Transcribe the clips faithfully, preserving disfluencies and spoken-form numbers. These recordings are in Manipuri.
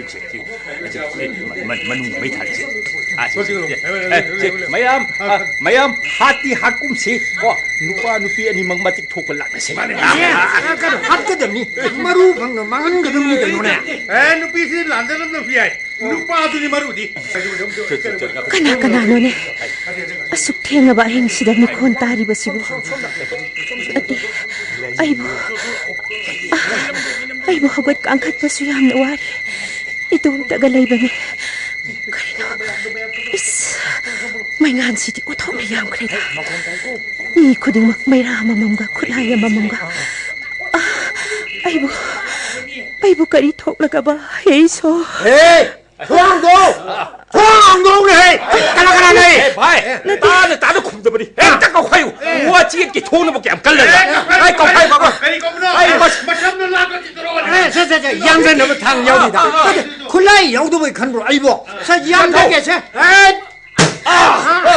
ꯁꯦ, ꯁꯤ, ꯁꯤ, ꯁꯤ, ꯃ-, ꯃ-, ꯃꯅꯨꯡꯗ ꯃꯩ ꯊꯥꯔꯛꯁꯦ꯫ ꯑꯥ, ꯁꯤ, ꯁꯤ, ꯁꯤ, ꯑꯦ, ꯁꯤ, ꯃꯌꯥꯝ, ꯑ, ꯃꯌꯥꯝ ꯍꯥꯠꯇꯤ ꯍꯥꯠꯀꯨꯝꯁꯤ꯫ ꯀꯣ, ꯅꯨꯄꯥ ꯅꯨꯄꯤ ꯑꯅꯤꯃꯛ ꯃꯇꯤꯛ ꯊꯣꯛꯄ ꯂꯥꯛꯅꯁꯦ꯫ ꯃꯥꯅꯦ, ꯃꯥꯅꯦ꯫ ꯑ, ꯀꯩꯅꯣ, ꯍꯥꯠꯀꯗꯕꯅꯤ꯫ ꯃꯔꯨ ꯐꯪꯅ ꯃꯥꯡꯍꯟꯒꯗꯕꯅꯤ ꯀꯩꯅꯣꯅꯦ꯫ ꯑꯦ, ꯅꯨꯄꯤꯁꯤ ꯂꯥꯟꯖꯔꯝꯗꯕꯁꯨ ꯌꯥꯏ꯫ ꯅꯨꯄꯥꯗꯨꯅꯤ ꯃꯔꯨꯗꯤ꯫ ꯀꯅꯥ ꯀꯅꯥꯅꯣꯅꯦ? ꯑꯁꯨꯛ ꯊꯦꯡꯉꯕ ꯑꯍꯤꯡꯁꯤꯗ ꯃꯈꯣꯟ ꯇꯥꯔꯤꯕꯁꯤꯕꯨ? ꯅꯠꯇꯦ, ꯑꯩꯕꯨ, ꯑ, ꯑꯩꯕꯨ ꯍꯧꯒꯠ ꯀꯥꯡꯈꯠꯄꯁꯨ ꯌꯥꯝꯅ ꯋꯥꯔꯦ꯫ ꯏꯇꯣꯝꯇꯒ ꯂꯩꯕꯅꯤ꯫ ꯀꯔꯤꯅꯣ? ꯏꯁ, ꯃꯩꯉꯥꯟꯁꯤꯗꯤ ꯑꯣꯟꯊꯣꯛꯅ ꯌꯥꯝꯈ꯭ꯔꯦꯗ꯫ ꯃꯤ ꯈꯨꯗꯤꯡꯃꯛ ꯃꯩꯔꯥ ꯑꯃꯃꯝꯒ ꯈꯨꯠꯂꯥꯏ ꯑꯃꯃꯝꯒ꯫ ꯑ, ꯑꯩꯕꯨ, ꯑꯩꯕꯨ ꯀꯔꯤ ꯊꯣꯛꯂꯒꯕ? ꯍꯦ ꯏꯁꯣꯔ! ꯍꯦ! ꯊꯣꯡꯗꯣ! ꯊꯣꯡꯗꯣ ꯍꯦ! ꯀꯅꯥ ꯀꯅꯥ ꯂꯩ? ꯑꯦ, ꯚꯥꯏ, ꯅꯠꯇꯦ꯫ ꯇꯥꯅ ꯇꯥꯅ ꯈꯨꯝꯗꯕꯅꯤ꯫ ꯍꯦꯛꯇ ꯀꯧꯈꯥꯏꯌꯨ꯫ ꯋꯥ ꯆꯦꯠꯀꯤ ꯊꯣꯡꯅꯕ ꯀꯌꯥꯝ ꯀꯜꯂꯒ꯫ ꯀꯥꯏ ꯀꯧꯈꯥꯏꯕ? ꯀꯔꯤ ꯀꯧꯕꯅꯣ? ꯑꯩ ꯃꯁ- ꯃꯁꯝꯗꯣ ꯂꯥꯛꯀ ꯆꯤꯠꯇꯔꯣ꯫ ꯑꯦ, ꯁꯦ, ꯁꯦ, ꯁꯦ, ꯌꯥꯟꯖꯟꯅꯕ ꯊꯥꯡ ꯌꯥꯎꯔꯤꯗ꯫ ꯅꯠꯇꯦ, ꯈꯨꯠꯂꯥꯏ ꯌꯥꯎꯗꯕꯩ ꯈꯟꯕ꯭ꯔꯣ ꯑꯩꯕꯣ? ꯁꯦ, ꯌꯥꯟꯊꯒꯦꯁꯦ꯫ ꯑꯦ! ꯑꯥ!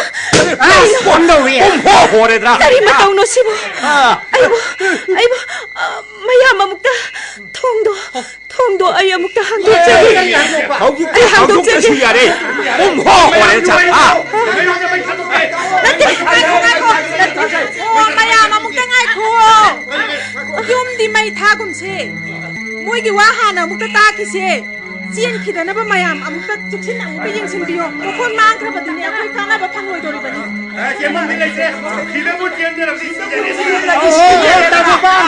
ꯑꯩ ꯐꯣꯟ ꯇꯧꯔꯤ꯫ ꯄꯨꯡ ꯍꯣ ꯍꯣꯔꯦꯗ꯭ꯔꯥ? ꯀꯔꯤ ꯃꯇꯧꯅꯣ ꯁꯤꯕꯨ? ꯑꯥ! ꯑꯩꯕꯨ, ꯑꯩꯕꯨ, ꯑ, ꯃꯌꯥꯝ ꯑꯃꯨꯛꯇ ꯊꯣꯡꯗꯣ, ꯊꯣꯡꯗꯣ ꯑꯩ ꯑꯃꯨꯛꯇ ꯍꯥꯡꯗꯣꯛꯆꯒꯦ꯫ ꯍꯧꯖꯤꯛꯇꯤ ꯑꯩ ꯍꯥꯡꯗꯣꯛꯆꯒꯦ꯫ ꯍꯥꯡꯗꯣꯛꯇ꯭ꯔꯁꯨ ꯌꯥꯔꯦ꯫ ꯄꯨꯡ ꯍꯣ ꯍꯣꯔꯦ ꯆꯥꯛ꯫ ꯑꯥ! ꯅꯠꯇꯦ, ꯉꯥꯏꯈꯣ, ꯉꯥꯏꯈꯣ, ꯅꯠꯇꯦ꯫ ꯑꯣ, ꯃꯌꯥꯝ ꯑꯃꯨꯛꯇ ꯉꯥꯏꯈꯣ꯫ ꯌꯨꯝꯗꯤ ꯃꯩ ꯊꯥꯒꯨꯝꯁꯦ꯫ ꯃꯣꯏꯒꯤ ꯋꯥ ꯍꯥꯟꯅ ꯑꯃꯨꯛꯇ ꯇꯥꯈꯤꯁꯦ꯫ ꯆꯦꯟꯈꯤꯗꯅꯕ ꯃꯌꯥꯝ ꯑꯃꯨꯛꯇ ꯆꯦꯛꯁꯤꯟꯅ ꯑꯃꯨꯛꯇ ꯌꯦꯡꯁꯤꯟꯕꯤꯌꯣ꯫ ꯃꯈꯣꯏ ꯃꯥꯡꯈ꯭ꯔꯕꯗꯤꯅꯦ ꯑꯩꯈꯣꯏ ꯀꯥꯟꯅꯕ ꯐꯪꯂꯣꯏꯗꯧꯔꯤꯕꯅꯤ꯫ ꯑꯦ, ꯆꯦꯟꯐꯝꯗꯤ ꯂꯩꯇ꯭ꯔꯦ꯫ ꯁꯤꯗꯕꯨ ꯆꯦꯟꯗ꯭ꯔꯕꯗꯤ ꯁꯤꯔꯅꯤ꯫ ꯑꯣ, ꯇꯥ ꯒꯣꯄꯥꯜ!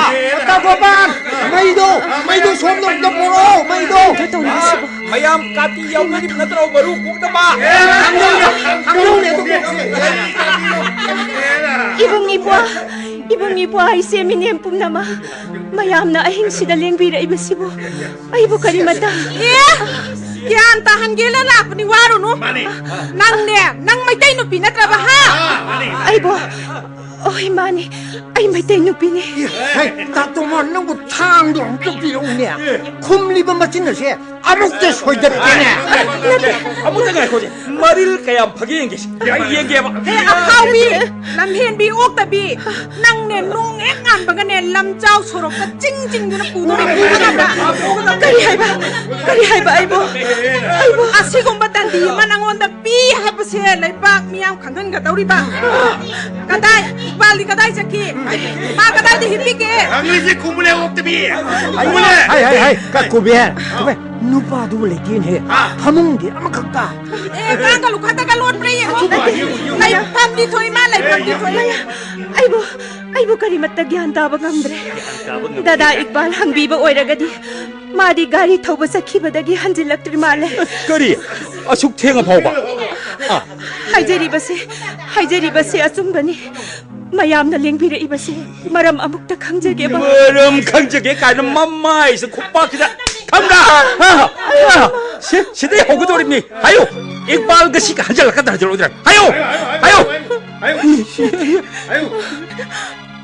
ꯇꯥ ꯒꯣꯄꯥꯜ! ꯃꯩꯗꯣ, ꯃꯩꯗꯣ ꯁꯣꯝꯗ ꯑꯝꯇ ꯄꯨꯔꯛꯑꯣ, ꯃꯩꯗꯣ! ꯀꯩꯅꯣ ꯇꯧꯔꯤꯁꯤꯕꯣ? ꯃꯌꯥꯝ ꯀꯥꯇꯤ ꯌꯥꯎꯅꯔꯤꯕ ꯅꯠꯇ꯭ꯔꯣ, ꯃꯔꯨ ꯀꯣꯛꯅꯕ? ꯈꯪꯍꯧꯅꯦ, ꯈꯪꯍꯧꯅꯦ ꯑꯗꯨ ꯀꯣꯛꯁꯦ꯫ ꯏꯕꯨꯡ ꯏꯄ꯭ꯋꯥ, ꯏꯕꯨꯡ ꯏꯄ꯭ꯋꯥ, ꯏꯆꯦ ꯃꯤꯅꯦꯝ ꯄꯨꯝꯅꯃꯛ, ꯃꯌꯥꯝꯅ ꯑꯍꯤꯡꯁꯤꯗ ꯂꯦꯡꯕꯤꯔꯛꯏꯕꯁꯤꯕꯨ ꯑꯩꯕꯨ ꯀꯔꯤꯃꯇ ꯑꯦ! ꯒ꯭ꯌꯥꯟ ꯇꯥꯍꯟꯒꯦꯅ ꯂꯥꯛꯄꯅꯤ, ꯋꯥꯔꯨꯅꯨ꯫ ꯃꯥꯅꯤ꯫ ꯅꯪꯅꯦ, ꯅꯪ ꯃꯩꯇꯩ ꯅꯨꯄꯤ ꯅꯠꯇ꯭ꯔꯕ, ꯍꯥ? ꯑꯥ, ꯃꯥꯅꯤ꯫ ꯑꯩꯕꯨ ꯑꯣꯏ, ꯃꯥꯅꯤ, ꯑꯩ ꯃꯩꯇꯩ ꯅꯨꯄꯤꯅꯤ꯫ ꯍꯦ, ꯗꯥ ꯇꯣꯃꯥ, ꯅꯪꯕꯨ ꯊꯥꯡꯗꯣ ꯑꯝꯇ ꯄꯤꯔꯛꯎꯅꯦ꯫ ꯈꯨꯝꯂꯤꯕ ꯃꯆꯤꯟ ꯑꯁꯦ ꯑꯃꯨꯛꯇ ꯁꯣꯏꯗꯠꯀꯦꯅꯦ꯫ ꯅꯠꯇꯦ꯫ ꯑꯃꯨꯛꯇ ꯉꯥꯏꯈꯣꯁꯦ꯫ ꯃꯔꯤꯜ ꯀꯌꯥꯝ ꯐꯒꯦ ꯌꯦꯡꯒꯦꯁꯦ꯫ ꯌꯦꯡꯒꯦꯕ꯫ ꯍꯦ, ꯑꯐꯥꯎꯕꯤ, ꯂꯝꯍꯦꯟꯕꯤ, ꯑꯣꯛꯇꯕꯤ, ꯅꯪꯅꯦ ꯅꯣꯡ ꯍꯦꯛ ꯉꯥꯟꯕꯒꯅꯦ ꯂꯝꯖꯥꯎ ꯁꯣꯔꯣꯛꯇ ꯆꯤꯡ ꯆꯤꯡꯗꯨꯅ ꯄꯨꯗꯣꯔꯤꯕꯅꯤ, ꯈꯪꯉꯕ꯭ꯔꯥ? ꯀꯔꯤ ꯍꯥꯏꯕ? ꯀꯔꯤ ꯍꯥꯏꯕ ꯑꯩꯕꯨ? ꯑꯩꯕꯨ? ꯑꯁꯤꯒꯨꯝꯕ ꯗꯟꯗꯤ ꯑꯃ ꯅꯪꯉꯣꯟꯗ ꯄꯤ ꯍꯥꯏꯕꯁꯦ ꯂꯩꯕꯥꯛ ꯃꯤꯌꯥꯝ ꯈꯪꯍꯟꯒꯗꯧꯔꯤꯕ꯫ ꯀꯗꯥꯏ? ꯏꯛꯕꯥꯜꯗꯤ ꯀꯗꯥꯏ ꯆꯠꯈꯤ? ꯃꯥ ꯀꯗꯥꯏꯗ ꯍꯤꯞꯄꯤꯒꯦ? ꯍꯪꯉꯤꯁꯦ ꯈꯨꯝꯃꯨꯅꯦ, ꯑꯣꯛꯇꯕꯤ꯫ ꯈꯨꯝꯃꯨꯅꯦ꯫ ꯍꯥꯏ, ꯍꯥꯏ, ꯍꯥꯏ, ꯀ-, ꯀꯨꯕꯦꯔ, ꯀꯨꯕꯦꯔ, ꯅꯨꯄꯥꯗꯨꯕꯨ ꯂꯩꯇꯦꯅꯦꯍꯦ꯫ ꯍꯥ? ꯐꯃꯨꯡꯗꯤ ꯑꯃꯈꯛꯇ꯫ ꯑꯦ, ꯀꯥꯡꯒ ꯂꯨꯈꯠꯇꯒ ꯂꯣꯠꯄ꯭ꯔꯥ ꯌꯦꯡꯉꯨ꯫ ꯂꯩꯐꯝꯗꯤ ꯊꯣꯛꯏ, ꯃꯥ ꯂꯩꯐꯝꯗꯤ ꯊꯣꯛꯏ꯫ ꯑꯩꯕꯨ, ꯑꯩꯕꯨ ꯀꯔꯤꯃꯠꯇ ꯒ꯭ꯌꯥꯟ ꯇꯥꯕ ꯉꯝꯗ꯭ꯔꯦ꯫ ꯗꯗꯥ ꯏꯛꯕꯥꯜ ꯍꯪꯕꯤꯕ ꯑꯣꯏꯔꯒꯗꯤ, ꯃꯥꯗꯤ ꯒꯥꯔꯤ ꯊꯧꯕ ꯆꯠꯈꯤꯕꯗꯒꯤ ꯍꯟꯖꯤꯜꯂꯛꯇ꯭ꯔꯤ ꯃꯥꯜꯂꯦ꯫ ꯀꯔꯤ? ꯑꯁꯨꯛ ꯊꯦꯡꯉ ꯐꯥꯎꯕ? ꯑꯥ꯫ ꯍꯥꯏꯖꯔꯤꯕꯁꯦ, ꯍꯥꯏꯖꯔꯤꯕꯁꯦ ꯑꯆꯨꯝꯕꯅꯤ꯫ ꯃꯌꯥꯝꯅ ꯂꯦꯡꯕꯤꯔꯛꯏꯕꯁꯦ ꯃꯔꯝ ꯑꯃꯨꯛꯇ ꯈꯪꯖꯒꯦꯕ꯫ ꯃꯔꯝ ꯈꯪꯖꯒꯦ ꯀꯥꯏꯅ ꯃꯃꯥꯏꯁꯦ ꯈꯨꯄꯥꯛꯁꯤꯗ ꯈꯪꯕ꯭ꯔꯥ? ꯍꯥ? ꯍꯥ? ꯁꯤ, ꯁꯤꯗꯩ ꯍꯧꯒꯗꯧꯔꯤꯕꯅꯤ꯫ ꯍꯥꯏꯌꯨ꯫ ꯏꯛꯕꯥꯜ ꯉꯁꯤ ꯍꯟꯖꯜꯂꯛꯀꯗ꯭ꯔꯥ ꯍꯟꯖꯜꯂꯛꯑꯣꯏꯗ꯭ꯔꯥ? ꯍꯥꯏꯌꯨ꯫ ꯍꯥꯏꯌꯨ꯫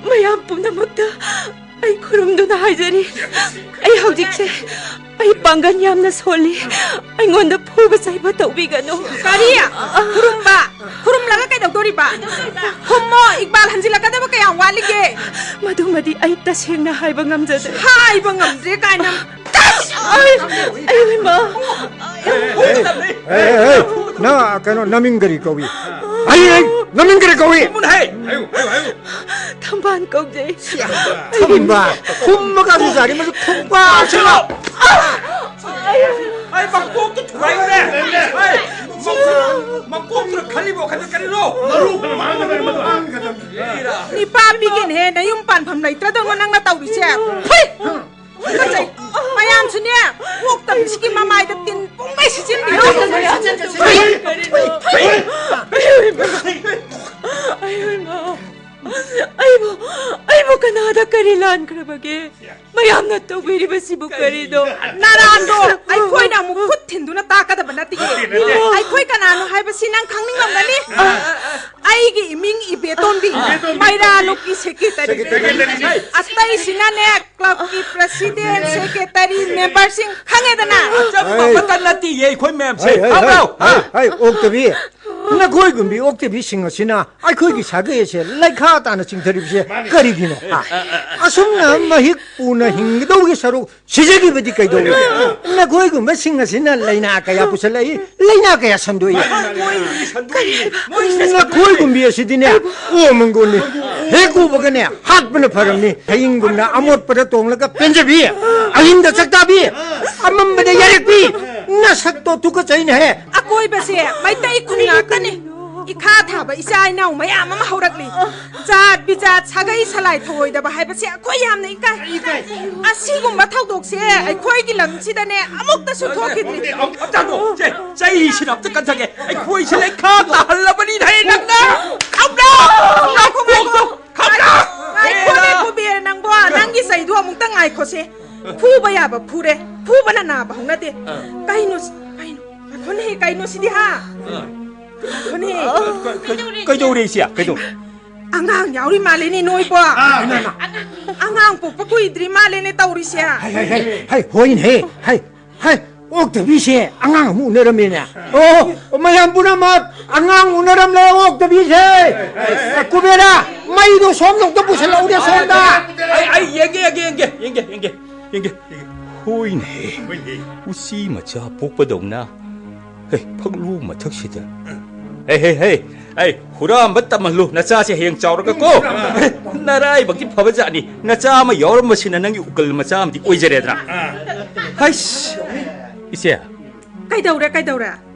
ꯃꯌꯥꯝ ꯄꯨꯝꯅꯃꯛꯇ ꯑꯩ ꯈꯨꯔꯨꯝꯗꯨꯅ ꯍꯥꯏꯖꯔꯤ, ꯑꯩ ꯍꯧꯖꯤꯛꯁꯦ, ꯑꯩ ꯄꯥꯡꯒꯜ ꯌꯥꯝꯅ ꯁꯣꯜꯂꯤ꯫ ꯑꯩꯉꯣꯟꯗ ꯐꯨꯕ ꯆꯩꯕ ꯇꯧꯕꯤꯒꯅꯨ꯫ ꯀꯔꯤ? ꯈꯨꯔꯨꯝꯕ? ꯈꯨꯔꯨꯝꯂꯒ ꯀꯩꯗꯧꯗꯣꯔꯤꯕ? ꯈꯨꯝꯃꯣ, ꯏꯛꯕꯥꯜ ꯍꯟꯖꯤꯜꯂꯛꯀꯗꯕ ꯀꯌꯥꯝ ꯋꯥꯠꯂꯤꯒꯦ? ꯃꯗꯨꯃꯗꯤ ꯑꯩ ꯇꯁꯦꯡꯅ ꯍꯥꯏꯕ ꯉꯝꯖꯗ꯭ꯔꯦ꯫ ꯍꯥꯏꯕ ꯉꯝꯗ꯭ꯔꯦ ꯀꯥꯏꯅ꯫ ꯑꯩ, ꯑꯩ, ꯏꯃꯥ! ꯑꯦ, ꯑꯦ, ꯑꯦ, ꯑꯦ, ꯅꯪ ꯀꯩꯅꯣ, ꯅꯃꯤꯡ ꯀꯔꯤ ꯀꯧꯏ? ꯑꯩ, ꯑꯩ, ꯅꯃꯤꯡ ꯀꯔꯤ ꯀꯧꯏ? ꯊꯝꯕꯥꯜ ꯀꯧꯖꯩ꯫ ꯊꯝꯕꯥꯜ? ꯈꯨꯝꯕ ꯀꯥꯡꯁꯨ ꯆꯥꯔꯤ, ꯃꯗꯨ ꯊꯨꯝꯕ ꯁꯤꯔꯣ? ꯑꯩ ꯃꯀꯣꯛꯇꯨ ꯊꯨꯒꯥꯏꯌꯨꯅꯦ꯫ ꯑꯩ ꯃꯀꯣꯛ-, ꯃꯀꯣꯛꯇꯨꯅ ꯈꯜꯂꯤꯕ ꯋꯥꯈꯜꯗ ꯀꯔꯤꯅꯣ? ꯃꯔꯨ ꯃꯥꯡꯒꯗꯕꯅꯤ, ꯃꯗꯨ ꯃꯥꯡꯒꯗꯕꯅꯤ꯫ ꯅꯤꯄꯥ ꯄꯤꯒꯦꯅꯦꯍꯦ, ꯅꯌꯨꯝ ꯄꯥꯟꯐꯝ ꯂꯩꯇ꯭ꯔꯗꯧꯅ ꯅꯪꯅ ꯇꯧꯔꯤꯁꯦ꯫ ꯐꯨꯏ! ꯇꯨꯀꯠꯆꯩ꯫ ꯃꯌꯥꯝꯁꯨꯅꯦ, ꯑꯣꯛꯇꯕꯤꯁꯤꯒꯤ ꯃꯃꯥꯏꯗ ꯇꯤꯟ ꯄꯨꯡꯃꯩ ꯁꯤꯠꯆꯤꯟꯕꯤꯌꯨ꯫ ꯑꯩꯕꯨ, ꯑꯩꯕꯨ ꯀꯅꯥꯗ ꯀꯔꯤ ꯂꯥꯟꯈ꯭ꯔꯕꯒꯦ? ꯃꯌꯥꯝꯅ ꯇꯧꯕꯤꯔꯤꯕꯁꯤꯕꯨ ꯀꯔꯤꯅꯣ? ꯅꯔꯥꯟꯗꯣ ꯑꯩꯈꯣꯏꯅ ꯑꯃꯨꯛ ꯈꯨꯠ ꯊꯤꯟꯗꯨꯅ ꯇꯥꯛꯀꯗꯕ ꯅꯠꯇꯦ꯫ ꯑꯩꯈꯣꯏ ꯀꯅꯥꯅꯣ ꯍꯥꯏꯕꯁꯤ ꯅꯪ ꯈꯪꯅꯤꯡꯂꯝꯒꯅꯤ꯫ ꯑꯩꯒꯤ ꯏꯃꯤꯡ ꯏꯕꯦꯇꯣꯟꯕꯤ, ꯃꯩꯔꯥ ꯂꯨꯞꯀꯤ ꯁꯦꯀ꯭ꯔꯦꯇꯔꯤ꯫ ꯑꯇꯩꯁꯤꯅꯅꯦ, ꯀ꯭ꯂꯕꯀꯤ ꯄ꯭ꯔꯁꯤꯗꯦꯟ, ꯁꯦꯀ꯭ꯔꯦꯇꯔꯤ, ꯃꯦꯝꯕꯔꯁꯤꯡ ꯈꯪꯉꯦꯗꯅ꯫ ꯑꯆꯝꯕ ꯃꯇꯝ ꯅꯠꯇꯤꯌꯦ ꯑꯩꯈꯣꯏ ꯃꯌꯥꯝꯁꯦ꯫ ꯍꯩ, ꯍꯩ, ꯈꯪꯕ꯭ꯔꯣ? ꯍꯩ, ꯍꯩ, ꯍꯩ, ꯑꯣꯛꯇꯕꯤ꯫ ꯅꯈꯣꯏꯒꯨꯝꯕꯤ ꯑꯣꯛꯇꯕꯤꯁꯤꯡ ꯑꯁꯤꯅ ꯑꯩꯈꯣꯏꯒꯤ ꯁꯥꯒꯩ ꯑꯁꯦ ꯂꯩꯈꯥ ꯇꯥꯅ ꯆꯤꯡꯊꯔꯤꯕꯁꯦ ꯀꯔꯤꯒꯤꯅꯣ? ꯍꯥ? ꯑꯁꯨꯝꯅ ꯃꯍꯤꯛ ꯄꯨꯅ ꯍꯤꯡꯒꯗꯧꯕꯒꯤ ꯁꯔꯨꯛ ꯁꯤꯖꯈꯤꯕꯗꯤ ꯀꯩꯗꯧꯏ? ꯅꯈꯣꯏꯒꯨꯝꯕꯁꯤꯡ ꯑꯁꯤꯅ ꯂꯥꯏꯅꯥ ꯀꯌꯥ ꯄꯨꯁꯜꯂꯛꯏ, ꯂꯥꯏꯅꯥ ꯀꯌꯥ ꯁꯟꯗꯣꯛꯏ꯫ ꯅꯈꯣꯏꯒꯨꯝꯕꯤ ꯑꯁꯤꯗꯤꯅꯦ, ꯑꯣ ꯃꯪꯒꯣꯜꯅꯤ꯫ ꯍꯦꯛ ꯎꯕꯒꯅꯦ, ꯍꯥꯠꯄꯅ ꯐꯔꯝꯅꯤ꯫ ꯍꯌꯤꯡꯒꯨꯝꯅ ꯑꯃꯣꯠꯄꯗ ꯇꯣꯡꯂꯒ ꯄꯦꯟꯖꯕꯤ, ꯑꯍꯤꯡꯗ ꯆꯥꯛꯇꯥꯕꯤ, ꯑꯃꯝꯕꯗ ꯌꯥꯔꯦꯛꯄꯤ, ꯅꯁꯛꯇꯣ ꯇꯨꯀꯠꯆꯩꯅꯦꯍꯦ꯫ ꯑꯀꯣꯏꯕꯁꯦ ꯃꯩꯇꯩ ꯈꯨꯟ ꯉꯥꯛꯇꯅꯤ꯫ ꯏꯈꯥ ꯊꯥꯕ ꯏꯆꯥ ꯏꯅꯥꯎ ꯃꯌꯥꯝ ꯑꯃ ꯍꯧꯔꯛꯂꯤ꯫ ꯖꯥꯠ ꯕꯤꯖꯥꯠ, ꯁꯥꯒꯩ ꯁꯂꯥꯏ ꯊꯧꯑꯣꯏꯗꯕ ꯍꯥꯏꯕꯁꯦ ꯑꯩꯈꯣꯏ ꯌꯥꯝꯅ ꯏꯀꯥꯏ꯫ ꯏꯀꯥꯏ꯫ ꯑꯁꯤꯒꯨꯝꯕ ꯊꯧꯗꯣꯛꯁꯦ ꯑꯩꯈꯣꯏꯒꯤ ꯂꯝꯁꯤꯗꯅꯦ ꯑꯃꯨꯛꯇꯁꯨ ꯊꯣꯛꯈꯤꯗ꯭ꯔꯤ꯫ ꯑꯝ-, ꯑꯝꯇ ꯊꯥꯗꯣꯛꯑꯣ꯫ ꯆꯦ, ꯆꯩꯁꯤꯅ ꯑꯝꯇ ꯀꯟꯊꯒꯦ꯫ ꯑꯩꯈꯣꯏꯁꯦ ꯂꯩꯈꯥ ꯇꯥꯍꯜꯂꯕꯅꯤꯅꯦ ꯅꯪꯅ꯫ ꯈꯪꯕ꯭ꯔꯣ? ꯉꯥꯏꯈꯣ, ꯉꯥꯏꯈꯣ꯫ ꯈꯪꯕ꯭ꯔꯣ? ꯉꯥꯏꯈꯣꯅꯦ, ꯀꯨꯕꯦꯔ ꯅꯪꯕꯣ, ꯅꯪꯒꯤ ꯆꯩꯗꯣ ꯑꯃꯨꯛꯇ ꯉꯥꯏꯈꯣꯁꯦ꯫ ꯐꯨꯕ ꯌꯥꯕ ꯐꯨꯔꯦ, ꯐꯨꯕꯅ ꯅꯥꯕ ꯍꯧꯅꯗꯦ꯫ ꯑꯥ꯫ ꯀꯩꯅꯣ, ꯀꯩꯅꯣ, ꯉꯥꯏꯈꯣꯅꯦ, ꯀꯩꯅꯣ ꯁꯤꯗꯤ, ꯍꯥ? ꯑꯥ꯫ ꯉꯥꯏꯈꯣꯅꯦ꯫ ꯀ-, ꯀ-, ꯀꯩꯗꯧꯔꯦ ꯏꯆꯦ? ꯀꯩꯗꯧ-? ꯑꯉꯥꯡ ꯌꯥꯎꯔꯤ ꯃꯥꯜꯂꯦꯅꯦ ꯅꯣꯏꯕꯣ꯫ ꯑꯥ, ꯏꯃꯥ, ꯏꯃꯥ꯫ ꯑꯉꯥꯡ ꯄꯣꯛꯄ ꯀꯨꯏꯗ꯭ꯔꯤ ꯃꯥꯜꯂꯦꯅꯦ ꯇꯧꯔꯤꯁꯦ꯫ ꯍꯥꯏ, ꯍꯥꯏ, ꯍꯥꯏ, ꯍꯥꯏ, ꯍꯣꯏꯅꯦ, ꯍꯥꯏ, ꯍꯥꯏ, ꯑꯣꯛꯇꯕꯤꯁꯦ ꯑꯉꯥꯡ ꯑꯃ ꯎꯅꯔꯝꯃꯦꯅꯦ꯫ ꯑꯣ, ꯃꯌꯥꯝ ꯄꯨꯝꯅꯃꯛ ꯑꯉꯥꯡ ꯎꯅꯔꯝꯂꯦ ꯑꯣꯛꯇꯕꯤꯁꯦ꯫ ꯀꯨꯕꯦꯔꯥ, ꯃꯩꯗꯣ ꯁꯣꯝꯗ ꯑꯝꯇ ꯄꯨꯁꯜꯂꯛꯎꯅꯦ, ꯁꯣꯝꯗ꯫ ꯑꯩ, ꯑꯩ ꯌꯦꯡꯒꯦ, ꯌꯦꯡꯒꯦ, ꯌꯦꯡꯒꯦ, ꯌꯦꯡꯒꯦ, ꯌꯦꯡꯒꯦ, ꯌꯦꯡꯒꯦ꯫ ꯍꯣꯏꯅꯦ, ꯍꯣꯏꯅꯦ꯫ ꯎꯆꯤ ꯃꯆꯥ ꯄꯣꯛꯄꯗꯧꯅ꯫ ꯍꯦ, ꯐꯛꯂꯨ ꯃꯊꯛꯁꯤꯗ꯫ ꯍꯦ, ꯍꯦ, ꯍꯦ, ꯑꯩ ꯍꯨꯔꯥꯟꯕ ꯇꯝꯍꯜꯂꯨ, ꯅꯆꯥꯁꯦ ꯍꯌꯦꯡ ꯆꯥꯎꯔꯒ ꯀꯣ꯫ ꯍꯦ, ꯅꯔꯥꯏꯕꯛꯇꯤ ꯐꯕ ꯖꯥꯠꯅꯤ, ꯅꯆꯥ ꯑꯃ ꯌꯥꯎꯔꯝꯕꯁꯤꯅ ꯅꯪꯒꯤ ꯎꯀꯜ ꯃꯆꯥ ꯑꯃꯗꯤ ꯑꯣꯏꯖꯔꯦꯗꯅ꯫ ꯍꯩꯁ, ꯏꯆꯦ꯫ ꯀꯩꯗꯧꯔꯦ, ꯀꯩꯗꯧꯔꯦ?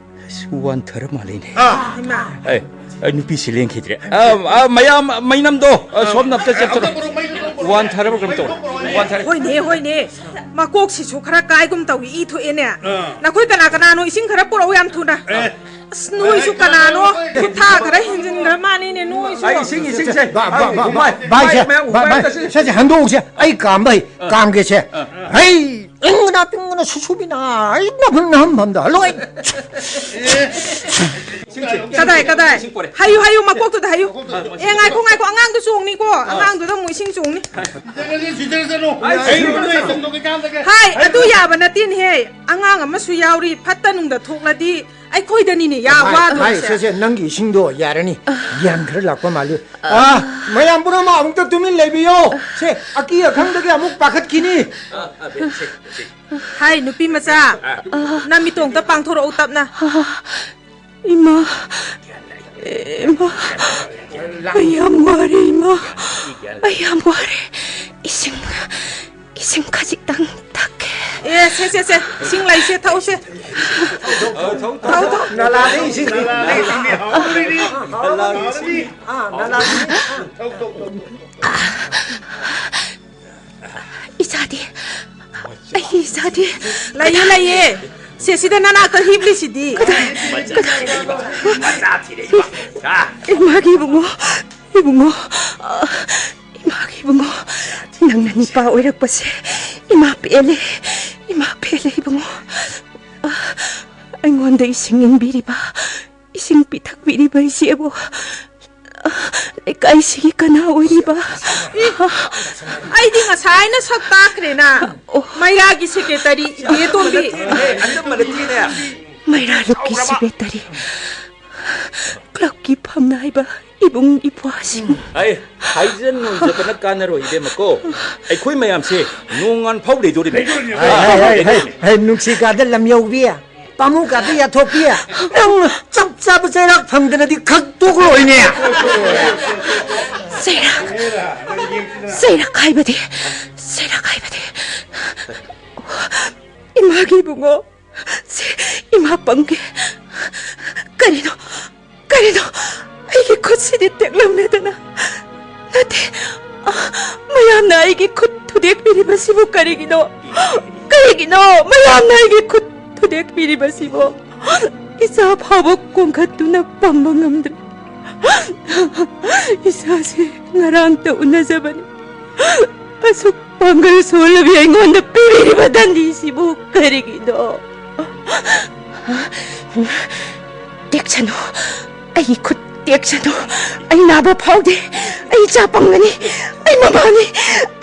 ꯑꯁ, ꯋꯥꯟꯊꯔ ꯃꯥꯜꯂꯦꯅꯦ꯫ ꯏꯃꯥ꯫ ꯑꯦ, ꯑꯩ ꯅꯨꯄꯤꯁꯤ ꯂꯦꯡꯈꯤꯗ꯭ꯔꯦ꯫ ꯑ, ꯑ, ꯃꯌꯥꯝ, ꯃꯩꯅꯝꯗꯣ, ꯑ, ꯁꯣꯝꯅ ꯑꯝꯇ ꯆꯠꯊꯣꯔꯣ꯫ ꯋꯥꯟꯊꯔꯕ ꯀꯩꯅꯣꯝ ꯇꯧꯔꯦ꯫ ꯋꯥꯟꯊꯔꯦ꯫ ꯍꯣꯏꯅꯦ, ꯍꯣꯏꯅꯦ꯫ ꯃꯀꯣꯛꯁꯤꯁꯨ ꯈꯔ ꯀꯥꯏꯒꯨꯝ ꯇꯧꯏ, ꯏ ꯊꯣꯛꯑꯦꯅꯦ꯫ ꯑꯥ꯫ ꯅꯈꯣꯏ ꯀꯅꯥ ꯀꯅꯥꯅꯣ ꯏꯁꯤꯡ ꯈꯔ ꯄꯨꯔꯛꯎ ꯌꯥꯝ ꯊꯨꯅ꯫ ꯑꯦ, ꯑꯁ, ꯅꯣꯏꯁꯨ ꯀꯅꯥꯅꯣ? ꯈꯨꯠ ꯊꯥ ꯈꯔ ꯍꯦꯟꯖꯤꯟꯈ꯭ꯔ ꯃꯥꯜꯂꯤꯅꯦ ꯅꯣꯏꯁꯨ꯫ ꯑꯩ ꯏꯁꯤꯡ, ꯏꯁꯤꯡꯁꯦ꯫ ꯚꯥꯏ, ꯚꯥꯏ, ꯚꯥꯏ, ꯚꯥꯏ, ꯚꯥꯏ, ꯁꯦ, ꯃꯌꯥꯝ ꯚꯥꯏ, ꯎꯕ ꯚꯥꯏ, ꯇꯁꯤ꯫ ꯁꯦ, ꯁꯦ, ꯍꯟꯗꯣꯛꯎꯁꯦ꯫ ꯑꯩ ꯀꯥꯝꯕ ꯍꯩ꯫ ꯑꯥ꯫ ꯍꯩ, ꯏꯪꯒꯅ ꯇꯤꯡꯒꯅ ꯁꯨꯁꯨꯕꯤꯅ, ꯑꯩ ꯅꯐꯝ ꯅꯐꯝ ꯐꯝꯗ ꯂꯣꯏ꯫ ꯀꯗꯥꯏ, ꯀꯗꯥꯏ? ꯏꯁꯤꯡ ꯄꯣꯔꯦ꯫ ꯍꯥꯏꯌꯨ, ꯍꯥꯏꯌꯨ, ꯃꯀꯣꯛꯇꯨꯗ ꯍꯥꯏꯌꯨ꯫ ꯑꯦ, ꯉꯥꯏꯈꯣ, ꯉꯥꯏꯈꯣ, ꯑꯉꯥꯡꯗꯨ ꯆꯣꯡꯅꯤꯀꯣ꯫ ꯑꯥ꯫ ꯑꯉꯥꯡꯗꯨꯗ ꯑꯃꯨꯛ ꯏꯁꯤꯡ ꯆꯣꯡꯅꯤ꯫ ꯁꯤꯗ ꯆꯠꯂꯨ, ꯁꯤꯗ ꯆꯠꯂꯨ꯫ ꯑꯩ ꯁꯤꯗ ꯆꯠꯂꯨ꯫ ꯍꯥꯏ, ꯑꯗꯨ ꯌꯥꯕ ꯅꯠꯇꯦꯅꯦꯍꯦ꯫ ꯑꯉꯥꯡ ꯑꯃꯁꯨ ꯌꯥꯎꯔꯤ, ꯐꯠꯇ ꯅꯨꯡꯗ ꯊꯣꯛꯂꯗꯤ ꯑꯩꯈꯣꯏꯗꯅꯤꯅꯦ ꯌꯥ ꯍꯥꯏ, ꯍꯥꯏ, ꯋꯥꯗꯣꯏꯁꯦ꯫ ꯁꯦ, ꯁꯦ, ꯅꯪꯒꯤ ꯏꯁꯤꯡꯗꯣ ꯌꯥꯔꯅꯤ꯫ ꯒ꯭ꯌꯥꯟ ꯈꯔ ꯂꯥꯛꯄ ꯃꯥꯜꯂꯤ꯫ ꯑꯥ, ꯃꯌꯥꯝ ꯄꯨꯝꯅꯃꯛ ꯑꯃꯨꯛꯇ ꯇꯨꯃꯤꯟ ꯂꯩꯕꯤꯌꯣ꯫ ꯁꯦ, ꯑꯀꯤ ꯑꯈꯪꯗꯒꯤ ꯑꯃꯨꯛ ꯄꯥꯈꯠꯈꯤꯅꯤ꯫ ꯍꯥꯏ, ꯅꯨꯄꯤ ꯃꯆꯥ, ꯅꯃꯤꯠꯇꯣ ꯑꯝꯇ ꯄꯥꯡꯊꯣꯔꯛꯎ ꯇꯞꯅ꯫ ꯏꯃꯥ, ꯏꯃꯥ, ꯑꯩ ꯌꯥꯝ ꯋꯥꯔꯦ, ꯏꯃꯥ꯫ ꯑꯩ ꯌꯥꯝ ꯋꯥꯔꯦ꯫ ꯏꯁꯤꯡ, ꯏꯁꯤꯡ ꯈꯖꯤꯛꯇꯪ ꯊꯛꯀꯦ꯫ ꯑꯦ, ꯁꯦ, ꯁꯦ, ꯁꯦ, ꯏꯁꯤꯡ ꯂꯩꯁꯦ, ꯊꯛꯎꯁꯦ꯫ ꯊꯛꯎ, ꯊꯛꯎ꯫ ꯅꯂꯥꯗꯩ ꯏꯁꯤꯡ꯫ ꯅꯂꯥꯗꯩ ꯏꯁꯤꯡ꯫ ꯑꯥ, ꯅꯂꯥꯗꯩ ꯏꯁꯤꯡ꯫ ꯏꯆꯥꯗꯤ? ꯑꯩꯒꯤ ꯏꯆꯥꯗꯤ? ꯂꯩꯌꯦ, ꯂꯩꯌꯦ꯫ ꯁꯦ, ꯁꯤꯗ ꯅꯅꯥꯛꯇ ꯍꯤꯞꯂꯤꯁꯤꯗꯤ꯫ ꯀꯗꯥꯏ? ꯀꯗꯥꯏ? ꯏꯃꯥꯒꯤ ꯏꯕꯨꯡꯉꯣ, ꯏꯕꯨꯡꯉꯣ, ꯏꯃꯥꯒꯤ ꯏꯕꯨꯡꯉꯣ, ꯅꯪꯅ ꯅꯨꯄꯥ ꯑꯣꯏꯔꯛꯄꯁꯦ ꯏꯃꯥ ꯄꯦꯜꯂꯦ, ꯏꯃꯥ ꯄꯦꯜꯂꯦ ꯏꯕꯨꯡꯉꯣ꯫ ꯑꯩꯉꯣꯟꯗ ꯏꯁꯤꯡ ꯏꯟꯕꯤꯔꯤꯕ, ꯏꯁꯤꯡ ꯄꯤꯊꯛꯄꯤꯔꯤꯕ ꯏꯆꯦꯕꯨ, ꯂꯩꯀꯥꯏꯁꯤꯒꯤ ꯀꯅꯥ ꯑꯣꯏꯔꯤꯕ? ꯑꯩꯗꯤ ꯉꯁꯥꯏꯅ ꯁꯛ ꯇꯥꯛꯈ꯭ꯔꯦꯅ꯫ ꯑꯣ꯫ ꯃꯩꯔꯥꯒꯤ ꯁꯦꯀ꯭ꯔꯦꯇꯔꯤ ꯏꯕꯦꯇꯣꯝꯕꯤ꯫ ꯑꯆꯨꯝꯕ ꯅꯠꯇꯦꯅꯦ꯫ ꯃꯩꯔꯥ ꯂꯨꯞꯀꯤ ꯁꯦꯀ꯭ꯔꯦꯇꯔꯤ, ꯀ꯭ꯂꯕꯀꯤ ꯐꯝꯅꯥꯏꯕ ꯏꯕꯨꯡ ꯏꯄ꯭ꯋꯥꯁꯤꯡ꯫ ꯑꯩ ꯍꯥꯏꯖꯟ ꯅꯣꯟꯖꯕꯅ ꯀꯥꯟꯅꯔꯣꯏ ꯏꯕꯦꯝꯃꯀꯣ꯫ ꯑꯩꯈꯣꯏ ꯃꯌꯥꯝꯁꯦ ꯅꯣꯡꯉꯥꯟ ꯐꯥꯎ ꯂꯩꯗꯣꯔꯤꯕꯅꯤ꯫ ꯍꯩ, ꯍꯩ, ꯍꯩ, ꯍꯩ, ꯍꯩ, ꯅꯨꯡꯁꯤ ꯀꯥꯗ ꯂꯝ ꯌꯧꯕꯤ꯫ ꯄꯥꯃꯨ ꯀꯥꯗ ꯌꯥꯊꯣꯛꯄꯤ꯫ ꯅꯪ ꯆꯞ ꯆꯥꯕ ꯆꯩꯔꯥꯛ ꯐꯪꯗꯅꯗꯤ ꯈꯛ ꯇꯣꯛꯂꯣꯏꯅꯦ꯫ ꯆꯩꯔꯥꯛ? ꯆꯩꯔꯥꯛ ꯍꯥꯏꯕꯗꯤ? ꯆꯩꯔꯥꯛ ꯍꯥꯏꯕꯗꯤ? ꯏꯃꯥꯒꯤ ꯏꯕꯨꯡꯉꯣ, ꯁꯤ ꯏꯃꯥ ꯄꯪꯒꯦ꯫ ꯀꯔꯤꯅꯣ? ꯀꯔꯤꯅꯣ? ꯑꯩꯒꯤ ꯈꯨꯠꯁꯤꯗꯤ ꯇꯦꯛꯂꯝꯃꯦꯗꯅ꯫ ꯅꯠꯇꯦ, ꯃꯌꯥꯝꯅ ꯑꯩꯒꯤ ꯈꯨꯠ ꯊꯨꯗꯦꯛꯄꯤꯔꯤꯕꯁꯤꯕꯨ ꯀꯔꯤꯒꯤꯅꯣ? ꯀꯔꯤꯒꯤꯅꯣ ꯃꯌꯥꯝꯅ ꯑꯩꯒꯤ ꯈꯨꯠ ꯊꯨꯗꯦꯛꯄꯤꯔꯤꯕꯁꯤꯕꯨ? ꯏꯆꯥ ꯐꯥꯎꯕ ꯀꯣꯟꯈꯠꯇꯨꯅ ꯄꯝꯕ ꯉꯝꯗ꯭ꯔꯦ꯫ ꯏꯆꯥꯁꯦ ꯉꯔꯥꯡꯇ ꯎꯅꯖꯕꯅꯤ꯫ ꯑꯁꯨꯛ ꯄꯥꯡꯒꯜ ꯁꯣꯜꯂꯕꯤ ꯑꯩꯉꯣꯟꯗ ꯄꯤꯕꯤꯔꯤꯕ ꯗꯟꯗꯤꯁꯤꯕꯨ ꯀꯔꯤꯒꯤꯅꯣ? ꯇꯦꯛꯁꯅꯨ, ꯑꯩꯒꯤ ꯈꯨꯠ ꯇꯦꯛꯁꯅꯨ꯫ ꯑꯩ ꯅꯥꯕ ꯐꯥꯎꯗꯦ꯫ ꯑꯩ ꯏꯆꯥ ꯄꯪꯒꯅꯤ꯫ ꯑꯩ ꯃꯃꯥꯅꯤ꯫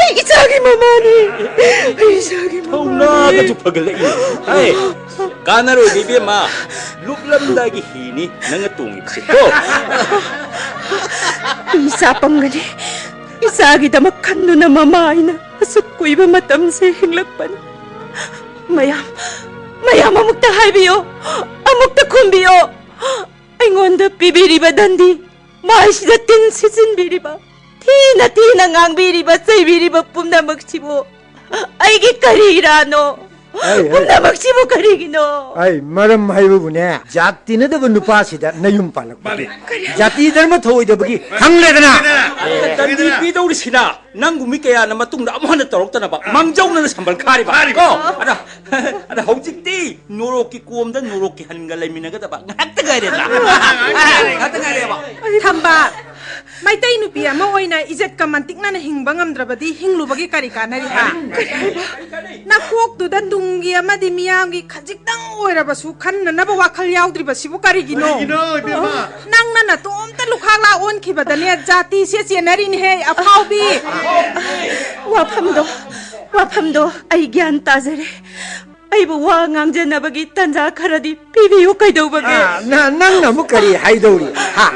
ꯑꯩ ꯏꯆꯥꯒꯤ ꯃꯃꯥꯅꯤ꯫ ꯑꯩ ꯏꯆꯥꯒꯤ ꯃꯃꯥꯅꯤ꯫ ꯊꯧꯅꯥꯒꯁꯨ ꯐꯒꯠꯂꯛꯏ꯫ ꯍꯥꯏ, ꯀꯥꯟꯅꯔꯣꯏꯗ ꯏꯕꯦꯝꯃ, ꯂꯨꯞꯂꯝꯗꯥꯏꯒꯤ ꯍꯤꯅꯤ ꯅꯪꯅ ꯇꯣꯡꯉꯤꯕꯁꯦ ꯀꯣ꯫ ꯑꯩ ꯏꯆꯥ ꯄꯪꯒꯅꯤ꯫ ꯏꯆꯥꯒꯤꯗꯃꯛ ꯈꯟꯗꯨꯅ ꯃꯃꯥ ꯑꯩꯅ ꯑꯁꯨꯛ ꯀꯨꯏꯕ ꯃꯇꯝꯁꯦ ꯍꯤꯡꯂꯛꯄꯅꯤ꯫ ꯃꯌꯥꯝ, ꯃꯌꯥꯝ ꯑꯃꯨꯛꯇ ꯍꯥꯏꯕꯤꯌꯣ, ꯑꯃꯨꯛꯇ ꯈꯨꯝꯕꯤꯌꯣ꯫ ꯑꯩꯉꯣꯟꯗ ꯄꯤꯕꯤꯔꯤꯕ ꯗꯟꯗꯤ, ꯃꯥꯏꯁꯤꯗ ꯇꯤꯟ ꯁꯤꯠꯆꯤꯟꯕꯤꯔꯤꯕ, ꯊꯤꯅ ꯊꯤꯅ ꯉꯥꯡꯕꯤꯔꯤꯕ, ꯆꯩꯕꯤꯔꯤꯕ ꯄꯨꯝꯅꯃꯛꯁꯤꯕꯨ ꯑꯩꯒꯤ ꯀꯔꯤ ꯏꯔꯥꯅꯣ? ꯑꯩ, ꯑꯩ꯫ ꯄꯨꯝꯅꯃꯛꯁꯤꯕꯨ ꯀꯔꯤꯒꯤꯅꯣ? ꯑꯩ, ꯃꯔꯝ ꯍꯥꯏꯕꯕꯨꯅꯦ, ꯖꯥꯠ ꯇꯤꯟꯅꯗꯕ ꯅꯨꯄꯥꯁꯤꯗ ꯅꯌꯨꯝ ꯄꯥꯜꯂꯛꯄꯒꯤ, ꯃꯥꯅꯤ꯫ ꯖꯥꯇꯤ ꯙꯔꯃ ꯊꯧꯑꯣꯏꯗꯕꯒꯤ ꯈꯪꯂꯦꯗꯅ꯫ ꯗꯟꯗꯤ ꯄꯤꯗꯧꯔꯤꯁꯤꯅ ꯅꯪꯒꯨꯝꯕꯤ ꯀꯌꯥꯅ ꯃꯇꯨꯡꯗ ꯑꯃꯨꯛ ꯍꯟꯅ ꯇꯧꯔꯛꯇꯅꯕ ꯃꯥꯡꯖꯧꯅꯅ ꯁꯝꯕꯜ ꯈꯥꯔꯤꯕ꯫ ꯈꯥꯔꯤꯕ꯫ ꯀꯣ? ꯑꯗ, ꯑꯗ ꯍꯧꯖꯤꯛꯇꯤ ꯅꯣꯔꯣꯛꯀꯤ ꯀꯣꯝꯗ ꯅꯣꯔꯣꯛꯀꯤ ꯍꯟꯒ ꯂꯩꯃꯤꯟꯅꯒꯗꯕ ꯉꯥꯏꯍꯥꯛꯇ ꯉꯥꯏꯔꯦꯗꯅ꯫ ꯉꯥꯏꯍꯥꯛꯇ ꯉꯥꯏꯔꯦꯕ꯫ ꯊꯝꯕꯥꯜ, ꯃꯩꯇꯩ ꯅꯨꯄꯤ ꯑꯃ ꯑꯣꯏꯅ ꯏꯖꯠꯀ ꯃꯟꯇꯤꯛꯅꯅ ꯍꯤꯡꯕ ꯉꯝꯗ꯭ꯔꯕꯗꯤ ꯍꯤꯡꯂꯨꯕꯒꯤ ꯀꯔꯤ ꯀꯥꯟꯅꯔꯤ, ꯍꯥ? ꯅꯀꯣꯛꯇꯨꯗ ꯇꯨꯡꯒꯤ ꯑꯃꯗꯤ ꯃꯤꯌꯥꯝꯒꯤ ꯈꯖꯤꯛꯇꯪ ꯑꯣꯏꯔꯕꯁꯨ ꯈꯟꯅꯅꯕ ꯋꯥꯈꯜ ꯌꯥꯎꯗ꯭ꯔꯤꯕꯁꯤꯕꯨ ꯀꯔꯤꯒꯤꯅꯣ? ꯀꯔꯤꯒꯤꯅꯣ, ꯏꯕꯦꯝꯃ? ꯅꯪꯅ ꯅꯇꯣꯝꯇ ꯂꯨꯈꯥꯛꯂꯥ ꯑꯣꯟꯈꯤꯕꯗꯅꯦ ꯖꯥꯇꯤꯁꯦ ꯆꯦꯟꯅꯔꯤꯅꯦꯍꯦ, ꯑꯐꯥꯎꯕꯤ꯫ ꯋꯥꯐꯝꯗꯣ, ꯋꯥꯐꯝꯗꯣ ꯑꯩ ꯒ꯭ꯌꯥꯟ ꯇꯥꯖꯔꯦ꯫ ꯑꯩꯕꯨ ꯋꯥ ꯉꯥꯡꯖꯅꯕꯒꯤ ꯇꯟꯖꯥ ꯈꯔꯗꯤ ꯄꯤꯕꯤꯌꯨ ꯀꯩꯗꯧꯕꯒꯦ? ꯑꯥ, ꯅ-, ꯅꯪꯅ ꯑꯃꯨꯛ ꯀꯔꯤ ꯍꯥꯏꯗꯧꯔꯤ? ꯍꯥ?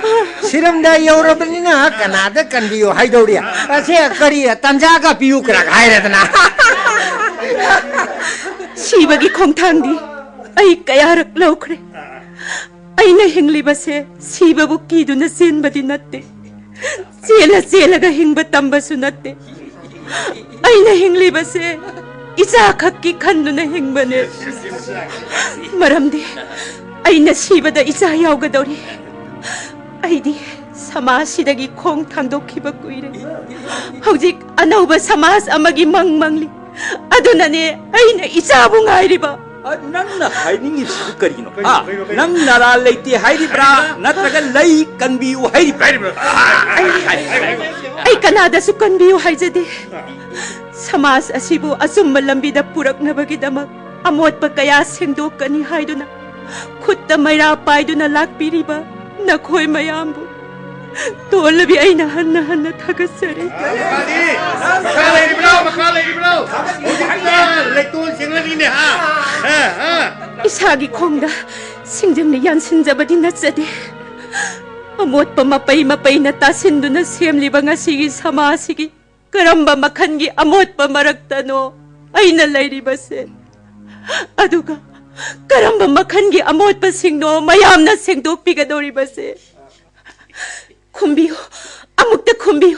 ꯁꯤꯔꯝꯗꯥꯏ ꯌꯧꯔꯕꯅꯤꯅ ꯀꯅꯥꯗ ꯀꯟꯕꯤꯌꯨ ꯍꯥꯏꯗꯧꯔꯤ? ꯑꯁꯦ ꯀꯔꯤ ꯇꯟꯖꯥꯒ ꯄꯤꯌꯨ ꯀꯔꯥꯛ ꯍꯥꯏꯔꯗꯅ? ꯁꯤꯕꯒꯤ ꯈꯣꯡꯊꯥꯡꯗꯤ ꯑꯩ ꯀꯌꯥꯔꯛ ꯂꯧꯈ꯭ꯔꯦ꯫ ꯑꯩꯅ ꯍꯤꯡꯂꯤꯕꯁꯦ ꯁꯤꯕꯕꯨ ꯀꯤꯗꯨꯅ ꯆꯦꯟꯕꯗꯤ ꯅꯠꯇꯦ꯫ ꯆꯦꯜꯂ ꯆꯦꯜꯂꯒ ꯍꯤꯡꯕ ꯇꯝꯕꯁꯨ ꯅꯠꯇꯦ꯫ ꯑꯩꯅ ꯍꯤꯡꯂꯤꯕꯁꯦ ꯏꯆꯥ ꯈꯛꯀꯤ ꯈꯟꯗꯨꯅ ꯍꯤꯡꯕꯅꯦ꯫ ꯃꯔꯝꯗꯤ ꯑꯩꯅ ꯁꯤꯕꯗ ꯏꯆꯥ ꯌꯥꯎꯒꯗꯧꯔꯤ꯫ ꯑꯩꯗꯤ ꯁꯃꯥꯖꯁꯤꯗꯒꯤ ꯈꯣꯡ ꯊꯥꯡꯗꯣꯛꯈꯤꯕ ꯀꯨꯏꯔꯦ꯫ ꯍꯧꯖꯤꯛ ꯑꯅꯧꯕ ꯁꯃꯥꯖ ꯑꯃꯒꯤ ꯃꯪ ꯃꯪꯂꯤ꯫ ꯑꯗꯨꯅꯅꯦ ꯑꯩꯅ ꯏꯆꯥꯕꯨ ꯉꯥꯏꯔꯤꯕ꯫ ꯑ, ꯅꯪꯅ ꯍꯥꯏꯅꯤꯡꯉꯤꯁꯤꯕꯨ ꯀꯔꯤꯅꯣ? ꯀꯔꯤꯅꯣ, ꯍꯥ? ꯀꯔꯤꯅꯣ, ꯀꯔꯤꯅꯣ? ꯅꯪ ꯅꯔꯥꯜ ꯂꯩꯇꯦ ꯍꯥꯏꯔꯤꯕ꯭ꯔꯥ? ꯅꯠꯇ꯭ꯔꯒ ꯂꯩ, ꯀꯟꯕꯤꯌꯨ ꯍꯥꯏꯔꯤꯕ꯭ꯔꯥ? ꯍꯥꯏꯔꯤꯕ꯭ꯔꯥ? ꯑꯩ ꯀꯅꯥꯗꯁꯨ ꯀꯟꯕꯤꯌꯨ ꯍꯥꯏꯖꯗꯦ꯫ ꯁꯃꯥꯖ ꯑꯁꯤꯕꯨ ꯑꯆꯨꯝꯕ ꯂꯝꯕꯤꯗ ꯄꯨꯔꯛꯅꯕꯒꯤꯗꯃꯛ ꯑꯃꯣꯠꯄ ꯀꯌꯥ ꯁꯦꯡꯗꯣꯛꯀꯅꯤ ꯍꯥꯏꯗꯨꯅ ꯈꯨꯠꯇ ꯃꯩꯔꯥ ꯄꯥꯏꯗꯨꯅ ꯂꯥꯛꯄꯤꯔꯤꯕ ꯅꯈꯣꯏ ꯃꯌꯥꯝꯕꯨ ꯇꯣꯜꯂꯕꯤ ꯑꯩꯅ ꯍꯟꯅ ꯍꯟꯅ ꯊꯥꯒꯠꯆꯔꯤ꯫ ꯃꯈꯥ ꯂꯩꯔꯤꯕ꯭ꯔꯣ? ꯃꯈꯥ ꯂꯩꯔꯤꯕ꯭ꯔꯣ? ꯍꯧꯖꯤꯛꯇ ꯂꯩꯇꯣꯟ ꯁꯦꯡꯂꯅꯤꯅꯦ, ꯍꯥ? ꯍꯥ, ꯍꯥ? ꯏꯁꯥꯒꯤ ꯈꯣꯡꯗ ꯁꯤꯡꯖꯪꯅ ꯌꯥꯟꯁꯤꯟꯖꯕꯗꯤ ꯅꯠꯆꯗꯦ꯫ ꯑꯃꯣꯠꯄ ꯃꯄꯩ ꯃꯄꯩꯅ ꯇꯥꯁꯤꯟꯗꯨꯅ ꯁꯦꯝꯂꯤꯕ ꯉꯁꯤꯒꯤ ꯁꯃꯥꯖꯁꯤꯒꯤ ꯀꯔꯝꯕ ꯃꯈꯜꯒꯤ ꯑꯃꯣꯠꯄ ꯃꯔꯛꯇꯅꯣ ꯑꯩꯅ ꯂꯩꯔꯤꯕꯁꯦ? ꯑꯗꯨꯒ ꯀꯔꯝꯕ ꯃꯈꯜꯒꯤ ꯑꯃꯣꯠꯄꯁꯤꯡꯅꯣ ꯃꯌꯥꯝꯅ ꯁꯦꯡꯗꯣꯛꯄꯤꯒꯗꯧꯔꯤꯕꯁꯦ? ꯈꯨꯝꯕꯤꯌꯨ, ꯑꯃꯨꯛꯇ ꯈꯨꯝꯕꯤꯌꯨ꯫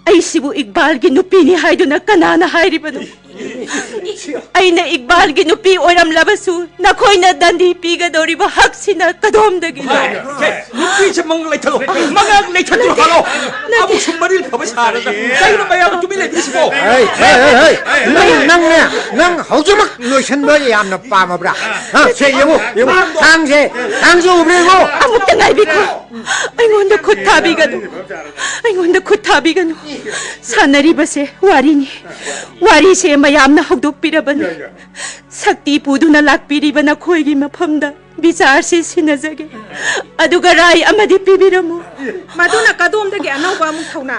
ꯑꯩꯁꯤꯕꯨ ꯏꯛꯕꯥꯜꯒꯤ ꯅꯨꯄꯤꯅꯤ ꯍꯥꯏꯗꯨꯅ ꯀꯅꯥꯅ ꯍꯥꯏꯔꯤꯕꯅꯣ? ꯑꯩꯅ ꯏꯛꯕꯥꯜꯒꯤ ꯅꯨꯄꯤ ꯑꯣꯏꯔꯝꯂꯕꯁꯨ ꯅꯈꯣꯏꯅ ꯗꯟꯗꯤ ꯄꯤꯒꯗꯧꯔꯤꯕ ꯍꯛꯁꯤꯅ ꯀꯗꯣꯝꯗꯒꯤꯅꯣ? ꯁꯦ, ꯅꯨꯄꯤꯁꯦ ꯃꯉꯛ ꯂꯩꯊꯠꯂꯣ, ꯃꯉꯛ ꯂꯩꯊꯠꯂꯣ ꯍꯥꯏꯔꯣ꯫ ꯅꯠꯇꯦ꯫ ꯑꯃꯨꯛꯁꯨ ꯃꯔꯤꯜ ꯐꯕ ꯁꯥꯔꯗꯅ ꯀꯩꯅꯣ ꯃꯌꯥꯝ ꯇꯨꯃꯤꯟ ꯂꯩꯕꯤꯁꯤꯕꯣ? ꯍꯩ, ꯍꯩ, ꯍꯩ, ꯍꯩ꯫ ꯅꯪ, ꯅꯪꯅꯦ, ꯅꯪ ꯍꯧꯖꯤꯛꯃꯛ ꯂꯣꯏꯁꯤꯟꯕ ꯌꯥꯝꯅ ꯄꯥꯝꯃꯕ꯭ꯔꯥ? ꯍꯥ, ꯁꯦ, ꯌꯦꯡꯉꯨ, ꯌꯦꯡꯉꯨ, ꯊꯥꯡꯁꯦ, ꯊꯥꯡꯁꯦ ꯎꯕ꯭ꯔꯥ ꯌꯦꯡꯉꯨ꯫ ꯑꯃꯨꯛꯇ ꯉꯥꯏꯕꯤꯈꯣ꯫ ꯑꯩꯉꯣꯟꯗ ꯈꯨꯠ ꯊꯥꯕꯤꯒꯅꯨ꯫ ꯑꯩꯉꯣꯟꯗ ꯈꯨꯠ ꯊꯥꯕꯤꯒꯅꯨ꯫ ꯁꯥꯟꯅꯔꯤꯕꯁꯦ ꯋꯥꯔꯤꯅꯤ꯫ ꯋꯥꯔꯤꯁꯦ ꯃꯌꯥꯝꯅ ꯍꯧꯗꯣꯛꯄꯤꯔꯕꯅꯤ꯫ ꯁꯛꯇꯤ ꯄꯨꯗꯨꯅ ꯂꯥꯛꯄꯤꯔꯤꯕ ꯅꯈꯣꯏꯒꯤ ꯃꯐꯝꯗ ꯕꯤꯆꯥꯔꯁꯤ ꯁꯤꯟꯅꯖꯒꯦ꯫ ꯑꯗꯨꯒ ꯔꯥꯏ ꯑꯃꯗꯤ ꯄꯤꯕꯤꯔꯝꯃꯨ꯫ ꯃꯗꯨꯅ ꯀꯗꯣꯝꯗꯒꯤ ꯑꯅꯧꯕ ꯑꯃꯨꯛ ꯊꯧꯅꯥ?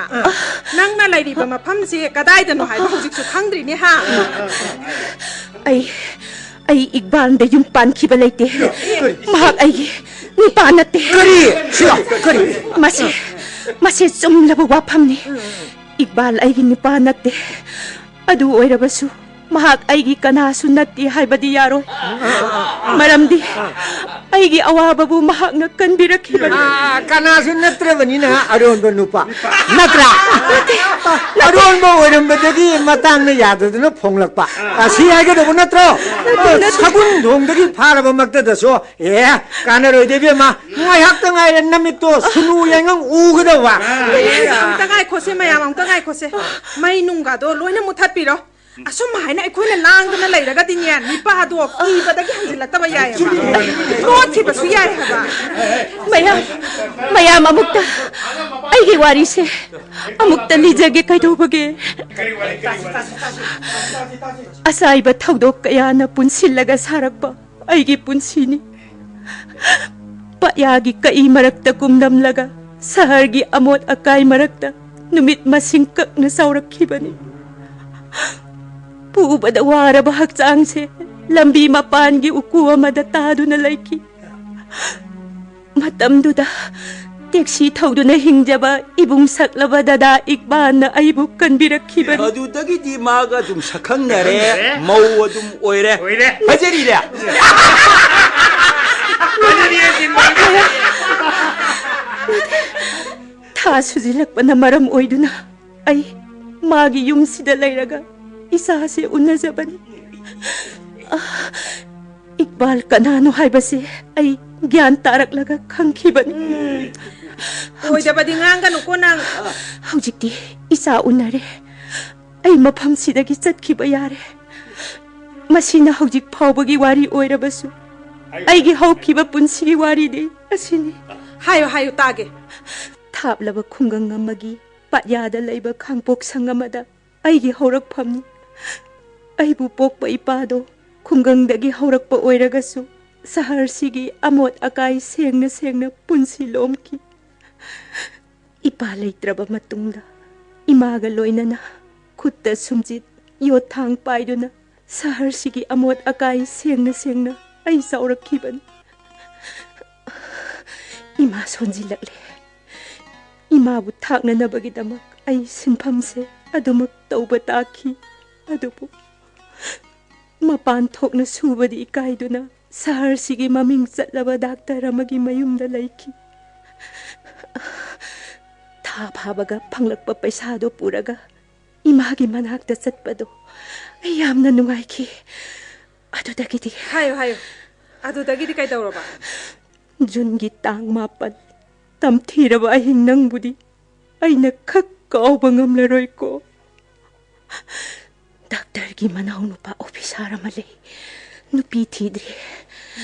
ꯅꯪꯅ ꯂꯩꯔꯤꯕ ꯃꯐꯝꯁꯤ ꯀꯗꯥꯏꯗꯅꯣ ꯍꯥꯏꯕ ꯍꯧꯖꯤꯛꯁꯨ ꯈꯪꯗ꯭ꯔꯤꯅꯦ, ꯍꯥ? ꯑꯩ, ꯑꯩ ꯏꯛꯕꯥꯜꯗ ꯌꯨꯝ ꯄꯥꯟꯈꯤꯕ ꯂꯩꯇꯦ꯫ ꯃꯍꯥꯛ ꯑꯩꯒꯤ ꯅꯨꯄꯥ ꯅꯠꯇꯦ꯫ ꯀꯔꯤ? ꯁꯤꯗ ꯀꯔꯤ? ꯃꯁꯤ, ꯃꯁꯤ ꯆꯨꯝꯂꯕ ꯋꯥꯐꯝꯅꯤ꯫ ꯏꯛꯕꯥꯜ ꯑꯩꯒꯤ ꯅꯨꯄꯥ ꯅꯠꯇꯦ꯫ ꯑꯗꯨ ꯑꯣꯏꯔꯕꯁꯨ ꯃꯍꯥꯛ ꯑꯩꯒꯤ ꯀꯅꯥꯁꯨ ꯅꯠꯇꯦ ꯍꯥꯏꯕꯗꯤ ꯌꯥꯔꯣꯏ꯫ ꯃꯔꯝꯗꯤ ꯑꯩꯒꯤ ꯑꯋꯥꯕꯕꯨ ꯃꯍꯥꯛꯅ ꯀꯟꯕꯤꯔꯛꯈꯤꯕꯅꯤ꯫ ꯑꯥ, ꯀꯅꯥꯁꯨ ꯅꯠꯇ꯭ꯔꯕꯅꯤꯅ ꯑꯔꯣꯟꯕ ꯅꯨꯄꯥ ꯅꯠꯇ꯭ꯔꯥ? ꯑꯔꯣꯟꯕ ꯑꯣꯏꯔꯝꯕꯗꯒꯤ ꯃꯇꯥꯡꯅ ꯌꯥꯗꯗꯅ ꯐꯣꯡꯂꯛꯄ ꯑꯁꯤ ꯍꯥꯏꯒꯗꯧꯕ ꯅꯠꯇ꯭ꯔꯣ? ꯅꯠꯇꯦ, ꯅꯠꯇꯦ꯫ ꯁꯒꯨꯟ ꯊꯣꯡꯗꯒꯤ ꯐꯥꯔꯕꯃꯛꯇꯗꯁꯨ, ꯑꯦ, ꯀꯥꯟꯅꯔꯣꯏꯗ ꯏꯕꯦꯝꯃ, ꯉꯥꯏꯍꯥꯛꯇ ꯉꯥꯏꯔꯦ ꯅꯃꯤꯠꯇꯣ ꯁꯨꯅꯨ ꯌꯥꯏꯉꯪ ꯎꯒꯗꯧꯕ꯫ ꯑꯝꯇ ꯉꯥꯏꯈꯣꯁꯦ ꯃꯌꯥꯝ, ꯑꯝꯇ ꯉꯥꯏꯈꯣꯁꯦ꯫ ꯃꯩ ꯅꯨꯡꯒꯗꯣ ꯂꯣꯏꯅ ꯃꯨꯊꯠꯄꯤꯔꯣ꯫ ꯑꯁꯨꯝ ꯍꯥꯏꯅ ꯑꯩꯈꯣꯏꯅ ꯂꯥꯡꯗꯅ ꯂꯩꯔꯒꯗꯤꯅꯦ, ꯅꯤꯄꯥꯗꯣ ꯀꯤꯕꯗꯒꯤ ꯍꯟꯖꯤꯜꯂꯛꯇꯕ ꯌꯥꯏꯑꯕ꯫ ꯂꯣꯠꯈꯤꯕꯁꯨ ꯌꯥꯏ ꯍꯥꯏꯕ꯫ ꯃꯌꯥꯝ, ꯃꯌꯥꯝ ꯑꯃꯨꯛꯇ ꯑꯩꯒꯤ ꯋꯥꯔꯤꯁꯦ ꯑꯃꯨꯛꯇ ꯂꯤꯖꯒꯦ꯫ ꯀꯩꯗꯧꯕꯒꯦ? ꯑꯆꯥꯏꯕ ꯊꯧꯗꯣꯛ ꯀꯌꯥꯅ ꯄꯨꯟꯁꯤꯜꯂꯒ ꯁꯥꯔꯛꯄ ꯑꯩꯒꯤ ꯄꯨꯟꯁꯤꯅꯤ꯫ ꯄꯌꯥꯒꯤ ꯀꯛꯏ ꯃꯔꯛꯇ ꯀꯨꯝꯂꯝꯂꯒ ꯁꯍꯔꯒꯤ ꯑꯃꯣꯠ ꯑꯀꯥꯏ ꯃꯔꯛꯇ ꯅꯨꯃꯤꯠ ꯃꯁꯤꯡ ꯀꯛꯅ ꯆꯥꯎꯔꯛꯈꯤꯕꯅꯤ꯫ ꯄꯨꯕꯗ ꯋꯥꯔꯕ ꯍꯛꯆꯥꯡꯁꯦ ꯂꯝꯕꯤ ꯃꯄꯥꯟꯒꯤ ꯎꯀꯨ ꯑꯃꯗ ꯇꯥꯗꯨꯅ ꯂꯩꯈꯤ꯫ ꯃꯇꯝꯗꯨꯗ ꯇꯦꯛꯁꯤ ꯊꯧꯗꯨꯅ ꯍꯤꯡꯖꯕ ꯏꯕꯨꯡ ꯁꯛꯂꯕ ꯗꯗꯥ ꯏꯛꯕꯥꯜꯅ ꯑꯩꯕꯨ ꯀꯟꯕꯤꯔꯛꯈꯤꯕꯅꯤ꯫ ꯑꯗꯨꯗꯒꯤꯗꯤ ꯃꯥꯒ ꯑꯗꯨꯝ ꯁꯛꯈꯪꯅꯔꯦ, ꯃꯧ ꯑꯗꯨꯝ ꯑꯣꯏꯔꯦ꯫ ꯑꯣꯏꯔꯦ꯫ ꯐꯖꯔꯤꯔꯦ꯫ ꯊꯥ ꯁꯨꯖꯤꯜꯂꯛꯄꯅ ꯃꯔꯝ ꯑꯣꯏꯗꯨꯅ ꯑꯩ ꯃꯥꯒꯤ ꯌꯨꯝꯁꯤꯗ ꯂꯩꯔꯒ ꯏꯆꯥꯁꯦ ꯎꯅꯖꯕꯅꯤ꯫ ꯑ, ꯏꯛꯕꯥꯜ ꯀꯅꯥꯅꯣ ꯍꯥꯏꯕꯁꯦ ꯑꯩ ꯒ꯭ꯌꯥꯟ ꯇꯥꯔꯛꯂꯒ ꯈꯪꯈꯤꯕꯅꯤ꯫ ꯑꯣꯏꯗꯕꯗꯤ ꯉꯥꯡꯒꯅꯨꯀꯣ ꯅꯪ꯫ ꯍꯧꯖꯤꯛꯇꯤ ꯏꯆꯥ ꯎꯅꯔꯦ꯫ ꯑꯩ ꯃꯐꯝꯁꯤꯗꯒꯤ ꯆꯠꯈꯤꯕ ꯌꯥꯔꯦ꯫ ꯃꯁꯤꯅ ꯍꯧꯖꯤꯛ ꯐꯥꯎꯕꯒꯤ ꯋꯥꯔꯤ ꯑꯣꯏꯔꯕꯁꯨ ꯑꯩꯒꯤ ꯍꯧꯈꯤꯕ ꯄꯨꯟꯁꯤꯒꯤ ꯋꯥꯔꯤꯗꯤ ꯑꯁꯤꯅꯤ꯫ ꯍꯥꯏꯌꯨ, ꯍꯥꯏꯌꯨ, ꯇꯥꯒꯦ꯫ ꯊꯥꯞꯂꯕ ꯈꯨꯡꯒꯪ ꯑꯃꯒꯤ ꯄꯥꯠꯌꯥꯗ ꯂꯩꯕ ꯈꯥꯡꯄꯣꯛ ꯁꯪ ꯑꯃꯗ ꯑꯩꯒꯤ ꯍꯧꯔꯛꯐꯝꯅꯤ꯫ ꯑꯩꯕꯨ ꯄꯣꯛꯄ ꯏꯄꯥꯗꯣ ꯈꯨꯡꯒꯪꯗꯒꯤ ꯍꯧꯔꯛꯄ ꯑꯣꯏꯔꯒꯁꯨ ꯁꯍꯔꯁꯤꯒꯤ ꯑꯃꯣꯠ ꯑꯀꯥꯏ ꯁꯦꯡꯅ ꯁꯦꯡꯅ ꯄꯨꯟꯁꯤ ꯂꯣꯝꯈꯤ꯫ ꯏꯄꯥ ꯂꯩꯇ꯭ꯔꯕ ꯃꯇꯨꯡꯗ ꯏꯃꯥꯒ ꯂꯣꯏꯅꯅ ꯈꯨꯠꯇ ꯁꯨꯝꯖꯤꯠ, ꯌꯣꯠꯊꯥꯡ ꯄꯥꯏꯗꯨꯅ ꯁꯍꯔꯁꯤꯒꯤ ꯑꯃꯣꯠ ꯑꯀꯥꯏ ꯁꯦꯡꯅ ꯁꯦꯡꯅ ꯑꯩ ꯆꯥꯎꯔꯛꯈꯤꯕꯅꯤ꯫ ꯏꯃꯥ ꯁꯣꯟꯖꯤꯜꯂꯛꯂꯦ꯫ ꯏꯃꯥꯕꯨ ꯊꯥꯛꯅꯅꯕꯒꯤꯗꯃꯛ ꯑꯩ ꯁꯤꯟꯐꯝꯁꯦ ꯑꯗꯨꯃꯛ ꯇꯧꯕ ꯇꯥꯈꯤ꯫ ꯑꯗꯨꯕꯨ ꯃꯄꯥꯟ ꯊꯣꯛꯅ ꯁꯨꯕꯗꯤ ꯏꯀꯥꯏꯗꯨꯅ ꯁꯍꯔꯁꯤꯒꯤ ꯃꯃꯤꯡ ꯆꯠꯂꯕ ꯗꯥꯛꯇꯔ ꯑꯃꯒꯤ ꯃꯌꯨꯝꯗ ꯂꯩꯈꯤ꯫ ꯊꯥ ꯐꯥꯕꯒ ꯐꯪꯂꯛꯄ ꯄꯩꯁꯥꯗꯨ ꯄꯨꯔꯒ ꯏꯃꯥꯒꯤ ꯃꯅꯥꯛꯇ ꯆꯠꯄꯗꯣ ꯑꯩ ꯌꯥꯝꯅ ꯅꯨꯡꯉꯥꯏꯈꯤ꯫ ꯑꯗꯨꯗꯒꯤꯗꯤ ꯍꯥꯏꯌꯨ, ꯍꯥꯏꯌꯨ꯫ ꯑꯗꯨꯗꯒꯤꯗꯤ ꯀꯩꯗꯧꯔꯕ? ꯖꯨꯟꯒꯤ ꯇꯥꯡ ꯃꯥꯄꯟ, ꯇꯝꯊꯤꯔꯕ ꯑꯍꯤꯡ ꯅꯪꯕꯨꯗꯤ ꯑꯩꯅ ꯈꯛ ꯀꯥꯎꯕ ꯉꯝꯂꯔꯣꯏꯀꯣ꯫ ꯗꯥꯛꯇꯔꯒꯤ ꯃꯅꯥꯎꯅꯨꯄꯥ ꯑꯣꯐꯤꯁꯥꯔ ꯑꯃ ꯂꯩ꯫ ꯅꯨꯄꯤ ꯊꯤꯗ꯭ꯔꯤ꯫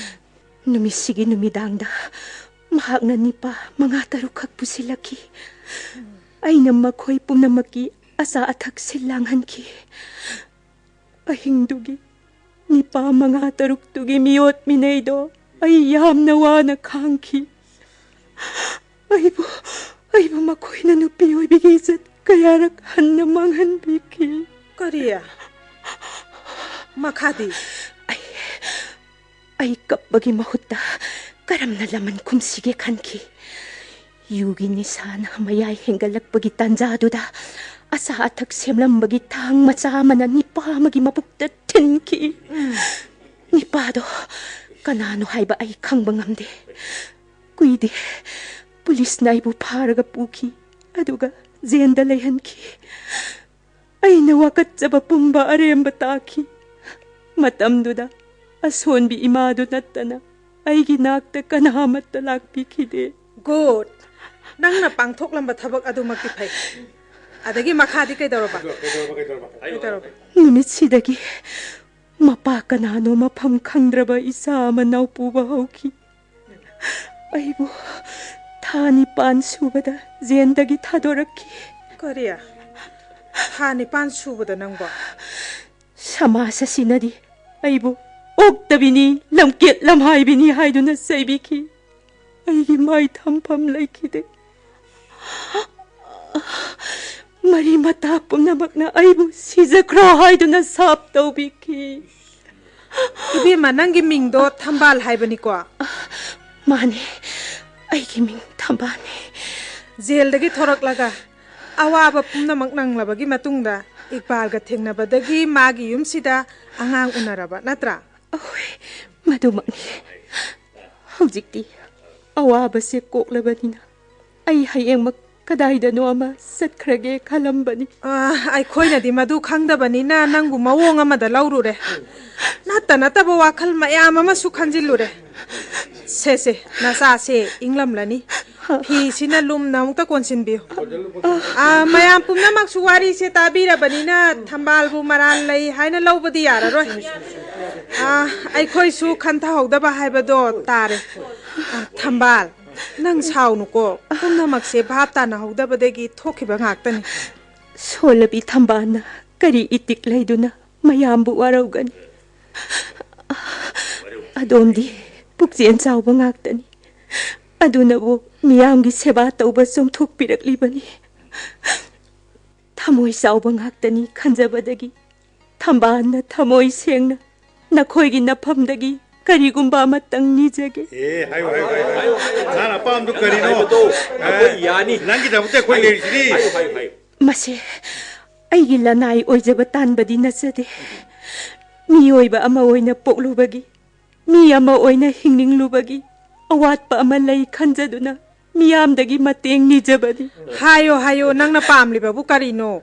ꯅꯨꯃꯤꯠꯁꯤꯒꯤ ꯅꯨꯃꯤꯗꯥꯡꯗ ꯃꯍꯥꯛꯅ ꯅꯤꯄꯥ ꯃꯉꯥ ꯇꯔꯨꯛꯈꯛ ꯄꯨꯁꯤꯜꯂꯛꯈꯤ꯫ ꯑꯩꯅ ꯃꯈꯣꯏ ꯄꯨꯝꯅꯃꯛꯀꯤ ꯑꯆꯥ ꯑꯊꯛ ꯁꯤꯜ ꯂꯥꯡꯍꯟꯈꯤ꯫ ꯑꯍꯤꯡꯗꯨꯒꯤ ꯅꯤꯄꯥ ꯃꯉꯥ ꯇꯔꯨꯛꯇꯨꯒꯤ ꯃꯤꯑꯣꯠ ꯃꯤꯅꯩꯗꯣ ꯑꯩ ꯌꯥꯝꯅ ꯋꯥꯅ ꯈꯥꯡꯈꯤ꯫ ꯑꯩꯕꯨ, ꯑꯩꯕꯨ ꯃꯈꯣꯏꯅ ꯅꯨꯄꯤ ꯑꯣꯏꯕꯤꯒꯤ ꯏꯖꯠ ꯀꯌꯥꯔꯛ ꯍꯟꯅ ꯃꯥꯡꯍꯟꯕꯤꯈꯤ꯫ ꯀꯔꯤ? ꯃꯈꯥꯗꯤ? ꯑꯩ, ꯑꯩ ꯀꯞꯄꯒꯤ ꯃꯍꯨꯠꯇ ꯀꯔꯝꯅ ꯂꯃꯟ ꯈꯨꯝꯁꯤꯒꯦ ꯈꯟꯈꯤ꯫ ꯌꯨꯒꯤ ꯅꯤꯁꯥꯅ ꯃꯌꯥꯏ ꯍꯦꯟꯒꯠꯂꯛꯄꯒꯤ ꯇꯥꯟꯖꯥꯗꯨꯗ ꯑꯆꯥ ꯑꯊꯛ ꯁꯦꯝꯂꯝꯕꯒꯤ ꯊꯥꯡ ꯃꯆꯥ ꯑꯃꯅ ꯅꯤꯄꯥ ꯑꯃꯒꯤ ꯃꯕꯨꯛꯇ ꯊꯤꯟꯈꯤ꯫ ꯅꯤꯄꯥꯗꯣ ꯀꯅꯥꯅꯣ ꯍꯥꯏꯕ ꯑꯩ ꯈꯪꯕ ꯉꯝꯗꯦ꯫ ꯀꯨꯏꯗꯦ, ꯄꯨꯂꯤꯁꯅ ꯑꯩꯕꯨ ꯐꯥꯔꯒ ꯄꯨꯈꯤ, ꯑꯗꯨꯒ ꯖꯦꯟꯗ ꯂꯩꯍꯟꯈꯤ꯫ ꯑꯩꯅ ꯋꯥꯀꯠꯆꯕ ꯄꯨꯝꯕ ꯑꯔꯦꯝꯕ ꯇꯥꯈꯤ꯫ ꯃꯇꯝꯗꯨꯗ ꯑꯁꯣꯟꯕꯤ ꯏꯃꯥꯗꯨ ꯅꯠꯇꯅ ꯑꯩꯒꯤ ꯅꯥꯛꯇ ꯀꯅꯥꯃꯠꯇ ꯂꯥꯛꯄꯤꯈꯤꯗꯦ꯫ ꯒꯨꯗ! ꯅꯪꯅ ꯄꯥꯡꯊꯣꯛꯂꯝꯕ ꯊꯕꯛ ꯑꯗꯨꯃꯛꯇꯤ ꯐꯩ꯫ ꯑꯗꯒꯤ ꯃꯈꯥꯗꯤ ꯀꯩꯗꯧꯔꯕ? ꯀꯩꯗꯧꯔꯕ? ꯅꯨꯃꯤꯠꯁꯤꯗꯒꯤ ꯃꯄꯥ ꯀꯅꯥꯅꯣ ꯃꯐꯝ ꯈꯪꯗ꯭ꯔꯕ ꯏꯆꯥ ꯑꯃ ꯅꯥꯎꯄꯨꯕ ꯍꯧꯈꯤ꯫ ꯑꯩꯕꯨ ꯊꯥ ꯅꯤꯄꯥꯟ ꯁꯨꯕꯗ ꯖꯦꯟꯗꯒꯤ ꯊꯥꯗꯣꯔꯛꯈꯤ꯫ ꯀꯔꯤ? ꯊꯥ ꯅꯤꯄꯥꯟ ꯁꯨꯕꯗ ꯅꯪꯕꯣ? ꯁꯃꯥꯖ ꯑꯁꯤꯅꯗꯤ ꯑꯩꯕꯨ ꯑꯣꯛꯇꯕꯤꯅꯤ, ꯂꯝꯀꯦꯠ ꯂꯝꯍꯥꯏꯕꯤꯅꯤ ꯍꯥꯏꯗꯨꯅ ꯆꯩꯕꯤꯈꯤ꯫ ꯑꯩꯒꯤ ꯃꯥꯏ ꯊꯝꯐꯝ ꯂꯩꯈꯤꯗꯦ꯫ ꯃꯔꯤ ꯃꯇꯥ ꯄꯨꯝꯅꯃꯛꯅ ꯑꯩꯕꯨ ꯁꯤꯖꯈ꯭ꯔꯣ ꯍꯥꯏꯗꯨꯅ ꯁꯥꯞ ꯇꯧꯕꯤꯈꯤ꯫ ꯏꯕꯦꯝꯃ, ꯅꯪꯒꯤ ꯃꯤꯡꯗꯣ ꯊꯝꯕꯥꯜ ꯍꯥꯏꯕꯅꯤꯀꯣ? ꯃꯥꯅꯦ, ꯑꯩꯒꯤ ꯃꯤꯡ ꯊꯝꯕꯥꯜꯅꯦ꯫ ꯖꯦꯜꯗꯒꯤ ꯊꯣꯔꯛꯂꯒ ꯑꯋꯥꯕ ꯄꯨꯝꯅꯃꯛ ꯅꯪꯂꯕꯒꯤ ꯃꯇꯨꯡꯗ ꯏꯛꯕꯥꯜꯒ ꯊꯦꯡꯅꯕꯗꯒꯤ ꯃꯥꯒꯤ ꯌꯨꯝꯁꯤꯗ ꯑꯉꯥꯡ ꯎꯅꯔꯕ ꯅꯠꯇ꯭ꯔꯥ? ꯑꯍꯣꯏ, ꯃꯗꯨꯃꯛꯅꯤ꯫ ꯍꯧꯖꯤꯛꯇꯤ ꯑꯋꯥꯕꯁꯦ ꯀꯣꯛꯂꯕꯅꯤꯅ ꯑꯩ ꯍꯌꯦꯡꯃꯛ ꯀꯗꯥꯏꯗꯅꯣ ꯑꯃ ꯆꯠꯈ꯭ꯔꯒꯦ ꯈꯜꯂꯝꯕꯅꯤ꯫ ꯑꯥ, ꯑꯩꯈꯣꯏꯅꯗꯤ ꯃꯗꯨ ꯈꯪꯗꯕꯅꯤꯅ ꯅꯪꯕꯨ ꯃꯑꯣꯡ ꯑꯃꯗ ꯂꯧꯔꯨꯔꯦ꯫ ꯅꯠꯇ ꯅꯠꯇꯕ ꯋꯥꯈꯜ ꯃꯌꯥꯝ ꯑꯃꯁꯨ ꯈꯟꯖꯤꯜꯂꯨꯔꯦ꯫ ꯁꯦ, ꯁꯦ, ꯅꯆꯥꯁꯦ ꯏꯪꯂꯝꯂꯅꯤ꯫ ꯐꯤꯁꯤꯅ ꯂꯨꯝꯅ ꯑꯃꯨꯛꯇ ꯀꯣꯟꯁꯤꯟꯕꯤꯌꯨ꯫ ꯑꯥ, ꯃꯌꯥꯝ ꯄꯨꯝꯅꯃꯛꯁꯨ ꯋꯥꯔꯤꯁꯦ ꯇꯥꯕꯤꯔꯕꯅꯤꯅ ꯊꯝꯕꯥꯜꯕꯨ ꯃꯔꯥꯜ ꯂꯩ ꯍꯥꯏꯅ ꯂꯧꯕꯗꯤ ꯌꯥꯔꯔꯣꯏ꯫ ꯑꯥ, ꯑꯩꯈꯣꯏꯁꯨ ꯈꯟꯊꯍꯧꯗꯕ ꯍꯥꯏꯕꯗꯣ ꯇꯥꯔꯦ꯫ ꯑꯥ, ꯊꯝꯕꯥꯜ, ꯅꯪ ꯁꯥꯎꯅꯨꯀꯣ꯫ ꯄꯨꯝꯅꯃꯛꯁꯦ ꯚꯥꯞ ꯇꯥꯅꯍꯧꯗꯕꯗꯒꯤ ꯊꯣꯛꯈꯤꯕ ꯉꯥꯛꯇꯅꯤ꯫ ꯁꯣꯜꯂꯕꯤ ꯊꯝꯕꯥꯜꯅ ꯀꯔꯤ ꯏꯇꯤꯛ ꯂꯩꯗꯨꯅ ꯃꯌꯥꯝꯕꯨ ꯋꯥꯔꯧꯒꯅꯤ? ꯑꯗꯣꯝꯗꯤ ꯄꯨꯛꯆꯦꯜ ꯆꯥꯎꯕ ꯉꯥꯛꯇꯅꯤ꯫ ꯑꯗꯨꯅꯕꯨ ꯃꯤꯌꯥꯝꯒꯤ ꯁꯦꯕꯥ ꯇꯧꯕ ꯆꯣꯡꯊꯣꯛꯄꯤꯔꯛꯂꯤꯕꯅꯤ꯫ ꯊꯃꯣꯏ ꯆꯥꯎꯕ ꯉꯥꯛꯇꯅꯤ ꯈꯟꯖꯕꯗꯒꯤ ꯊꯝꯕꯥꯜꯅ ꯊꯃꯣꯏ ꯁꯦꯡꯅ ꯅꯈꯣꯏꯒꯤ ꯅꯐꯝꯗꯒꯤ ꯀꯔꯤꯒꯨꯝꯕ ꯑꯃꯇꯪ ꯅꯤꯖꯒꯦ꯫ ꯑꯦ, ꯍꯥꯏꯌꯨ, ꯍꯥꯏꯌꯨ, ꯍꯥꯏꯌꯨ, ꯍꯥꯏꯌꯨ꯫ ꯅꯍꯥꯟ ꯑꯄꯥꯝꯕꯗꯨ ꯀꯔꯤꯅꯣ? ꯍꯥꯏꯕꯗꯣ ꯑꯦ, ꯑꯩꯈꯣꯏ ꯌꯥꯅꯤ꯫ ꯅꯪꯒꯤꯗꯃꯛꯇ ꯑꯩꯈꯣꯏ ꯍꯥꯏꯌꯨ, ꯂꯩꯔꯤꯁꯤꯗꯤ꯫ ꯍꯥꯏꯌꯨ, ꯍꯥꯏꯌꯨ, ꯍꯥꯏꯌꯨ꯫ ꯃꯁꯦ ꯑꯩꯒꯤ ꯂꯅꯥꯏ ꯑꯣꯏꯖꯕ ꯇꯥꯟꯕꯗꯤ ꯅꯠꯆꯗꯦ꯫ ꯃꯤꯑꯣꯏꯕ ꯑꯃ ꯑꯣꯏꯅ ꯄꯣꯛꯂꯨꯕꯒꯤ, ꯃꯤ ꯑꯃ ꯑꯣꯏꯅ ꯍꯤꯡꯅꯤꯡꯂꯨꯕꯒꯤ ꯑꯋꯥꯠꯄ ꯑꯃ ꯂꯩ ꯈꯟꯖꯗꯨꯅ ꯃꯤꯌꯥꯝꯗꯒꯤ ꯃꯇꯦꯡ ꯅꯤꯖꯕꯅꯤ꯫ ꯍꯥꯏꯌꯣ, ꯍꯥꯏꯌꯣ, ꯅꯪꯅ ꯄꯥꯝꯂꯤꯕꯕꯨ ꯀꯔꯤꯅꯣ?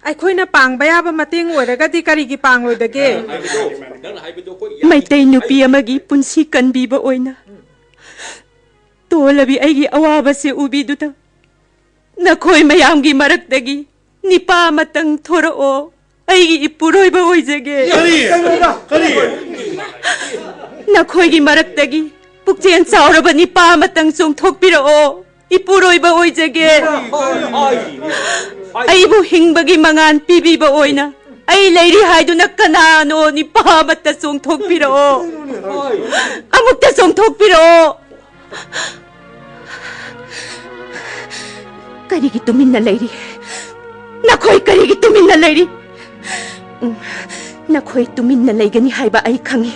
ꯑꯩꯈꯣꯏꯅ ꯄꯥꯡꯕ ꯌꯥꯕ ꯃꯇꯦꯡ ꯑꯣꯏꯔꯒꯗꯤ ꯀꯔꯤꯒꯤ ꯄꯥꯡꯂꯣꯏꯗꯒꯦ? ꯍꯥꯏꯕꯗꯣ, ꯅꯪꯅ ꯍꯥꯏꯕꯗꯣ ꯑꯩꯈꯣꯏ ꯌꯥꯅꯤ꯫ ꯃꯩꯇꯩ ꯅꯨꯄꯤ ꯑꯃꯒꯤ ꯄꯨꯟꯁꯤ ꯀꯟꯕꯤꯕ ꯑꯣꯏꯅ ꯇꯣꯜꯂꯕꯤ ꯑꯩꯒꯤ ꯑꯋꯥꯕꯁꯦ ꯎꯕꯤꯗꯨꯅ ꯅꯈꯣꯏ ꯃꯌꯥꯝꯒꯤ ꯃꯔꯛꯇꯒꯤ ꯅꯤꯄꯥ ꯑꯃꯇꯪ ꯊꯣꯔꯛꯑꯣ, ꯑꯩꯒꯤ ꯏꯄꯨꯔꯣꯏꯕ ꯑꯣꯏꯖꯒꯦ꯫ ꯀꯔꯤ? ꯀꯔꯤ? ꯅꯈꯣꯏꯒꯤ ꯃꯔꯛꯇꯒꯤ ꯄꯨꯛꯆꯦꯜ ꯆꯥꯎꯔꯕ ꯅꯤꯄꯥ ꯑꯃꯇꯪ ꯆꯣꯡꯊꯣꯛꯄꯤꯔꯛꯑꯣ, ꯏꯄꯨꯔꯣꯏꯕ ꯑꯣꯏꯖꯒꯦ꯫ ꯑꯩꯕꯨ ꯍꯤꯡꯕꯒꯤ ꯃꯉꯥꯜ ꯄꯤꯕꯤꯕ ꯑꯣꯏꯅ ꯑꯩ ꯂꯩꯔꯤ ꯍꯥꯏꯗꯨꯅ ꯀꯅꯥꯅꯣ ꯅꯤꯄꯥ ꯑꯃꯠꯇ ꯆꯣꯡꯊꯣꯛꯄꯤꯔꯛꯑꯣ, ꯑꯃꯨꯛꯇ ꯆꯣꯡꯊꯣꯛꯄꯤꯔꯛꯑꯣ꯫ ꯀꯔꯤꯒꯤ ꯇꯨꯃꯤꯟꯅ ꯂꯩꯔꯤ? ꯅꯈꯣꯏ ꯀꯔꯤꯒꯤ ꯇꯨꯃꯤꯟꯅ ꯂꯩꯔꯤ? ꯎꯝ, ꯅꯈꯣꯏ ꯇꯨꯃꯤꯟꯅ ꯂꯩꯒꯅꯤ ꯍꯥꯏꯕ ꯑꯩ ꯈꯪꯏ꯫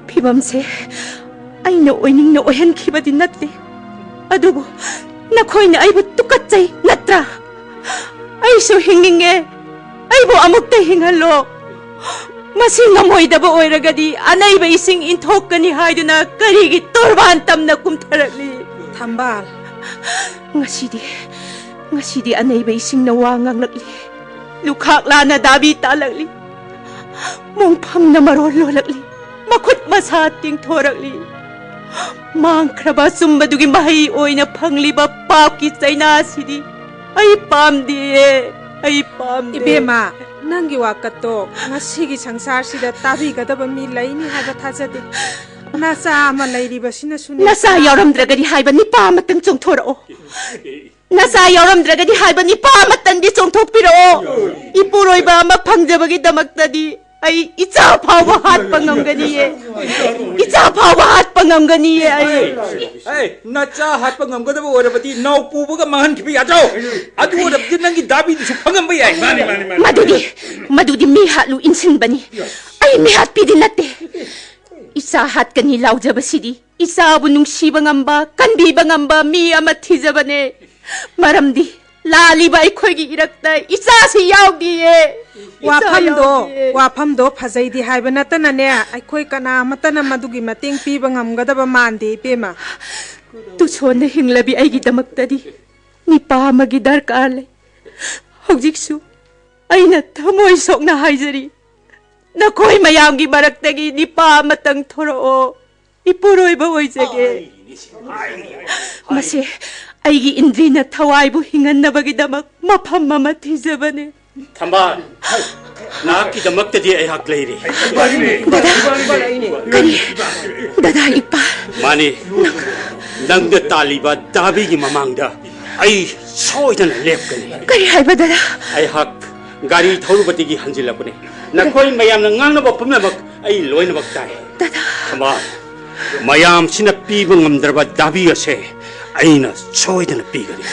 ꯐꯤꯕꯝꯁꯦ ꯑꯩꯅ ꯑꯣꯏꯅꯤꯡꯅ ꯑꯣꯏꯍꯟꯈꯤꯕꯗꯤ ꯅꯠꯇꯦ, ꯑꯗꯨꯕꯨ ꯅꯈꯣꯏꯅ ꯑꯩꯕꯨ ꯇꯨꯀꯠꯆꯩ ꯅꯠꯇ꯭ꯔꯥ? ꯑꯩꯁꯨ ꯍꯤꯡꯅꯤꯡꯉꯦ, ꯑꯩꯕꯨ ꯑꯃꯨꯛꯇ ꯍꯤꯡꯍꯜꯂꯣ꯫ ꯃꯁꯤ ꯉꯝꯃꯣꯏꯗꯕ ꯑꯣꯏꯔꯒꯗꯤ ꯑꯅꯩꯕ ꯏꯁꯤꯡ ꯏꯟꯊꯣꯛꯀꯅꯤ ꯍꯥꯏꯗꯨꯅ ꯀꯔꯤꯒꯤ ꯇꯣꯔꯕꯥꯟ ꯇꯝꯅ ꯀꯨꯝꯊꯔꯛꯂꯤ? ꯊꯝꯕꯥꯜ꯫ ꯉꯁꯤꯗꯤ, ꯉꯁꯤꯗꯤ ꯑꯅꯩꯕ ꯏꯁꯤꯡꯅ ꯋꯥ ꯉꯥꯡꯂꯛꯂꯤ, ꯂꯨꯈꯥꯛ ꯂꯥꯅ ꯗꯥꯕꯤ ꯇꯥꯂꯛꯂꯤ, ꯃꯣꯡꯐꯝꯅ ꯃꯔꯣꯜ ꯂꯣꯜꯂꯛꯂꯤ, ꯃꯈꯨꯠ ꯃꯁꯥ ꯇꯤꯡꯊꯣꯔꯛꯂꯤ꯫ ꯃꯥꯡꯈ꯭ꯔꯕ ꯑꯆꯨꯝꯕꯗꯨꯒꯤ ꯃꯍꯩ ꯑꯣꯏꯅ ꯐꯪꯂꯤꯕ ꯄꯥꯞꯀꯤ ꯆꯩꯅꯥ ꯑꯁꯤꯗꯤ ꯑꯩ ꯄꯥꯝꯗꯦ, ꯑꯩ ꯄꯥꯝꯗꯦ꯫ ꯏꯕꯦꯝꯃ, ꯅꯪꯒꯤ ꯋꯥꯀꯠꯇꯣ ꯉꯁꯤꯒꯤ ꯁꯪꯁꯥꯔꯁꯤꯗ ꯇꯥꯕꯤꯒꯗꯕ ꯃꯤ ꯂꯩꯅꯤ ꯍꯥꯏꯕ ꯊꯥꯖꯗꯦ꯫ ꯅꯆꯥ ꯑꯃ ꯂꯩꯔꯤꯕꯁꯤꯅꯁꯨꯅꯦ꯫ ꯅꯆꯥ ꯌꯥꯎꯔꯝꯗ꯭ꯔꯒꯗꯤ ꯍꯥꯏꯕ ꯅꯤꯄꯥ ꯑꯃꯇꯪ ꯆꯣꯡꯊꯣꯔꯛꯑꯣ꯫ ꯅꯆꯥ ꯌꯥꯎꯔꯝꯗ꯭ꯔꯒꯗꯤ ꯍꯥꯏꯕ ꯅꯤꯄꯥ ꯑꯃꯇꯪꯗꯤ ꯆꯣꯡꯊꯣꯛꯄꯤꯔꯛꯑꯣ꯫ ꯏꯄꯨꯔꯣꯏꯕ ꯑꯃ ꯐꯪꯖꯕꯒꯤꯗꯃꯛꯇꯗꯤ ꯑꯩ ꯏꯆꯥ ꯐꯥꯎꯕ ꯍꯥꯠꯄ ꯉꯝꯒꯅꯤꯌꯦ꯫ ꯏꯆꯥ ꯐꯥꯎꯕ ꯍꯥꯠꯄ ꯉꯝꯒꯅꯤꯌꯦ ꯑꯩ꯫ ꯑꯦ, ꯅꯆꯥ ꯍꯥꯠꯄ ꯉꯝꯒꯗꯕ ꯑꯣꯏꯔꯕꯗꯤ ꯅꯥꯎ ꯄꯨꯕꯒ ꯃꯥꯡꯍꯟꯈꯤꯕ ꯌꯥꯗ꯭ꯔꯣ? ꯑꯗꯨ ꯑꯣꯏꯔꯕꯗꯤ ꯅꯪꯒꯤ ꯗꯥꯕꯤꯗꯨꯁꯨ ꯐꯪꯉꯝꯕ ꯌꯥꯏ꯫ ꯃꯥꯅꯤ, ꯃꯥꯅꯤ, ꯃꯥꯅꯤ꯫ ꯃꯗꯨꯗꯤ, ꯃꯗꯨꯗꯤ ꯃꯤ ꯍꯥꯠꯂꯨ ꯏꯟꯁꯤꯟꯕꯅꯤ꯫ ꯑꯩ ꯃꯤꯍꯥꯠꯄꯤꯗꯤ ꯅꯠꯇꯦ꯫ ꯏꯆꯥ ꯍꯥꯠꯀꯅꯤ ꯂꯥꯎꯖꯕꯁꯤꯗꯤ ꯏꯆꯥꯕꯨ ꯅꯨꯡꯁꯤꯕ ꯉꯝꯕ, ꯀꯟꯕꯤꯕ ꯉꯝꯕ ꯃꯤ ꯑꯃ ꯊꯤꯖꯕꯅꯦ꯫ ꯃꯔꯝꯗꯤ ꯂꯥꯜꯂꯤꯕ ꯑꯩꯈꯣꯏꯒꯤ ꯏꯔꯛꯇ ꯏꯆꯥꯁꯤ ꯌꯥꯎꯗꯤꯌꯦ꯫ ꯏꯆꯥ ꯋꯥꯐꯝꯗꯣ, ꯌꯥꯎꯗꯤꯌꯦ꯫ ꯋꯥꯐꯝꯗꯣ ꯐꯖꯩꯗꯤ ꯍꯥꯏꯕ ꯅꯠꯇꯅꯅꯦ, ꯑꯩꯈꯣꯏ ꯀꯅꯥ ꯑꯃꯠꯇꯅ ꯃꯗꯨꯒꯤ ꯃꯇꯦꯡ ꯄꯤꯕ ꯉꯝꯒꯗꯕ ꯃꯥꯟꯗꯦ, ꯏꯕꯦꯝꯃ꯫ ꯇꯨꯁꯣꯟꯗ ꯍꯤꯡꯂꯕꯤ ꯑꯩꯒꯤꯗꯃꯛꯇꯗꯤ ꯅꯤꯄꯥ ꯑꯃꯒꯤ ꯗꯔꯀꯥꯔ ꯂꯩ꯫ ꯍꯧꯖꯤꯛꯁꯨ ꯑꯩꯅ ꯊꯃꯣꯏ ꯁꯣꯛꯅ ꯍꯥꯏꯖꯔꯤ, ꯅꯈꯣꯏ ꯃꯌꯥꯝꯒꯤ ꯃꯔꯛꯇꯒꯤ ꯅꯤꯄꯥ ꯑꯃꯇꯪ ꯊꯣꯔꯛꯑꯣ, ꯏꯄꯨꯔꯣꯏꯕ ꯑꯣꯏꯖꯒꯦ꯫ ꯃꯁꯦ ꯑꯩꯒꯤ ꯏꯟꯗ꯭ꯔꯤꯅ ꯊꯋꯥꯏꯕꯨ ꯍꯤꯡꯍꯟꯅꯕꯒꯤꯗꯃꯛ ꯃꯐꯝ ꯑꯃ ꯊꯤꯖꯕꯅꯦ꯫ ꯊꯝꯕꯥꯜ, ꯅꯍꯥꯛꯀꯤꯗꯃꯛꯇꯗꯤ ꯑꯩꯍꯥꯛ ꯂꯩꯔꯤ꯫ ꯗꯥꯗꯥ, ꯀꯔꯤ? ꯗꯥꯗꯥ ꯏꯛꯕꯥꯜ꯫ ꯃꯥꯅꯤ, ꯅꯪꯅ ꯇꯥꯜꯂꯤꯕ ꯗꯥꯕꯤꯒꯤ ꯃꯃꯥꯡꯗ ꯑꯩ ꯁꯣꯏꯗꯅ ꯂꯦꯞꯀꯅꯤ꯫ ꯀꯔꯤ ꯍꯥꯏꯕ, ꯗꯥꯗꯥ? ꯑꯩꯍꯥꯛ ꯒꯥꯔꯤ ꯊꯧꯔꯨꯕꯗꯒꯤ ꯍꯟꯖꯤꯜꯂꯛꯄꯅꯦ꯫ ꯅꯈꯣꯏ ꯃꯌꯥꯝꯅ ꯉꯥꯡꯅꯕ ꯄꯨꯝꯅꯃꯛ ꯑꯩ ꯂꯣꯏꯅꯃꯛ ꯇꯥꯏ꯫ ꯗꯥꯗꯥ꯫ ꯊꯝꯕꯥꯜ, ꯃꯌꯥꯝꯁꯤꯅ ꯄꯤꯕ ꯉꯝꯗ꯭ꯔꯕ ꯗꯥꯕꯤ ꯑꯁꯦ ꯑꯩꯅ ꯁꯣꯏꯗꯅ ꯄꯤꯒꯅꯤ꯫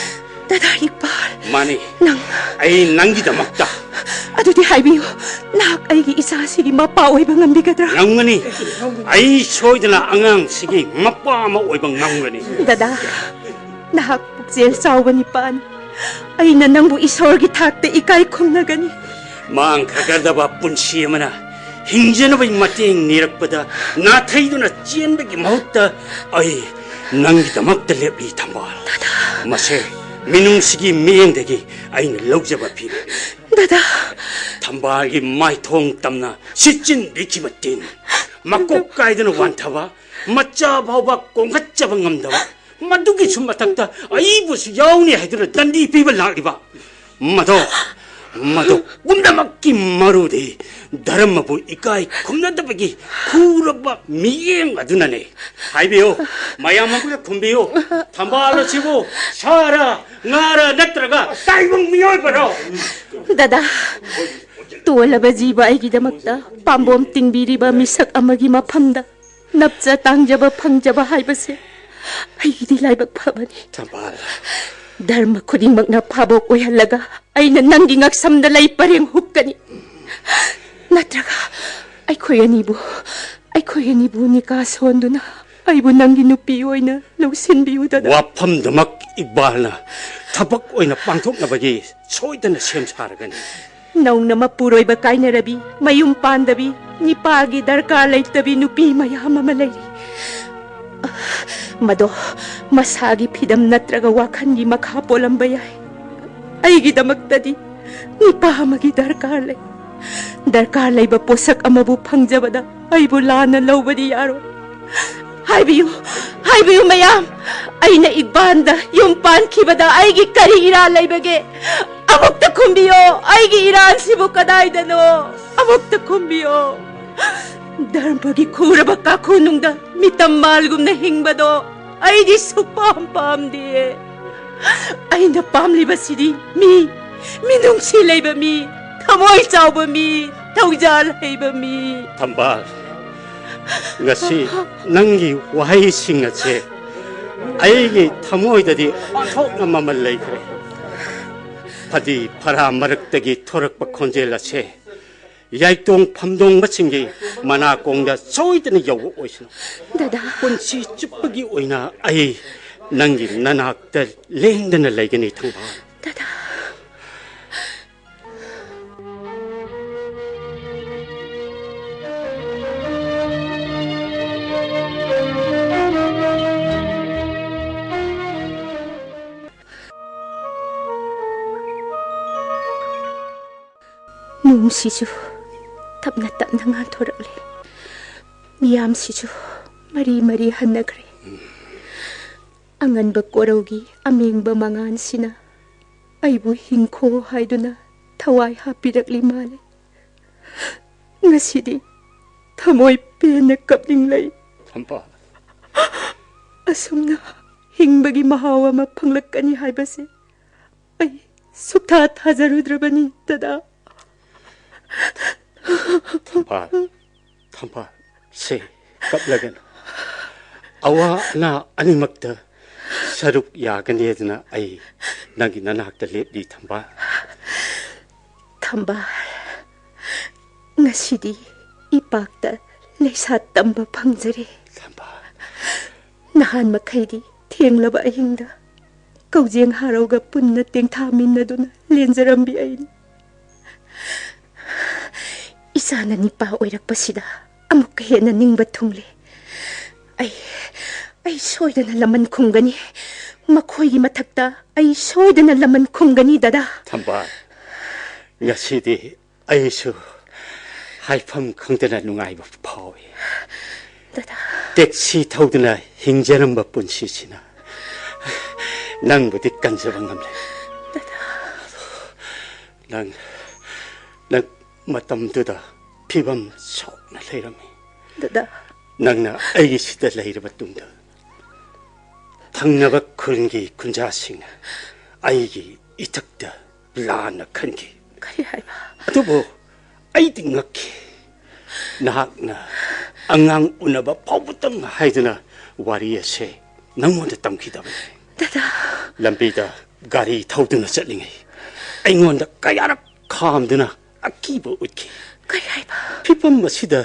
ꯗꯥꯗꯥ ꯏꯛꯕꯥꯜ꯫ ꯃꯥꯅꯤ꯫ ꯅꯪ꯫ ꯑꯩ ꯅꯪꯒꯤꯗꯃꯛꯇ꯫ ꯑꯗꯨꯗꯤ ꯍꯥꯏꯕꯤꯌꯨ, ꯅꯍꯥꯛ ꯑꯩꯒꯤ ꯏꯆꯥꯁꯤꯒꯤ ꯃꯄꯥ ꯑꯣꯏꯕ ꯉꯝꯕꯤꯒꯗ꯭ꯔꯥ? ꯉꯝꯒꯅꯤ꯫ ꯑꯩ ꯁꯣꯏꯗꯅ ꯑꯉꯥꯡꯁꯤꯒꯤ ꯃꯄꯥ ꯑꯃ ꯑꯣꯏꯕ ꯉꯝꯒꯅꯤ꯫ ꯗꯥꯗꯥ, ꯅꯍꯥꯛ ꯄꯨꯛꯆꯦꯜ ꯆꯥꯎꯕ ꯅꯤꯄꯥꯅꯤ꯫ ꯑꯩꯅ ꯅꯪꯕꯨ ꯏꯁꯣꯔꯒꯤ ꯊꯥꯛꯇ ꯏꯀꯥꯏ ꯈꯨꯝꯅꯒꯅꯤ꯫ ꯃꯥꯡꯈ꯭ꯔꯒꯗꯕ ꯄꯨꯟꯁꯤ ꯑꯃꯅ ꯍꯤꯡꯖꯅꯕꯒꯤ ꯃꯇꯦꯡ ꯅꯤꯔꯛꯄꯗ ꯅꯥꯊꯩꯗꯨꯅ ꯆꯦꯟꯕꯒꯤ ꯃꯍꯨꯠꯇ ꯑꯩ ꯅꯪꯒꯤꯗꯃꯛꯇ ꯂꯦꯞꯂꯤ, ꯊꯝꯕꯥꯜ꯫ ꯃꯁꯦ ꯃꯤꯅꯨꯡꯁꯤꯒꯤ ꯃꯤꯠꯌꯦꯡꯗꯒꯤ ꯑꯩꯅ ꯂꯧꯖꯕ ꯐꯤꯔꯦꯞꯅꯤ꯫ ꯗꯥꯗꯥ꯫ ꯊꯝꯕꯥꯜꯒꯤ ꯃꯥꯏꯊꯣꯡ ꯇꯝꯅ ꯁꯤꯠꯆꯤꯟꯕꯤꯈꯤꯕ ꯇꯤꯟ꯫ ꯃꯀꯣꯛ ꯀꯥꯏꯗꯅ ꯋꯥꯟꯊꯕ, ꯃꯆꯥ ꯐꯥꯎꯕ ꯀꯣꯟꯈꯠꯆꯕ ꯉꯝꯗꯕ, ꯃꯗꯨꯒꯤꯁꯨ ꯃꯊꯛꯇ ꯑꯩꯕꯨꯁꯨ ꯌꯥꯎꯅꯤ ꯍꯥꯏꯗꯨꯅ ꯗꯟꯗꯤ ꯄꯤꯕ ꯂꯥꯛꯂꯤꯕ꯫ ꯃꯗꯣ, ꯃꯗꯣ ꯄꯨꯝꯅꯃꯛꯀꯤ ꯃꯔꯨꯗꯤ ꯙꯔꯃꯕꯨ ꯏꯀꯥꯏ ꯈꯨꯝꯅꯗꯕꯒꯤ ꯈꯨꯔꯕ ꯃꯤꯠꯌꯦꯡ ꯑꯗꯨꯅꯅꯦ꯫ ꯍꯥꯏꯕꯤꯌꯨ, ꯃꯌꯥꯝ ꯑꯃꯒ ꯈꯨꯝꯕꯤꯌꯨ, ꯊꯝꯕꯥꯜ ꯑꯁꯤꯕꯨ ꯁꯥꯔ, ꯉꯥꯔ ꯅꯠꯇ꯭ꯔꯒ ꯇꯥꯏꯕꯪ ꯃꯤꯑꯣꯏꯕꯔꯣ? ꯗꯗꯥ, ꯇꯣꯜꯂꯕ ꯖꯤꯕ ꯑꯩꯒꯤꯗꯃꯛꯇ ꯄꯥꯝꯕꯣꯝ ꯇꯤꯡꯕꯤꯔꯤꯕ ꯃꯤꯁꯛ ꯑꯃꯒꯤ ꯃꯐꯝꯗ ꯅꯞꯆ ꯇꯥꯡꯖꯕ ꯐꯪꯖꯕ ꯍꯥꯏꯕꯁꯦ ꯑꯩꯒꯤꯗꯤ ꯂꯥꯏꯕꯛ ꯐꯕꯅꯤ꯫ ꯊꯝꯕꯥꯜ꯫ ꯙꯔꯃ ꯈꯨꯗꯤꯡꯃꯛꯅ ꯐꯥꯕꯣꯛ ꯑꯣꯏꯍꯜꯂꯒ ꯑꯩꯅ ꯅꯪꯒꯤ ꯉꯛꯁꯝꯗ ꯂꯩ ꯄꯔꯦꯡ ꯍꯨꯛꯀꯅꯤ꯫ ꯅꯠꯇ꯭ꯔꯒ ꯑꯩꯈꯣꯏ ꯑꯅꯤꯕꯨ, ꯑꯩꯈꯣꯏ ꯑꯅꯤꯕꯨ ꯅꯤꯀꯥ ꯁꯣꯟꯗꯨꯅ ꯑꯩꯕꯨ ꯅꯪꯒꯤ ꯅꯨꯄꯤ ꯑꯣꯏꯅ ꯂꯧꯁꯤꯟꯕꯤꯌꯨ, ꯗꯗꯥ꯫ ꯋꯥꯐꯝꯗꯨꯃꯛ ꯏꯛꯕꯥꯜꯅ ꯊꯕꯛ ꯑꯣꯏꯅ ꯄꯥꯡꯊꯣꯛꯅꯕꯒꯤ ꯁꯣꯏꯗꯅ ꯁꯦꯝ ꯁꯥꯔꯒꯅꯤ꯫ ꯅꯧꯅ ꯃꯄꯨꯔꯣꯏꯕ ꯀꯥꯏꯅꯔꯕꯤ, ꯃꯌꯨꯝ ꯄꯥꯟꯗꯕꯤ, ꯅꯤꯄꯥꯒꯤ ꯗꯔꯀꯥꯔ ꯂꯩꯇꯕꯤ ꯅꯨꯄꯤ ꯃꯌꯥꯝ ꯑꯃ ꯂꯩꯔꯤ꯫ ꯃꯗꯣ ꯃꯁꯥꯒꯤ ꯐꯤꯗꯝ ꯅꯠꯇ꯭ꯔꯒ ꯋꯥꯈꯜꯒꯤ ꯃꯈꯥ ꯄꯣꯜꯂꯝꯕ ꯌꯥꯏ꯫ ꯑꯩꯒꯤꯗꯃꯛꯇꯗꯤ ꯅꯤꯄꯥ ꯑꯃꯒꯤ ꯗꯔꯀꯥꯔ ꯂꯩ꯫ ꯗꯔꯀꯥꯔ ꯂꯩꯕ ꯄꯣꯠꯁꯛ ꯑꯃꯕꯨ ꯐꯪꯖꯕꯗ ꯑꯩꯕꯨ ꯂꯥꯟꯅ ꯂꯧꯕꯗꯤ ꯌꯥꯔꯣꯏ꯫ ꯍꯥꯏꯕꯤꯌꯨ, ꯍꯥꯏꯕꯤꯌꯨ ꯃꯌꯥꯝ, ꯑꯩꯅ ꯏꯛꯕꯥꯟꯗ ꯌꯨꯝ ꯄꯥꯟꯈꯤꯕꯗ ꯑꯩꯒꯤ ꯀꯔꯤ ꯏꯔꯥꯜ ꯂꯩꯕꯒꯦ? ꯑꯃꯨꯛꯇ ꯈꯨꯝꯕꯤꯌꯣ, ꯑꯩꯒꯤ ꯏꯔꯥꯜꯁꯤꯕꯨ ꯀꯗꯥꯏꯗꯅꯣ? ꯑꯃꯨꯛꯇ ꯈꯨꯝꯕꯤꯌꯣ꯫ ꯙꯔꯃꯒꯤ ꯈꯨꯔꯕ ꯀꯥꯈꯨꯅꯨꯡꯗ ꯃꯤꯇꯝ ꯃꯥꯜꯒꯨꯝꯅ ꯍꯤꯡꯕꯗꯣ ꯑꯩꯗꯤ ꯁꯨꯛꯄꯥꯝ ꯄꯥꯝꯗꯦ꯫ ꯑꯩꯅ ꯄꯥꯝꯂꯤꯕꯁꯤꯗꯤ ꯃꯤ, ꯃꯤꯅꯨꯡꯁꯤ ꯂꯩꯕ ꯃꯤ, ꯊꯃꯣꯏ ꯆꯥꯎꯕ ꯃꯤ, ꯊꯧꯖꯥꯜ ꯍꯩꯕ ꯃꯤ꯫ ꯊꯝꯕꯥꯜ, ꯉꯁꯤ ꯅꯪꯒꯤ ꯋꯥꯍꯩꯁꯤꯡ ꯑꯁꯦ ꯑꯩꯒꯤ ꯊꯃꯣꯏꯗꯗꯤ ꯑꯣꯟꯊꯣꯛꯅ ꯃꯃꯜ ꯂꯩꯈ꯭ꯔꯦ꯫ ꯐꯗꯤ ꯐꯔꯥ ꯃꯔꯛꯇꯒꯤ ꯊꯣꯔꯛꯄ ꯈꯣꯟꯖꯦꯜ ꯑꯁꯦ ꯌꯥꯏꯇꯣꯡ ꯐꯝꯗꯣꯡꯕꯁꯤꯡꯒꯤ ꯃꯅꯥꯀꯣꯡꯗ ꯁꯣꯏꯗꯅ ꯌꯧꯕ ꯑꯣꯏꯁꯅꯨ꯫ ꯗꯗꯥ꯫ ꯄꯨꯟꯁꯤ ꯆꯨꯞꯄꯒꯤ ꯑꯣꯏꯅ ꯑꯩ ꯅꯪꯒꯤ ꯅꯅꯥꯛꯇ ꯂꯦꯡꯗꯅ ꯂꯩꯒꯅꯤ, ꯊꯝꯕꯥꯜ꯫ ꯗꯗꯥ꯫ ꯅꯣꯡꯁꯤꯁꯨ ꯇꯞꯅ ꯇꯞꯅ ꯉꯥꯟꯊꯣꯔꯛꯂꯦ꯫ ꯃꯤꯌꯥꯝꯁꯤꯁꯨ ꯃꯔꯤ ꯃꯔꯤ ꯍꯟꯅꯈ꯭ꯔꯦ꯫ ꯑꯉꯟꯕ ꯀꯣꯔꯧꯒꯤ ꯑꯃꯦꯡꯕ ꯃꯉꯥꯜꯁꯤꯅ ꯑꯩꯕꯨ ꯍꯤꯡꯈꯣ ꯍꯥꯏꯗꯨꯅ ꯊꯋꯥꯏ ꯍꯥꯞꯄꯤꯔꯛꯂꯤ ꯃꯥꯜꯂꯦ꯫ ꯉꯁꯤꯗꯤ ꯊꯃꯣꯏ ꯄꯦꯟꯅ ꯀꯞꯅꯤꯡꯂꯩ꯫ ꯊꯝꯕꯥꯜ꯫ ꯑꯁꯨꯝꯅ ꯍꯤꯡꯕꯒꯤ ꯃꯍꯥꯎ ꯑꯃ ꯐꯪꯂꯛꯀꯅꯤ ꯍꯥꯏꯕꯁꯦ ꯑꯩ ꯁꯨꯛꯊꯥ ꯊꯥꯖꯔꯨꯗ꯭ꯔꯕꯅꯤ, ꯗꯗꯥ꯫ ꯊꯝꯕꯥꯜ, ꯊꯝꯕꯥꯜ, ꯁꯦ, ꯀꯞꯂꯒꯅꯨ꯫ ꯑꯋꯥ ꯑꯅꯥ ꯑꯅꯤꯃꯛꯇ ꯁꯔꯨꯛ ꯌꯥꯒꯅꯤ ꯍꯥꯏꯗꯨꯅ ꯑꯩ ꯅꯪꯒꯤ ꯅꯅꯥꯛꯇ ꯂꯦꯞꯂꯤ, ꯊꯝꯕꯥꯜ꯫ ꯊꯝꯕꯥꯜ, ꯉꯁꯤꯗꯤ ꯏꯄꯥꯛꯇ ꯂꯩꯁꯥ ꯇꯝꯕ ꯐꯪꯖꯔꯦ꯫ ꯊꯝꯕꯥꯜ꯫ ꯅꯍꯥꯟ ꯃꯈꯩꯗꯤ ꯊꯦꯡꯂꯕ ꯑꯍꯤꯡꯗ ꯀꯧꯖꯦꯡ ꯍꯥꯔꯧꯒ ꯄꯨꯟꯅ ꯇꯦꯡꯊꯥꯃꯤꯟꯅꯗꯨꯅ ꯂꯦꯟꯖꯔꯝꯕꯤ ꯑꯩꯅꯤ꯫ ꯏꯆꯥꯅ ꯅꯤꯄꯥ ꯑꯣꯏꯔꯛꯄꯁꯤꯗ ꯑꯃꯨꯛꯀ ꯍꯦꯟꯅ ꯅꯤꯡꯕ ꯊꯨꯡꯂꯦ꯫ ꯑꯩ, ꯑꯩ ꯁꯣꯏꯗꯅ ꯂꯃꯟ ꯈꯨꯝꯒꯅꯤ꯫ ꯃꯈꯣꯏꯒꯤ ꯃꯊꯛꯇ ꯑꯩ ꯁꯣꯏꯗꯅ ꯂꯃꯟ ꯈꯨꯝꯒꯅꯤ, ꯗꯗꯥ꯫ ꯊꯝꯕꯥꯜ, ꯉꯁꯤꯗꯤ ꯑꯩꯁꯨ ꯍꯥꯏꯐꯝ ꯈꯪꯗꯅ ꯅꯨꯡꯉꯥꯏꯕ ꯐꯥꯎꯏ꯫ ꯗꯗꯥ꯫ ꯇꯦꯛꯁꯤ ꯊꯧꯗꯨꯅ ꯍꯤꯡꯖꯔꯝꯕ ꯄꯨꯟꯁꯤꯁꯤꯅ ꯅꯪꯕꯨꯗꯤ ꯀꯟꯖꯕ ꯉꯝꯂꯦ꯫ ꯗꯗꯥ꯫ ꯅꯪ, ꯅꯪ ꯃꯇꯝꯗꯨꯗ ꯐꯤꯕꯝ ꯁꯣꯛꯅ ꯂꯩꯔꯝꯃꯤ꯫ ꯗꯗꯥ꯫ ꯅꯪꯅ ꯑꯩꯒꯤꯁꯤꯗ ꯂꯩꯔꯕ ꯇꯨꯡꯗ ꯊꯪꯅꯕ ꯈꯨꯟꯒꯤ ꯈꯨꯟꯖꯥꯁꯤꯡꯅ ꯑꯩꯒꯤ ꯏꯊꯛꯇ ꯂꯥꯟꯅ ꯈꯟꯈꯤ꯫ ꯀꯔꯤ ꯍꯥꯏꯕ? ꯑꯗꯨꯕꯨ ꯑꯩꯗꯤ ꯉꯛꯈꯤ꯫ ꯅꯍꯥꯛꯅ ꯑꯉꯥꯡ ꯎꯅꯕ ꯐꯥꯎꯕꯇꯪ ꯍꯥꯏꯗꯨꯅ ꯋꯥꯔꯤ ꯑꯁꯦ ꯅꯪꯉꯣꯟꯗ ꯇꯝꯈꯤꯗꯕꯅꯤ꯫ ꯗꯗꯥ꯫ ꯂꯝꯕꯤꯗ ꯒꯥꯔꯤ ꯊꯧꯗꯨꯅ ꯆꯠꯂꯤꯉꯩ ꯑꯩꯉꯣꯟꯗ ꯀꯌꯥꯔꯛ ꯈꯥꯝꯗꯨꯅ ꯑꯀꯤꯕ ꯎꯠꯈꯤ꯫ ꯀꯔꯤ ꯍꯥꯏꯕ? ꯐꯤꯕꯝ ꯑꯁꯤꯗ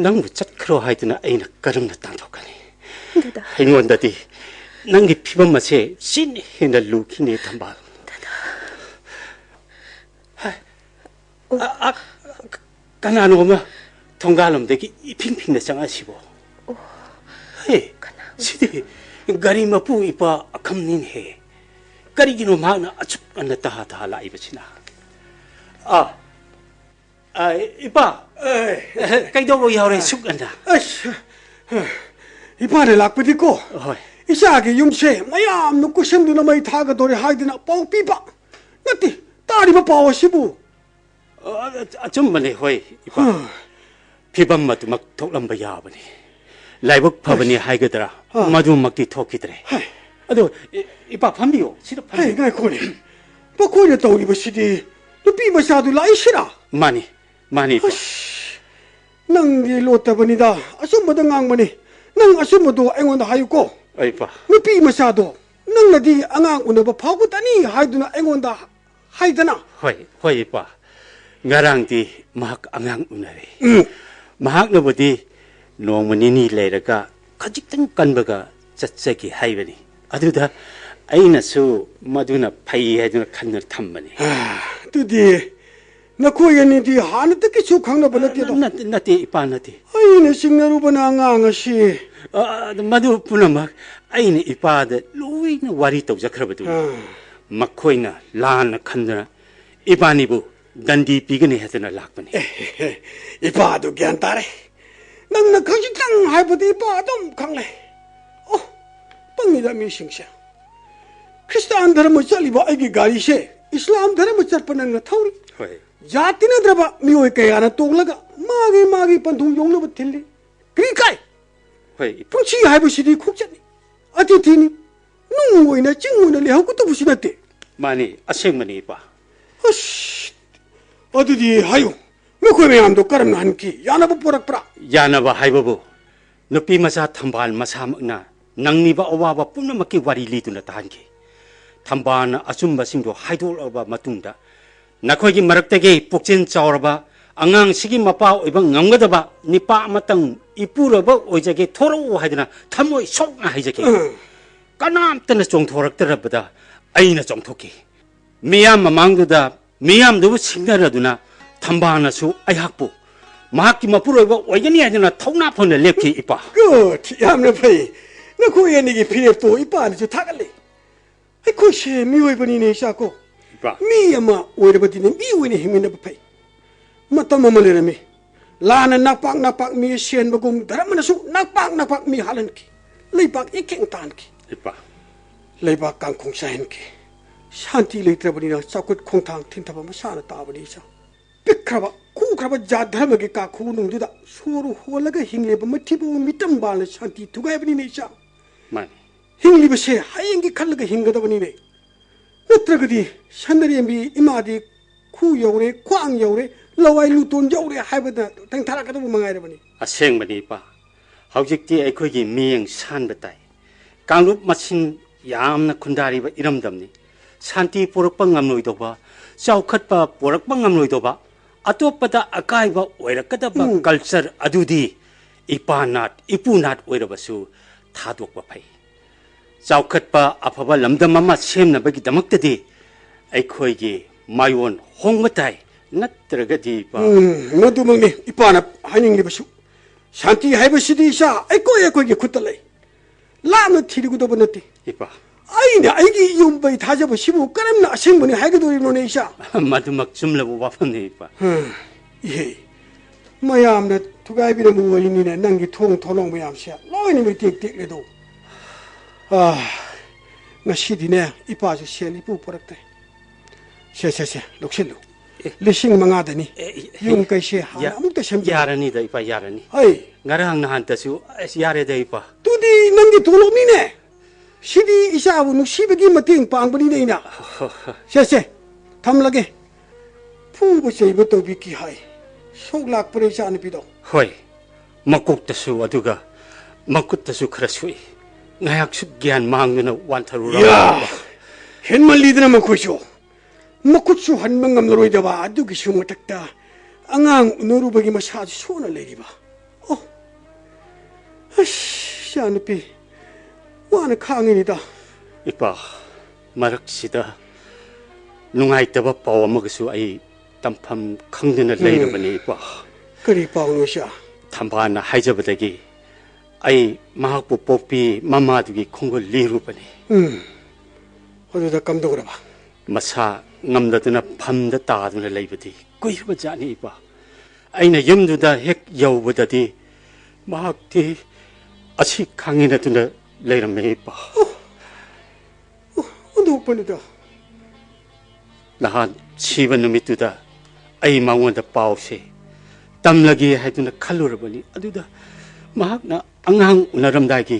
ꯅꯪꯕꯨ ꯆꯠꯈ꯭ꯔꯣ ꯍꯥꯏꯗꯨꯅ ꯑꯩꯅ ꯀꯔꯝꯅ ꯇꯥꯟꯊꯣꯛꯀꯅꯤ? ꯗꯗꯥ꯫ ꯑꯩꯉꯣꯟꯗꯗꯤ ꯅꯪꯒꯤ ꯐꯤꯕꯝ ꯑꯁꯦ ꯁꯤꯅ ꯍꯦꯟꯅ ꯂꯨꯈꯤꯅꯦ, ꯊꯝꯕꯥꯜ꯫ ꯗꯗꯥ꯫ ꯍꯥꯏ꯫ ꯑ, ꯑ, ꯀꯅꯥꯅꯣ ꯑꯃ ꯊꯣꯡꯒꯥꯜꯂꯣꯝꯗꯒꯤ ꯏꯐꯤꯡ ꯐꯤꯡꯅ ꯆꯪꯉꯛꯏꯁꯤꯕꯣ? ꯍꯦ, ꯁꯤꯗꯤ ꯒꯥꯔꯤ ꯃꯄꯨ ꯏꯄꯥ ꯑꯈꯝꯅꯤꯅꯦꯍꯦ꯫ ꯀꯔꯤꯒꯤꯅꯣ ꯃꯍꯥꯛꯅ ꯑꯁꯨꯛ ꯉꯟꯅ ꯇꯍꯥ ꯇꯍꯥ ꯂꯥꯛꯏꯕꯁꯤꯅ? ꯑꯥ, ꯑ, ꯏꯄꯥ꯫ ꯑꯦ꯫ ꯀꯩꯗꯧꯕ ꯌꯥꯎꯔꯦ ꯁꯨꯛ ꯉꯟꯅ? ꯑꯁ, ꯏꯄꯥꯅ ꯂꯥꯛꯄꯗꯤꯀꯣ, ꯍꯣꯏ꯫ ꯏꯆꯥꯒꯤ ꯌꯨꯝꯁꯦ ꯃꯌꯥꯝꯅ ꯀꯣꯏꯁꯟꯗꯨꯅ ꯃꯩ ꯊꯥꯒꯗꯧꯔꯦ ꯍꯥꯏꯗꯅ ꯄꯥꯎ ꯄꯤꯕ꯫ ꯅꯠꯇꯦ, ꯇꯥꯔꯤꯕ ꯄꯥꯎ ꯑꯁꯤꯕꯨ꯫ ꯑ, ꯑꯆꯨꯝꯕꯅꯦ, ꯍꯣꯏ, ꯏꯄꯥ꯫ ꯍꯥ꯫ ꯐꯤꯕꯝ ꯑꯗꯨꯃꯛ ꯊꯣꯛꯂꯝꯕ ꯌꯥꯕꯅꯤ꯫ ꯂꯥꯏꯕꯛ ꯐꯕꯅꯤ ꯑꯁ꯫ ꯍꯥꯏꯒꯗ꯭ꯔꯥ, ꯑꯥ꯫ ꯃꯗꯨꯃꯛꯇꯤ ꯊꯣꯛꯈꯤꯗ꯭ꯔꯦ꯫ ꯍꯥꯏ꯫ ꯑꯗꯣ, ꯏ-, ꯏꯄꯥ, ꯐꯝꯕꯤꯌꯣ, ꯁꯤꯗ ꯍꯩ, ꯐꯝꯕꯤꯌꯣ꯫ ꯉꯥꯏꯈꯣꯅꯦ꯫ ꯃꯈꯣꯏꯅ ꯇꯧꯔꯤꯕꯁꯤꯗꯤ ꯅꯨꯄꯤ ꯃꯆꯥꯗꯨ ꯂꯥꯛꯏꯁꯤꯔꯥ? ꯃꯥꯅꯤ, ꯃꯥꯅꯤ, ꯏꯄꯥ꯫ ꯑꯁ, ꯅꯪꯗꯤ ꯂꯣꯠꯇꯕꯅꯤꯗ, ꯑꯆꯨꯝꯕꯗ ꯉꯥꯡꯕꯅꯤ꯫ ꯅꯪ ꯑꯆꯨꯝꯕꯗꯣ ꯑꯩꯉꯣꯟꯗ ꯍꯥꯏꯌꯨꯀꯣ꯫ ꯍꯣꯏ, ꯏꯄꯥ꯫ ꯅꯨꯄꯤ ꯃꯆꯥꯗꯣ, ꯅꯪꯅꯗꯤ ꯑꯉꯥꯡ ꯎꯅꯕ ꯐꯥꯎꯒꯗꯅꯤ ꯍꯥꯏꯗꯨꯅ ꯑꯩꯉꯣꯟꯗ ꯍꯥꯏꯗꯅ꯫ ꯍꯣꯏ, ꯍꯣꯏ, ꯏꯄꯥ꯫ ꯉꯔꯥꯡꯗꯤ ꯃꯍꯥꯛ ꯑꯉꯥꯡ ꯎꯅꯔꯦ꯫ ꯎꯝ꯫ ꯃꯍꯥꯛꯅꯕꯨꯗꯤ ꯅꯣꯡꯃ ꯅꯤꯅꯤ ꯂꯩꯔꯒ ꯈꯖꯤꯛꯇꯪ ꯀꯟꯕꯒ ꯆꯠꯆꯒꯦ ꯍꯥꯏꯕꯅꯤ꯫ ꯑꯗꯨꯗ ꯑꯩꯅꯁꯨ ꯃꯗꯨꯅ ꯐꯩ ꯍꯥꯏꯗꯨꯅ ꯈꯟꯗꯨꯅ ꯊꯝꯕꯅꯤ꯫ ꯑꯗꯨꯗꯤ ꯅꯈꯣꯏ ꯑꯅꯤꯗꯤ ꯍꯥꯟꯅꯗꯒꯤꯁꯨ ꯈꯪꯅꯕ ꯅꯠꯇꯦꯗꯣ? ꯅꯠꯇꯦ, ꯅꯠꯇꯦ, ꯏꯄꯥ, ꯅꯠꯇꯦ꯫ ꯑꯩꯅ ꯆꯤꯡꯅꯔꯨꯕꯅ ꯑꯉꯥꯡ ꯑꯁꯤ꯫ ꯑ, ꯑ, ꯃꯗꯨ ꯄꯨꯝꯅꯃꯛ ꯑꯩꯅ ꯏꯄꯥꯗ ꯂꯣꯏꯅ ꯋꯥꯔꯤ ꯇꯧꯖꯈ꯭ꯔꯕꯗꯨꯅꯤ꯫ ꯑꯥ꯫ ꯃꯈꯣꯏꯅ ꯂꯥꯟꯅ ꯈꯟꯗꯨꯅ ꯏꯕꯥꯅꯤꯕꯨ ꯗꯟꯗꯤ ꯄꯤꯒꯅꯤ ꯍꯥꯏꯗꯅ ꯂꯥꯛꯄꯅꯤ꯫ ꯑꯦ, ꯏꯄꯥꯗꯨ ꯒ꯭ꯌꯥꯟ ꯇꯥꯔꯦ꯫ ꯅꯪꯅ ꯈꯖꯤꯛꯇꯪ ꯍꯥꯏꯕꯗꯤ ꯏꯄꯥ ꯑꯗꯨꯝ ꯈꯪꯂꯦ꯫ ꯑꯣ, ꯄꯪꯉꯤꯗ ꯃꯤꯁꯤꯡꯁꯦ꯫ ꯈ꯭ꯔꯤꯁꯇꯥꯟ ꯙꯔꯃ ꯆꯠꯂꯤꯕ ꯑꯩꯒꯤ ꯒꯥꯔꯤꯁꯦ ꯏꯁꯂꯥꯝ ꯙꯔꯃ ꯆꯠꯄ ꯅꯪꯅ ꯊꯧꯔꯤ꯫ ꯍꯣꯏ꯫ ꯖꯥꯠ ꯇꯤꯟꯅꯗ꯭ꯔꯕ ꯃꯤꯑꯣꯏ ꯀꯌꯥꯅ ꯇꯣꯡꯂꯒ ꯃꯥꯒꯤ ꯃꯥꯒꯤ ꯄꯟꯊꯨꯡ ꯌꯧꯅꯕ ꯊꯤꯜꯂꯤ꯫ ꯀꯔꯤ ꯀꯥꯏ? ꯍꯣꯏ, ꯏꯄꯥ꯫ ꯄꯨꯟꯁꯤ ꯍꯥꯏꯕꯁꯤꯗꯤ ꯈꯣꯡꯆꯠꯅꯤ, ꯑꯇꯤꯊꯤꯅꯤ꯫ ꯅꯨꯡ ꯑꯣꯏꯅ ꯆꯤꯡ ꯑꯣꯏꯅ ꯂꯩꯍꯧꯒꯗꯕꯁꯨ ꯅꯠꯇꯦ꯫ ꯃꯥꯅꯤ, ꯑꯁꯦꯡꯕꯅꯤ, ꯏꯄꯥ꯫ ꯑꯁ, ꯑꯗꯨꯗꯤ ꯍꯥꯏꯌꯨ, ꯃꯈꯣꯏ ꯃꯌꯥꯝꯗꯣ ꯀꯔꯝꯅ ꯍꯟꯈꯤ? ꯌꯥꯅꯕ ꯄꯨꯔꯛꯄ꯭ꯔꯥ? ꯌꯥꯅꯕ ꯍꯥꯏꯕꯕꯨ, ꯅꯨꯄꯤ ꯃꯆꯥ ꯊꯝꯕꯥꯜ ꯃꯁꯥꯃꯛꯅ ꯅꯪꯂꯤꯕ ꯑꯋꯥꯕ ꯄꯨꯝꯅꯃꯛꯀꯤ ꯋꯥꯔꯤ ꯂꯤꯗꯨꯅ ꯇꯥꯍꯟꯈꯤ꯫ ꯊꯝꯕꯥꯜꯅ ꯑꯆꯨꯝꯕꯁꯤꯡꯗꯣ ꯍꯥꯏꯗꯣꯛꯂꯕ ꯃꯇꯨꯡꯗ, ꯅꯈꯣꯏꯒꯤ ꯃꯔꯛꯇꯒꯤ ꯄꯨꯛꯆꯦꯜ ꯆꯥꯎꯔꯕ, ꯑꯉꯥꯡꯁꯤꯒꯤ ꯃꯄꯥ ꯑꯣꯏꯕ ꯉꯝꯒꯗꯕ ꯅꯤꯄꯥ ꯑꯃꯇꯪ ꯏꯄꯨꯔꯣꯏꯕ ꯑꯣꯏꯖꯒꯦ, ꯊꯣꯔꯛꯎ ꯍꯥꯏꯗꯅ ꯊꯃꯣꯏ ꯁꯣꯛꯅ ꯍꯥꯏꯖꯈꯤ꯫ ꯎꯝ꯫ ꯀꯅꯥꯝꯇꯅ ꯆꯣꯡꯊꯣꯔꯛꯇ꯭ꯔꯕꯗ ꯑꯩꯅ ꯆꯣꯡꯊꯣꯛꯈꯤ꯫ ꯃꯤꯌꯥꯝ ꯃꯃꯥꯡꯗꯨꯗ ꯃꯤꯌꯥꯝꯗꯨꯕꯨ ꯁꯤꯡꯅꯔꯗꯨꯅ ꯊꯝꯕꯥꯜꯅꯁꯨ ꯑꯩꯍꯥꯛꯄꯨ ꯃꯍꯥꯛꯀꯤ ꯃꯄꯨꯔꯣꯏꯕ ꯑꯣꯏꯒꯅꯤ ꯍꯥꯏꯗꯨꯅ ꯊꯧꯅꯥ ꯐꯅ ꯂꯦꯞꯈꯤ, ꯏꯄꯥ꯫ Good, ꯌꯥꯝꯅ ꯐꯩ꯫ ꯅꯈꯣꯏ ꯑꯅꯤꯒꯤ ꯐꯤꯔꯦꯞꯇꯣ ꯏꯄꯥꯅꯁꯨ ꯊꯥꯒꯠꯂꯤ꯫ ꯑꯩꯈꯣꯏꯁꯦ ꯃꯤꯑꯣꯏꯕꯅꯤꯅꯦ, ꯏꯆꯥꯀꯣ꯫ ꯏꯄꯥ꯫ ꯃꯤ ꯑꯃ ꯑꯣꯏꯔꯕꯗꯤꯅꯦ, ꯃꯤ ꯑꯣꯏꯅ ꯍꯤꯡꯃꯤꯟꯅꯕ ꯐꯩ꯫ ꯃꯇꯝ ꯑꯃ ꯂꯩꯔꯝꯃꯤ, ꯂꯥꯟꯅ ꯅꯥꯛꯄꯥꯛ ꯅꯥꯛꯄꯥꯛ ꯃꯤ ꯁꯦꯟꯕꯒꯨꯝ, ꯙꯔꯃꯅꯁꯨ ꯅꯥꯛꯄꯥꯛ ꯅꯥꯛꯄꯥꯛ ꯃꯤ ꯍꯥꯠꯍꯟꯈꯤ, ꯂꯩꯕꯥꯛ ꯏꯀꯦꯡ ꯇꯥꯍꯟꯈꯤ, ꯏꯄꯥ꯫ ꯂꯩꯕꯥꯛ ꯀꯥꯡꯈꯣꯡ ꯆꯥꯏꯍꯟꯈꯤ꯫ ꯁꯥꯟꯇꯤ ꯂꯩꯇ꯭ꯔꯕꯅꯤꯅ ꯆꯥꯎꯈꯠ ꯈꯣꯡꯊꯥꯡ ꯊꯤꯟꯊꯕ ꯃꯁꯥꯅ ꯇꯥꯕꯅꯤ, ꯏꯆꯥ꯫ ꯄꯤꯛꯈ꯭ꯔꯕ ꯈꯨꯈ꯭ꯔꯕ ꯖꯥꯠ ꯙꯔꯃꯒꯤ ꯀꯥꯈꯨ ꯅꯨꯡꯗꯨꯗ ꯁꯣꯔ ꯍꯣꯜꯂꯒ ꯍꯤꯡꯂꯤꯕ ꯃꯊꯤꯕꯣꯡ ꯃꯤꯇꯝ ꯕꯥꯜꯅ ꯁꯥꯟꯇꯤ ꯊꯨꯒꯥꯏꯕꯅꯤꯅꯦ, ꯏꯆꯥ꯫ ꯃꯥꯅꯤ꯫ ꯍꯤꯡꯂꯤꯕꯁꯦ ꯍꯌꯦꯡꯒꯤ ꯈꯜꯂꯒ ꯍꯤꯡꯒꯗꯕꯅꯤꯅꯦ꯫ ꯅꯠꯇ꯭ꯔꯒꯗꯤ ꯁꯟꯗꯔꯦꯝꯕꯤ ꯏꯃꯥꯗꯤ ꯈꯨ ꯌꯧꯔꯦ, ꯈ꯭ꯋꯥꯡ ꯌꯧꯔꯦ, ꯂꯋꯥꯏ ꯂꯨꯇꯣꯟ ꯌꯧꯔꯦ ꯍꯥꯏꯕꯗ ꯇꯦꯡꯊꯔꯛꯀꯗꯕ ꯃꯉꯥꯏꯔꯕꯅꯤ꯫ ꯑꯁꯦꯡꯕꯅꯤ, ꯏꯄꯥ꯫ ꯍꯧꯖꯤꯛꯇꯤ ꯑꯩꯈꯣꯏꯒꯤ ꯃꯤꯠꯌꯦꯡ ꯁꯥꯟꯕ ꯇꯥꯏ꯫ ꯀꯥꯡꯂꯨꯞ ꯃꯁꯤꯡ ꯌꯥꯝꯅ ꯈꯨꯟꯗꯥꯔꯤꯕ ꯏꯔꯝꯗꯝꯅꯤ꯫ ꯁꯥꯟꯇꯤ ꯄꯨꯔꯛꯄ ꯉꯝꯂꯣꯏꯗꯧꯕ, ꯆꯥꯎꯈꯠꯄ ꯄꯨꯔꯛꯄ ꯉꯝꯂꯣꯏꯗꯧꯕ, ꯑꯇꯣꯞꯄꯗ ꯑꯀꯥꯏꯕ ꯑꯣꯏꯔꯛꯀꯗꯕ ꯎꯝ꯫ ꯀꯜꯆꯔ ꯑꯗꯨꯗꯤ ꯏꯄꯥ ꯅꯥꯠ, ꯏꯄꯨ ꯅꯥꯠ ꯑꯣꯏꯔꯕꯁꯨ ꯊꯥꯗꯣꯛꯄ ꯐꯩ꯫ ꯆꯥꯎꯈꯠꯄ ꯑꯐꯕ ꯂꯝꯗꯝ ꯑꯃ ꯁꯦꯝꯅꯕꯒꯤꯗꯃꯛꯇꯗꯤ ꯑꯩꯈꯣꯏꯒꯤ ꯃꯥꯏꯑꯣꯟ ꯍꯣꯡꯕ ꯇꯥꯏ, ꯅꯠꯇ꯭ꯔꯒꯗꯤ ꯏꯄꯥ꯫ ꯎꯝ, ꯃꯗꯨꯃꯛꯅꯤ ꯏꯄꯥꯅ ꯍꯥꯏꯅꯤꯡꯂꯤꯕꯁꯨ꯫ ꯁꯥꯟꯇꯤ ꯍꯥꯏꯕꯁꯤꯗꯤ, ꯏꯆꯥ, ꯑꯩꯈꯣꯏ ꯑꯩꯈꯣꯏꯒꯤ ꯈꯨꯠꯇ ꯂꯩ꯫ ꯂꯥꯞꯅ ꯊꯤꯔꯨꯒꯗꯕ ꯅꯠꯇꯦ꯫ ꯏꯄꯥ꯫ ꯑꯩꯅ ꯑꯩꯒꯤ ꯌꯨꯝꯕꯩ ꯊꯥꯖꯕꯁꯤꯕꯨ ꯀꯔꯝꯅ ꯑꯁꯦꯡꯕꯅꯤ ꯍꯥꯏꯒꯗꯧꯔꯤꯕꯅꯣꯅꯦ, ꯏꯆꯥ? ꯃꯗꯨꯃꯛ ꯆꯨꯝꯂꯕ ꯋꯥꯐꯝꯅꯤ, ꯏꯄꯥ꯫ ꯍꯝ, ꯏꯍꯦ, ꯃꯌꯥꯝꯅ ꯊꯨꯒꯥꯏꯕꯤꯔꯝꯕ ꯋꯥꯔꯤꯅꯤꯅꯦ, ꯅꯪꯒꯤ ꯊꯣꯡ ꯊꯣꯂꯣꯡ ꯃꯌꯥꯝꯁꯦ ꯂꯣꯏꯅꯃꯛ ꯇꯦꯛ ꯇꯦꯛꯂꯦꯗꯣ꯫ ꯑꯥ, ꯉꯁꯤꯗꯤꯅꯦ, ꯏꯄꯥꯁꯨ ꯁꯦꯜ ꯏꯄꯨ ꯄꯨꯔꯛꯇ꯭ꯔꯦ꯫ ꯁꯦ, ꯁꯦ, ꯁꯦ, ꯂꯧꯁꯤꯜꯂꯨ꯫ ꯑꯦ꯫ ꯂꯤꯁꯤꯡ ꯃꯉꯥꯗꯅꯤ꯫ ꯑꯦ, ꯑꯦ, ꯌꯨꯝ ꯀꯩꯁꯦ ꯍꯥꯟꯅ ꯌꯥ-, ꯑꯃꯨꯛꯇ ꯁꯦꯝꯖꯤꯜꯂꯨ꯫ ꯌꯥꯔꯅꯤꯗ, ꯏꯄꯥ, ꯌꯥꯔꯅꯤ꯫ ꯍꯩ꯫ ꯉꯔꯥꯡ ꯅꯍꯥꯟꯇꯁꯨ, ꯑꯁ, ꯌꯥꯔꯦꯗ, ꯏꯄꯥ꯫ ꯇꯨꯗꯤ ꯅꯪꯒꯤ ꯇꯣꯂꯣꯞꯅꯤꯅꯦ꯫ ꯁꯤꯗꯤ ꯏꯆꯥꯕꯨ ꯅꯨꯡꯁꯤꯕꯒꯤ ꯃꯇꯦꯡ ꯄꯥꯡꯕꯅꯤꯅꯦ ꯑꯩꯅ꯫ ꯍꯣ, ꯍꯣ, ꯍꯣ꯫ ꯁꯦ, ꯁꯦ, ꯊꯝꯂꯒꯦ꯫ ꯐꯨꯕ ꯆꯩꯕ ꯇꯧꯕꯤꯈꯤ ꯍꯥꯏ꯫ ꯁꯣꯛ ꯂꯥꯛꯄꯔ ꯏꯆꯥ ꯅꯨꯄꯤꯗꯣ? ꯍꯣꯏ, ꯃꯀꯣꯛꯇꯁꯨ ꯑꯗꯨꯒ ꯃꯈꯨꯠꯇꯁꯨ ꯈꯔ ꯁꯣꯛꯏ꯫ ꯉꯥꯏꯍꯥꯛꯁꯨ ꯒ꯭ꯌꯥꯟ ꯃꯥꯡꯗꯨꯅ ꯋꯥꯟꯊꯔꯨꯔꯕ꯫ ꯌꯥ! ꯍꯦꯟꯃꯜꯂꯤꯗꯅ ꯃꯈꯣꯏꯁꯨ꯫ ꯃꯈꯨꯠꯁꯨ ꯍꯟꯕ ꯉꯝꯂꯔꯣꯏꯗꯕ ꯑꯗꯨꯒꯤꯁꯨ ꯃꯊꯛꯇ ꯑꯉꯥꯡ ꯎꯅꯔꯨꯕꯒꯤ ꯃꯁꯥꯁꯨ ꯁꯣꯟꯅ ꯂꯩꯔꯤꯕ꯫ ꯑꯣ, ꯑꯁ, ꯏꯆꯥ ꯅꯨꯄꯤ, ꯋꯥꯅ ꯈꯥꯡꯉꯤꯅꯤꯗ꯫ ꯏꯄꯥ, ꯃꯔꯛꯁꯤꯗ ꯅꯨꯡꯉꯥꯏꯇꯕ ꯄꯥꯎ ꯑꯃꯒꯁꯨ ꯑꯩ ꯇꯝꯐꯝ ꯈꯪꯗꯅ ꯎꯝ꯫ ꯂꯩꯔꯕꯅꯤ, ꯏꯄꯥ꯫ ꯀꯔꯤ ꯄꯥꯎꯅꯣ, ꯏꯆꯥ? ꯊꯝꯕꯥꯜꯅ ꯍꯥꯏꯖꯕꯗꯒꯤ ꯑꯩ ꯃꯍꯥꯛꯄꯨ ꯄꯣꯛꯄꯤ ꯃꯃꯥꯗꯨꯒꯤ ꯈꯣꯡꯒꯨꯜ ꯂꯤꯔꯨꯕꯅꯤ꯫ ꯎꯝ꯫ ꯑꯗꯨꯗ ꯀꯝꯗꯧꯔꯕ? ꯃꯁꯥ ꯉꯝꯗꯗꯨꯅ ꯐꯝꯗ ꯇꯥꯗꯨꯅ ꯂꯩꯕꯗꯤ ꯀꯨꯏꯔꯕ ꯖꯥꯠꯅꯤ, ꯏꯄꯥ꯫ ꯑꯩꯅ ꯌꯨꯝꯗꯨꯗ ꯍꯦꯛ ꯌꯧꯕꯗꯗꯤ ꯃꯍꯥꯛꯇꯤ ꯑꯁꯤ ꯈꯪꯉꯤꯅꯗꯨꯅ ꯂꯩꯔꯝꯃꯦ, ꯏꯄꯥ꯫ ꯑꯣꯟꯊꯣꯛꯄꯅꯤꯗ꯫ ꯅꯍꯥꯟ ꯁꯤꯕ ꯅꯨꯃꯤꯠꯇꯨꯗ ꯑꯩ ꯃꯉꯣꯟꯗ ꯄꯥꯎꯁꯦ ꯇꯝꯂꯒꯦ ꯍꯥꯏꯗꯨꯅ ꯈꯜꯂꯨꯔꯕꯅꯤ꯫ ꯑꯗꯨꯗ ꯃꯍꯥꯛꯅ ꯑꯉꯥꯡ ꯎꯅꯔꯝꯗꯥꯏꯒꯤ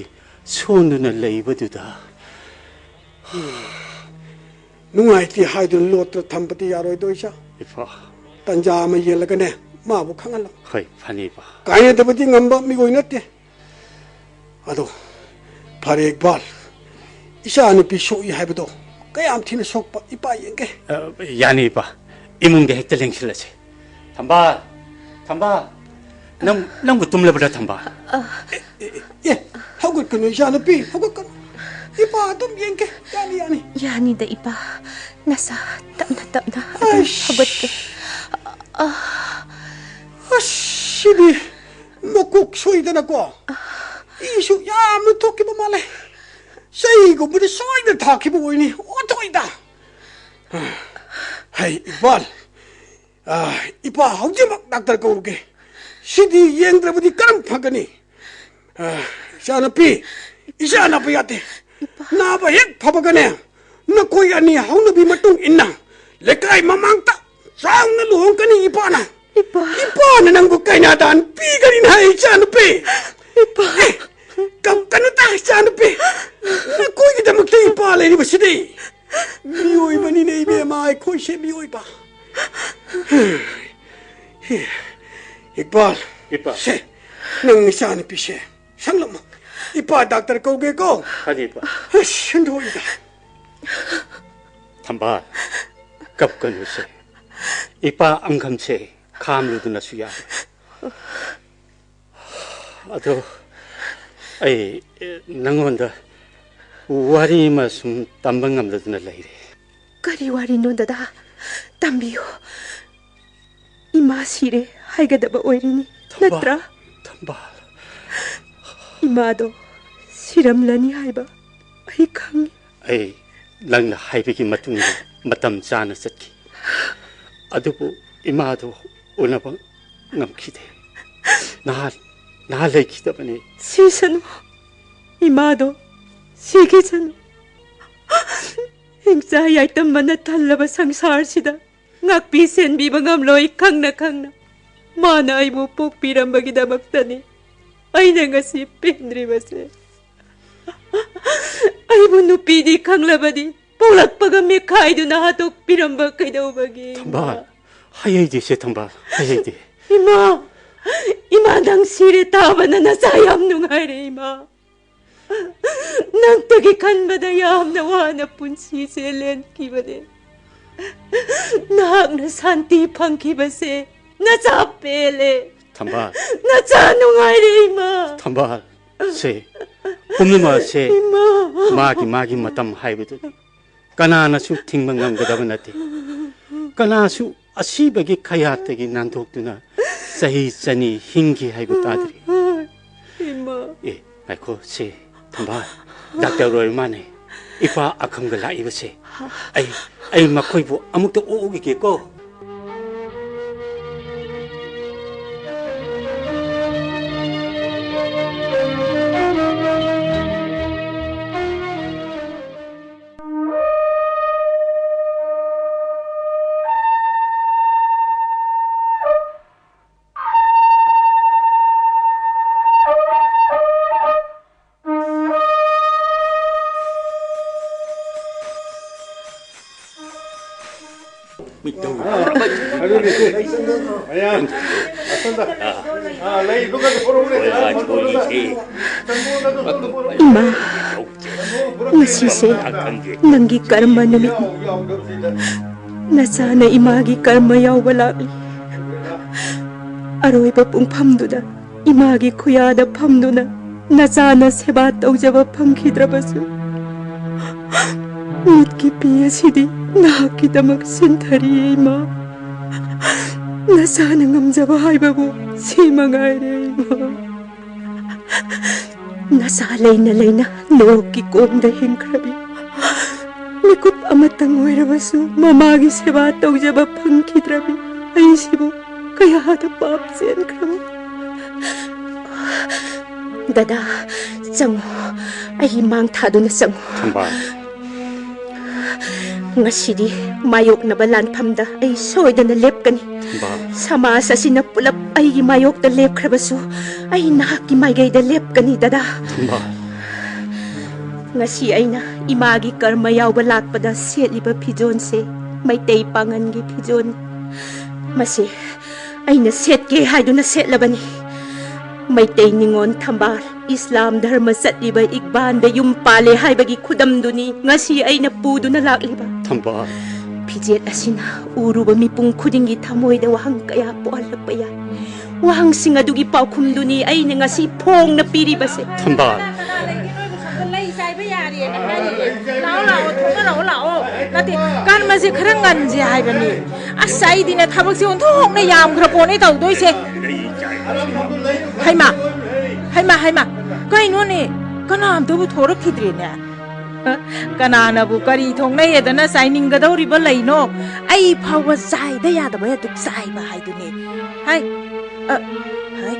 ꯁꯣꯟꯗꯨꯅ ꯂꯩꯕꯗꯨꯗ꯫ ꯅꯨꯡꯉꯥꯏꯇꯦ ꯍꯥꯏꯗꯨꯅ ꯂꯣꯠꯇꯨꯅ ꯊꯝꯕꯗꯤ ꯌꯥꯔꯣꯏꯗꯣ, ꯏꯆꯥ꯫ ꯏꯄꯥ꯫ ꯇꯟꯖꯥ ꯑꯃ ꯌꯦꯜꯂꯒꯅꯦ, ꯃꯥꯕꯨ ꯈꯪꯍꯜꯂꯣ꯫ ꯍꯣꯏ, ꯐꯅꯤ, ꯏꯄꯥ꯫ ꯀꯥꯏꯅꯗꯕꯗꯤ ꯉꯝꯕ ꯃꯤꯑꯣꯏ ꯅꯠꯇꯦ꯫ ꯑꯗꯣ, ꯐꯔꯦ, ꯏꯛꯕꯥꯜ, ꯏꯆꯥ ꯅꯨꯄꯤ ꯁꯣꯛꯏ ꯍꯥꯏꯕꯗꯣ ꯀꯌꯥꯝ ꯊꯤꯅ ꯁꯣꯛꯄ, ꯏꯄꯥ ꯌꯦꯡꯒꯦ꯫ ꯑ, ꯌꯥꯅꯤ, ꯏꯄꯥ꯫ ꯏꯃꯨꯡꯗ ꯍꯦꯛꯇ ꯂꯦꯡꯁꯤꯜꯂꯁꯤ꯫ ꯊꯝꯕꯥꯜ, ꯊꯝꯕꯥꯜ, ꯅꯪ, ꯅꯪꯕꯨ ꯇꯨꯝꯂꯕ꯭ꯔꯥ, ꯊꯝꯕꯥꯜ? ꯑ, ꯑꯦ, ꯑꯦ, ꯑꯦ, ꯍꯧꯒꯠꯀꯅꯨ, ꯏꯆꯥ ꯅꯨꯄꯤ, ꯍꯧꯒꯠꯀꯅꯨ꯫ ꯏꯄꯥ ꯑꯗꯨꯝ ꯌꯦꯡꯒꯦ꯫ ꯌꯥꯅꯤ, ꯌꯥꯅꯤ꯫ ꯌꯥꯅꯤꯗ, ꯏꯄꯥ꯫ ꯅꯁꯥ ꯇꯞꯅ ꯇꯞꯅ ꯑꯗꯨꯝ ꯑꯩꯁ꯫ ꯍꯧꯒꯠꯀꯦ꯫ ꯑ, ꯑꯁ, ꯁꯤꯗꯤ ꯃꯀꯣꯛ ꯁꯣꯏꯗꯅꯀꯣ, ꯏꯁꯨ ꯌꯥꯝꯅ ꯊꯣꯛꯈꯤꯕ ꯃꯥꯜꯂꯦ꯫ ꯆꯩꯒꯨꯝꯕꯗꯤ ꯁꯣꯏꯗꯅ ꯊꯥꯈꯤꯕ ꯑꯣꯏꯅꯤ꯫ ꯑꯣꯟꯊꯣꯛꯏꯗ꯫ ꯍꯩ, ꯏꯛꯕꯥꯜ, ꯑ, ꯏꯄꯥ ꯍꯧꯖꯤꯛꯃꯛ ꯗꯥꯛꯇꯔ ꯀꯧꯔꯨꯒꯦ꯫ ꯁꯤꯗꯤ ꯌꯦꯡꯗ꯭ꯔꯕꯗꯤ ꯀꯔꯝ ꯐꯒꯅꯤ? ꯑ, ꯏꯆꯥꯅꯨꯄꯤ, ꯏꯆꯥ ꯅꯥꯕ ꯌꯥꯗꯦ꯫ ꯅꯥꯕ ꯍꯦꯛ ꯐꯕꯒꯅꯦ, ꯅꯈꯣꯏ ꯑꯅꯤ ꯍꯧꯅꯕꯤ ꯃꯇꯨꯡ ꯏꯟꯅ ꯂꯩꯀꯥꯏ ꯃꯃꯥꯡꯗ ꯆꯥꯎꯅ ꯂꯨꯍꯣꯡꯒꯅꯤ ꯏꯄꯥꯅ꯫ ꯏꯄꯥ꯫ ꯏꯄꯥꯅ ꯅꯪꯕꯨ ꯀꯩꯅꯥꯗꯥꯟ ꯄꯤꯒꯅꯤꯅ ꯍꯥꯏ, ꯏꯆꯥꯅꯨꯄꯤ꯫ ꯏꯄꯥ꯫ ꯑꯦ, ꯀꯞꯀꯅꯨꯗ, ꯏꯆꯥꯅꯨꯄꯤ꯫ ꯅꯈꯣꯏꯒꯤꯗꯃꯛꯇ ꯏꯄꯥ ꯂꯩꯔꯤꯕꯁꯤꯗꯤ꯫ ꯃꯤꯑꯣꯏꯕꯅꯤꯅꯦ, ꯏꯕꯦꯝꯃ, ꯑꯩꯈꯣꯏꯁꯦ ꯃꯤꯑꯣꯏꯕ꯫ ꯏꯛꯕꯥꯜ, ꯏꯄꯥ꯫ ꯁꯦ, ꯅꯪ ꯏꯆꯥꯅꯨꯄꯤꯁꯦ ꯁꯪꯂꯝꯃꯣ꯫ ꯏꯄꯥ ꯗꯥꯛꯇꯔ ꯀꯧꯒꯦꯀꯣ꯫ ꯐꯅꯤ, ꯏꯄꯥ꯫ ꯑꯁ, ꯁꯦꯟꯗꯣꯛꯏꯗ꯫ ꯊꯝꯕꯥꯜ, ꯀꯞꯀꯅꯨꯁꯦ꯫ ꯏꯄꯥ ꯑꯪꯒꯝꯁꯦ ꯈꯥꯝꯂꯨꯗꯅꯁꯨ ꯌꯥꯔꯦ꯫ ꯑꯗꯣ ꯑꯩ ꯅꯪꯉꯣꯟꯗ ꯋꯥꯔꯤ ꯑꯃ ꯁꯨꯝ ꯇꯝꯕ ꯉꯝꯗꯗꯅ ꯂꯩꯔꯦ꯫ ꯀꯔꯤ ꯋꯥꯔꯤꯅꯣ, ꯗꯗꯥ? ꯇꯝꯕꯤꯌꯨ꯫ ꯏꯃꯥ ꯁꯤꯔꯦ ꯍꯥꯏꯒꯗꯕ ꯑꯣꯏꯔꯤꯅꯤ, ꯊꯝꯕꯥꯜ, ꯅꯠꯇ꯭ꯔꯥ? ꯊꯝꯕꯥꯜ꯫ ꯏꯃꯥꯗꯣ ꯁꯤꯔꯝꯂꯅꯤ ꯍꯥꯏꯕ ꯑꯩ ꯈꯪꯉꯤ꯫ ꯑꯩ ꯅꯪꯅ ꯍꯥꯏꯕꯒꯤ ꯃꯇꯨꯡ ꯏꯟꯅ ꯃꯇꯝ ꯆꯥꯅ ꯆꯠꯈꯤ꯫ ꯑꯗꯨꯕꯨ ꯏꯃꯥꯗꯨ ꯎꯅꯕ ꯉꯝꯈꯤꯗꯦ꯫ ꯅꯍꯥ, ꯅꯍꯥ ꯂꯩꯈꯤꯗꯕꯅꯤ꯫ ꯁꯤꯁꯅꯨ, ꯏꯃꯥꯗꯣ ꯁꯤꯈꯤꯁꯅꯨ꯫ ꯍꯤꯡꯆꯥ ꯌꯥꯏꯇꯝꯕꯅ ꯊꯜꯂꯕ ꯁꯪꯁꯥꯔꯁꯤꯗ ꯉꯥꯛꯄꯤ ꯁꯦꯟꯕꯤꯕ ꯉꯝꯂꯣꯏ ꯈꯪꯅ ꯈꯪꯅ ꯃꯥꯅ ꯑꯩꯕꯨ ꯄꯣꯛꯄꯤꯔꯝꯕꯒꯤꯗꯃꯛꯇꯅꯤ ꯑꯩꯅ ꯉꯁꯤ ꯄꯦꯟꯗ꯭ꯔꯤꯕꯁꯦ꯫ ꯑꯩꯕꯨ ꯅꯨꯄꯤꯅꯤ ꯈꯪꯂꯕꯗꯤ ꯄꯣꯛꯂꯛꯄꯒ ꯃꯦꯈꯥꯏꯗꯨꯅ ꯍꯥꯠꯇꯣꯛꯄꯤꯔꯝꯕ ꯀꯩꯗꯧꯕꯒꯤ? ꯊꯝꯕꯥꯜ, ꯍꯩꯍꯩꯗꯦꯁꯦ ꯊꯝꯕꯥꯜ, ꯍꯩꯍꯩꯗꯦ꯫ ꯏꯃꯥ, ꯏꯃꯥ, ꯅꯪ ꯁꯤꯔꯦ ꯇꯥꯕꯅ ꯅꯆꯥ ꯌꯥꯝ ꯅꯨꯡꯉꯥꯏꯔꯦ ꯏꯃꯥ꯫ ꯅꯪꯇꯒꯤ ꯈꯟꯕꯗ ꯌꯥꯝꯅ ꯋꯥꯅ ꯄꯨꯟꯁꯤꯁꯦ ꯂꯦꯟꯈꯤꯕꯅꯦ꯫ ꯅꯍꯥꯛꯅ ꯁꯥꯟꯇꯤ ꯐꯪꯈꯤꯕꯁꯦ ꯅꯆꯥ ꯄꯦꯜꯂꯦ꯫ ꯊꯝꯕꯥꯜ꯫ ꯅꯆꯥ ꯅꯨꯡꯉꯥꯏꯔꯦ ꯏꯃꯥ꯫ ꯊꯝꯕꯥꯜ꯫ ꯁꯦ, ꯄꯨꯝꯅꯃꯛ ꯑꯁꯦ ꯏꯃꯥ꯫ ꯃꯥꯒꯤ, ꯃꯥꯒꯤ ꯃꯇꯝ ꯍꯥꯏꯕꯗꯨꯅꯤ꯫ ꯀꯅꯥꯅꯁꯨ ꯊꯤꯡꯕ ꯉꯝꯒꯗꯕ ꯅꯠꯇꯦ꯫ ꯀꯅꯥꯁꯨ ꯑꯁꯤꯕꯒꯤ ꯈꯌꯥꯠꯇꯒꯤ ꯅꯥꯟꯊꯣꯛꯇꯨꯅ ꯆꯍꯤ ꯆꯅꯤ ꯍꯤꯡꯈꯤ ꯍꯥꯏꯕ ꯇꯥꯗ꯭ꯔꯤ꯫ ꯏꯃꯥ꯫ ꯑꯦ, ꯉꯥꯏꯈꯣ, ꯁꯦ, ꯊꯝꯕꯥꯜ, ꯗꯥꯛꯇꯔ ꯑꯣꯏꯔ ꯃꯥꯅꯦ꯫ ꯏꯄꯥ ꯑꯈꯪꯒ ꯂꯥꯛꯏꯕꯁꯦ꯫ ꯑꯩ, ꯑꯩ ꯃꯈꯣꯏꯕꯨ ꯑꯃꯨꯛꯇ ꯑꯣꯛꯎꯈꯤꯒꯦꯀꯣ꯫ ꯑꯗꯨꯅꯤ꯫ ꯃꯌꯥꯝ꯫ ꯑꯁꯣꯝꯗ꯫ ꯑꯥ, ꯂꯩ, ꯗꯨꯀꯥꯟꯗ ꯄꯣꯔꯛꯎꯅꯦ꯫ ꯍꯣꯏ, ꯍꯣꯏ, ꯍꯣꯏ꯫ ꯏꯃꯥ, ꯉꯁꯤꯁꯦ ꯅꯪꯒꯤ ꯀꯔꯃ ꯅꯨꯃꯤꯠꯅꯤ꯫ ꯅꯆꯥꯅ ꯏꯃꯥꯒꯤ ꯀꯔꯃ ꯌꯥꯎꯕ ꯂꯥꯛꯂꯤ꯫ ꯑꯔꯣꯏꯕ ꯄꯨꯡꯐꯝꯗꯨꯗ ꯏꯃꯥꯒꯤ ꯈꯨꯌꯥꯗ ꯐꯝꯗꯨꯅ ꯅꯆꯥꯅ ꯁꯦꯕꯥ ꯇꯧꯖꯕ ꯐꯪꯈꯤꯗ꯭ꯔꯕꯁꯨ, ꯃꯤꯠꯀꯤ ꯄꯤ ꯑꯁꯤꯗꯤ ꯅꯍꯥꯛꯀꯤꯗꯃꯛ ꯁꯤꯟꯊꯔꯤꯌꯦ ꯏꯃꯥ꯫ ꯅꯆꯥꯅ ꯉꯝꯖꯕ ꯍꯥꯏꯕꯕꯨ ꯁꯤ ꯃꯉꯥꯏꯔꯦ ꯏꯃꯥ꯫ ꯅꯆꯥ ꯂꯩꯅ ꯂꯩꯅ ꯂꯣꯛꯀꯤ ꯀꯣꯝꯗ ꯍꯤꯡꯈ꯭ꯔꯕꯤ, ꯃꯤꯀꯨꯞ ꯑꯃꯇꯪ ꯑꯣꯏꯔꯕꯁꯨ ꯃꯃꯥꯒꯤ ꯁꯦꯕꯥ ꯇꯧꯖꯕ ꯐꯪꯈꯤꯗ꯭ꯔꯕꯤ, ꯑꯩꯁꯤꯕꯨ ꯀꯌꯥꯗ ꯄꯥꯞ ꯆꯦꯟꯈ꯭ꯔꯕ꯫ ꯗꯗꯥ, ꯆꯪꯉꯨ꯫ ꯑꯩꯒꯤ ꯃꯥꯡ ꯊꯥꯗꯨꯅ ꯆꯪꯉꯨ꯫ ꯊꯝꯕꯥꯜ꯫ ꯉꯁꯤꯗꯤ ꯃꯥꯌꯣꯛꯅꯕ ꯂꯥꯟꯐꯝꯗ ꯑꯩ ꯁꯣꯏꯗꯅ ꯂꯦꯞꯀꯅꯤ꯫ ꯊꯝꯕꯥꯜ꯫ ꯁꯃꯥꯖ ꯑꯁꯤꯅ ꯄꯨꯂꯞ ꯑꯩꯒꯤ ꯃꯥꯌꯣꯛꯇ ꯂꯦꯞꯈ꯭ꯔꯕꯁꯨ, ꯑꯩ ꯅꯍꯥꯛꯀꯤ ꯃꯥꯏꯀꯩꯗ ꯂꯦꯞꯀꯅꯤ, ꯗꯗꯥ꯫ ꯊꯝꯕꯥꯜ꯫ ꯉꯁꯤ ꯑꯩꯅ ꯏꯃꯥꯒꯤ ꯀꯔꯃ ꯌꯥꯎꯕ ꯂꯥꯛꯄꯗ ꯁꯦꯠꯂꯤꯕ ꯐꯤꯖꯣꯜꯁꯦ ꯃꯩꯇꯩ ꯄꯥꯉꯟꯒꯤ ꯐꯤꯖꯣꯜꯅꯤ꯫ ꯃꯁꯤ ꯑꯩꯅ ꯁꯦꯠꯀꯦ ꯍꯥꯏꯗꯨꯅ ꯁꯦꯠꯂꯕꯅꯤ꯫ ꯃꯩꯇꯩ ꯅꯤꯉꯣꯜ ꯊꯝꯕꯥꯜ ꯏꯁꯂꯥꯝ ꯙꯔꯃ ꯆꯠꯂꯤꯕ ꯏꯛꯕꯥꯟꯗ ꯌꯨꯝ ꯄꯥꯜꯂꯦ ꯍꯥꯏꯕꯒꯤ ꯈꯨꯗꯝꯗꯨꯅꯤ ꯉꯁꯤ ꯑꯩꯅ ꯄꯨꯗꯨꯅ ꯂꯥꯛꯂꯤꯕ꯫ ꯊꯝꯕꯥꯜ꯫ ꯐꯤꯖꯦꯠ ꯑꯁꯤꯅ ꯎꯔꯨꯕ ꯃꯤꯄꯨꯝ ꯈꯨꯗꯤꯡꯒꯤ ꯊꯃꯣꯏꯗ ꯋꯥꯍꯪ ꯀꯌꯥ ꯄꯣꯛꯍꯜꯂꯛꯄ ꯌꯥꯏ꯫ ꯋꯥꯍꯪꯁꯤꯡ ꯑꯗꯨꯒꯤ ꯄꯥꯎꯈꯨꯝꯗꯨꯅꯤ ꯑꯩꯅ ꯉꯁꯤ ꯐꯣꯡꯅ ꯄꯤꯔꯤꯕꯁꯦ꯫ ꯊꯝꯕꯥꯜ꯫ ꯂꯩ ꯆꯥꯏꯕ ꯌꯥꯔꯦꯅ ꯍꯥꯏꯔꯤꯌꯦ꯫ ꯂꯥꯛꯑꯣ, ꯂꯥꯛꯑꯣ, ꯊꯣꯛꯅꯔꯛꯑꯣ, ꯂꯥꯛꯑꯣ꯫ ꯅꯠꯇꯦ, ꯀꯔꯃꯁꯦ ꯈꯔ ꯉꯟꯁꯦ ꯍꯥꯏꯕꯅꯤ꯫ ꯑꯁ, ꯑꯩꯗꯤꯅꯦ, ꯊꯕꯛꯁꯦ ꯑꯣꯟꯊꯣꯛꯅ ꯌꯥꯝꯈ꯭ꯔ ꯄꯣꯠꯅꯤ ꯇꯧꯗꯣꯏꯁꯦ꯫ ꯍꯩꯃꯥ, ꯍꯩꯃꯥ, ꯍꯩꯃꯥ, ꯀꯩꯅꯣꯅꯦ? ꯀꯅꯥꯝꯇꯕꯨ ꯊꯣꯔꯛꯈꯤꯗ꯭ꯔꯦꯅꯦ꯫ ꯀꯅꯥꯅꯕꯨ ꯀꯔꯤ ꯊꯣꯛꯅꯩ ꯍꯥꯏꯗꯅ ꯆꯥꯏꯅꯤꯡꯒꯗꯧꯔꯤꯕ ꯂꯩꯅꯣ? ꯑꯩ ꯐꯥꯎꯕ ꯆꯥꯏꯗ ꯌꯥꯗꯕ ꯑꯗꯨꯛ ꯆꯥꯏꯕ ꯍꯥꯏꯗꯨꯅꯤ꯫ ꯍꯥꯏ, ꯑ, ꯍꯥꯏ,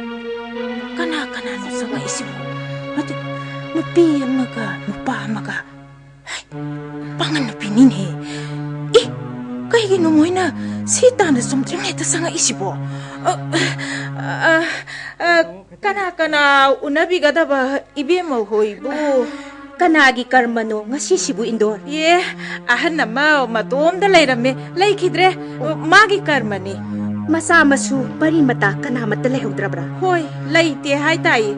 ꯀꯅꯥ ꯀꯅꯥꯅꯣ ꯆꯪꯉꯛꯏꯁꯤꯕꯣ? ꯅꯠꯇꯦ, ꯅꯨꯄꯤ ꯑꯃꯒ ꯅꯨꯄꯥ ꯑꯃꯒ꯫ ꯍꯥꯏ, ꯄꯥꯉꯟ ꯅꯨꯄꯤꯅꯤꯅꯦ꯫ ꯑꯦ, ꯀꯩꯒꯤꯅꯣ ꯃꯣꯏꯅ ꯁꯤ ꯇꯥꯟꯅ ꯆꯨꯝꯗ꯭ꯔꯤꯡ ꯍꯦꯛꯇ ꯆꯪꯉꯛꯏꯁꯤꯕꯣ? ꯑ, ꯑ, ꯑ, ꯀꯅꯥ ꯀꯅꯥ ꯎꯅꯕꯤꯒꯗꯕ ꯏꯕꯦꯝꯃ ꯍꯣꯏꯕꯨ? ꯀꯅꯥꯒꯤ ꯀꯔꯃꯅꯣ ꯉꯁꯤꯁꯤꯕꯨ, ꯏꯟꯗꯣꯔ? ꯑꯦ, ꯑꯍꯟ ꯑꯃ ꯃꯇꯣꯝꯗ ꯂꯩꯔꯝꯃꯦ, ꯂꯩꯈꯤꯗ꯭ꯔꯦ꯫ ꯃꯥꯒꯤ ꯀꯔꯃꯅꯤ꯫ ꯃꯆꯥ ꯃꯁꯨ ꯃꯔꯤ ꯃꯇꯥ ꯀꯅꯥꯃꯠꯇ ꯂꯩꯍꯧꯗ꯭ꯔꯕ꯭ꯔꯥ? ꯍꯣꯏ, ꯂꯩꯇꯦ ꯍꯥꯏꯇꯥꯏꯌꯦ꯫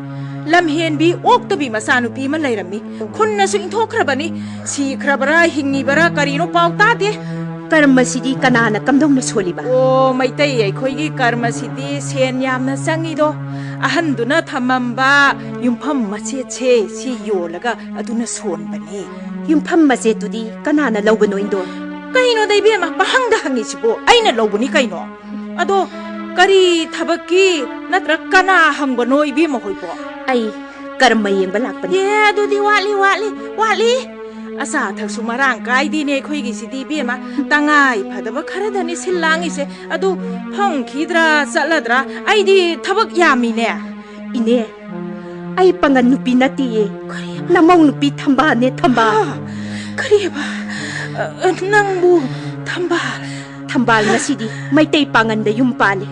ꯂꯝꯍꯦꯟꯕꯤ ꯑꯣꯛꯇꯕꯤ ꯃꯆꯥꯅꯨꯄꯤ ꯑꯃ ꯂꯩꯔꯝꯃꯤ꯫ ꯈꯨꯟꯅꯁꯨ ꯏꯟꯊꯣꯛꯈ꯭ꯔꯕꯅꯤ꯫ ꯁꯤꯈ꯭ꯔꯕ꯭ꯔꯥ, ꯍꯤꯡꯉꯤꯕꯔꯥ, ꯀꯔꯤꯅꯣ ꯄꯥꯎ ꯇꯥꯗꯦ꯫ ꯀꯔꯃꯁꯤꯗꯤ ꯀꯅꯥꯅ ꯀꯝꯗꯧꯅ ꯁꯣꯜꯂꯤꯕ? ꯑꯣ, ꯃꯩꯇꯩ ꯑꯩꯈꯣꯏꯒꯤ ꯀꯔꯃꯁꯤꯗꯤ ꯁꯦꯟ ꯌꯥꯝꯅ ꯆꯪꯉꯤꯗꯣ꯫ ꯑꯍꯟꯗꯨꯅ ꯊꯝꯃꯝꯕ ꯌꯨꯝꯐꯝ ꯃꯆꯦꯠꯁꯦ ꯁꯤ ꯌꯣꯜꯂꯒ ꯑꯗꯨꯅ ꯁꯣꯟꯕꯅꯦ꯫ ꯌꯨꯝꯐꯝ ꯃꯆꯦꯠꯇꯨꯗꯤ ꯀꯅꯥꯅ ꯂꯧꯕꯅꯣ, ꯏꯟꯗꯣ? ꯀꯩꯅꯣꯗ, ꯏꯕꯦꯝꯃ, ꯄꯥꯍꯪꯗ ꯍꯪꯉꯤꯁꯤꯕꯣ? ꯑꯩꯅ ꯂꯧꯕꯅꯤ ꯀꯩꯅꯣ꯫ ꯑꯗꯣ ꯀꯔꯤ ꯊꯕꯛꯀꯤ ꯅꯠꯇ꯭ꯔ ꯀꯅꯥ ꯍꯪꯕꯅꯣ, ꯏꯕꯦꯝꯃ ꯍꯣꯏꯕꯣ? ꯑꯩ ꯀꯔꯃ ꯌꯦꯡꯕ ꯂꯥꯛꯄꯅꯤ꯫ ꯑꯦ, ꯑꯗꯨꯗꯤ ꯋꯥꯠꯂꯤ, ꯋꯥꯠꯂꯤ, ꯋꯥꯠꯂꯤ꯫ ꯑꯆꯥ ꯑꯊꯛꯁꯨ ꯃꯔꯥꯡ ꯀꯥꯏꯗꯦꯅꯦ ꯑꯩꯈꯣꯏꯒꯤꯁꯤꯗꯤ, ꯏꯕꯦꯝꯃ꯫ ꯇꯉꯥꯏ ꯐꯗꯕ ꯈꯔꯗꯅꯤ ꯁꯤꯜ ꯂꯥꯡꯉꯤꯁꯦ꯫ ꯑꯗꯨ ꯐꯪꯈꯤꯗ꯭ꯔꯥ ꯆꯠꯂꯗ꯭ꯔꯥ? ꯑꯩꯗꯤ ꯊꯕꯛ ꯌꯥꯝꯃꯤꯅꯦ꯫ ꯏꯅꯦ, ꯑꯩ ꯄꯥꯉꯟ ꯅꯨꯄꯤ ꯅꯠꯇꯤꯌꯦ꯫ ꯀꯔꯤ? ꯅꯃꯧ ꯅꯨꯄꯤ ꯊꯝꯕꯥꯜꯅꯦ, ꯊꯝꯕꯥꯜ꯫ ꯍꯥ? ꯀꯔꯤꯕ? ꯑ, ꯅꯪꯕꯨ ꯊꯝꯕꯥꯜ? ꯊꯝꯕꯥꯜ ꯉꯁꯤꯗꯤ ꯃꯩꯇꯩ ꯄꯥꯉꯟꯗ ꯌꯨꯝ ꯄꯥꯜꯂꯤ꯫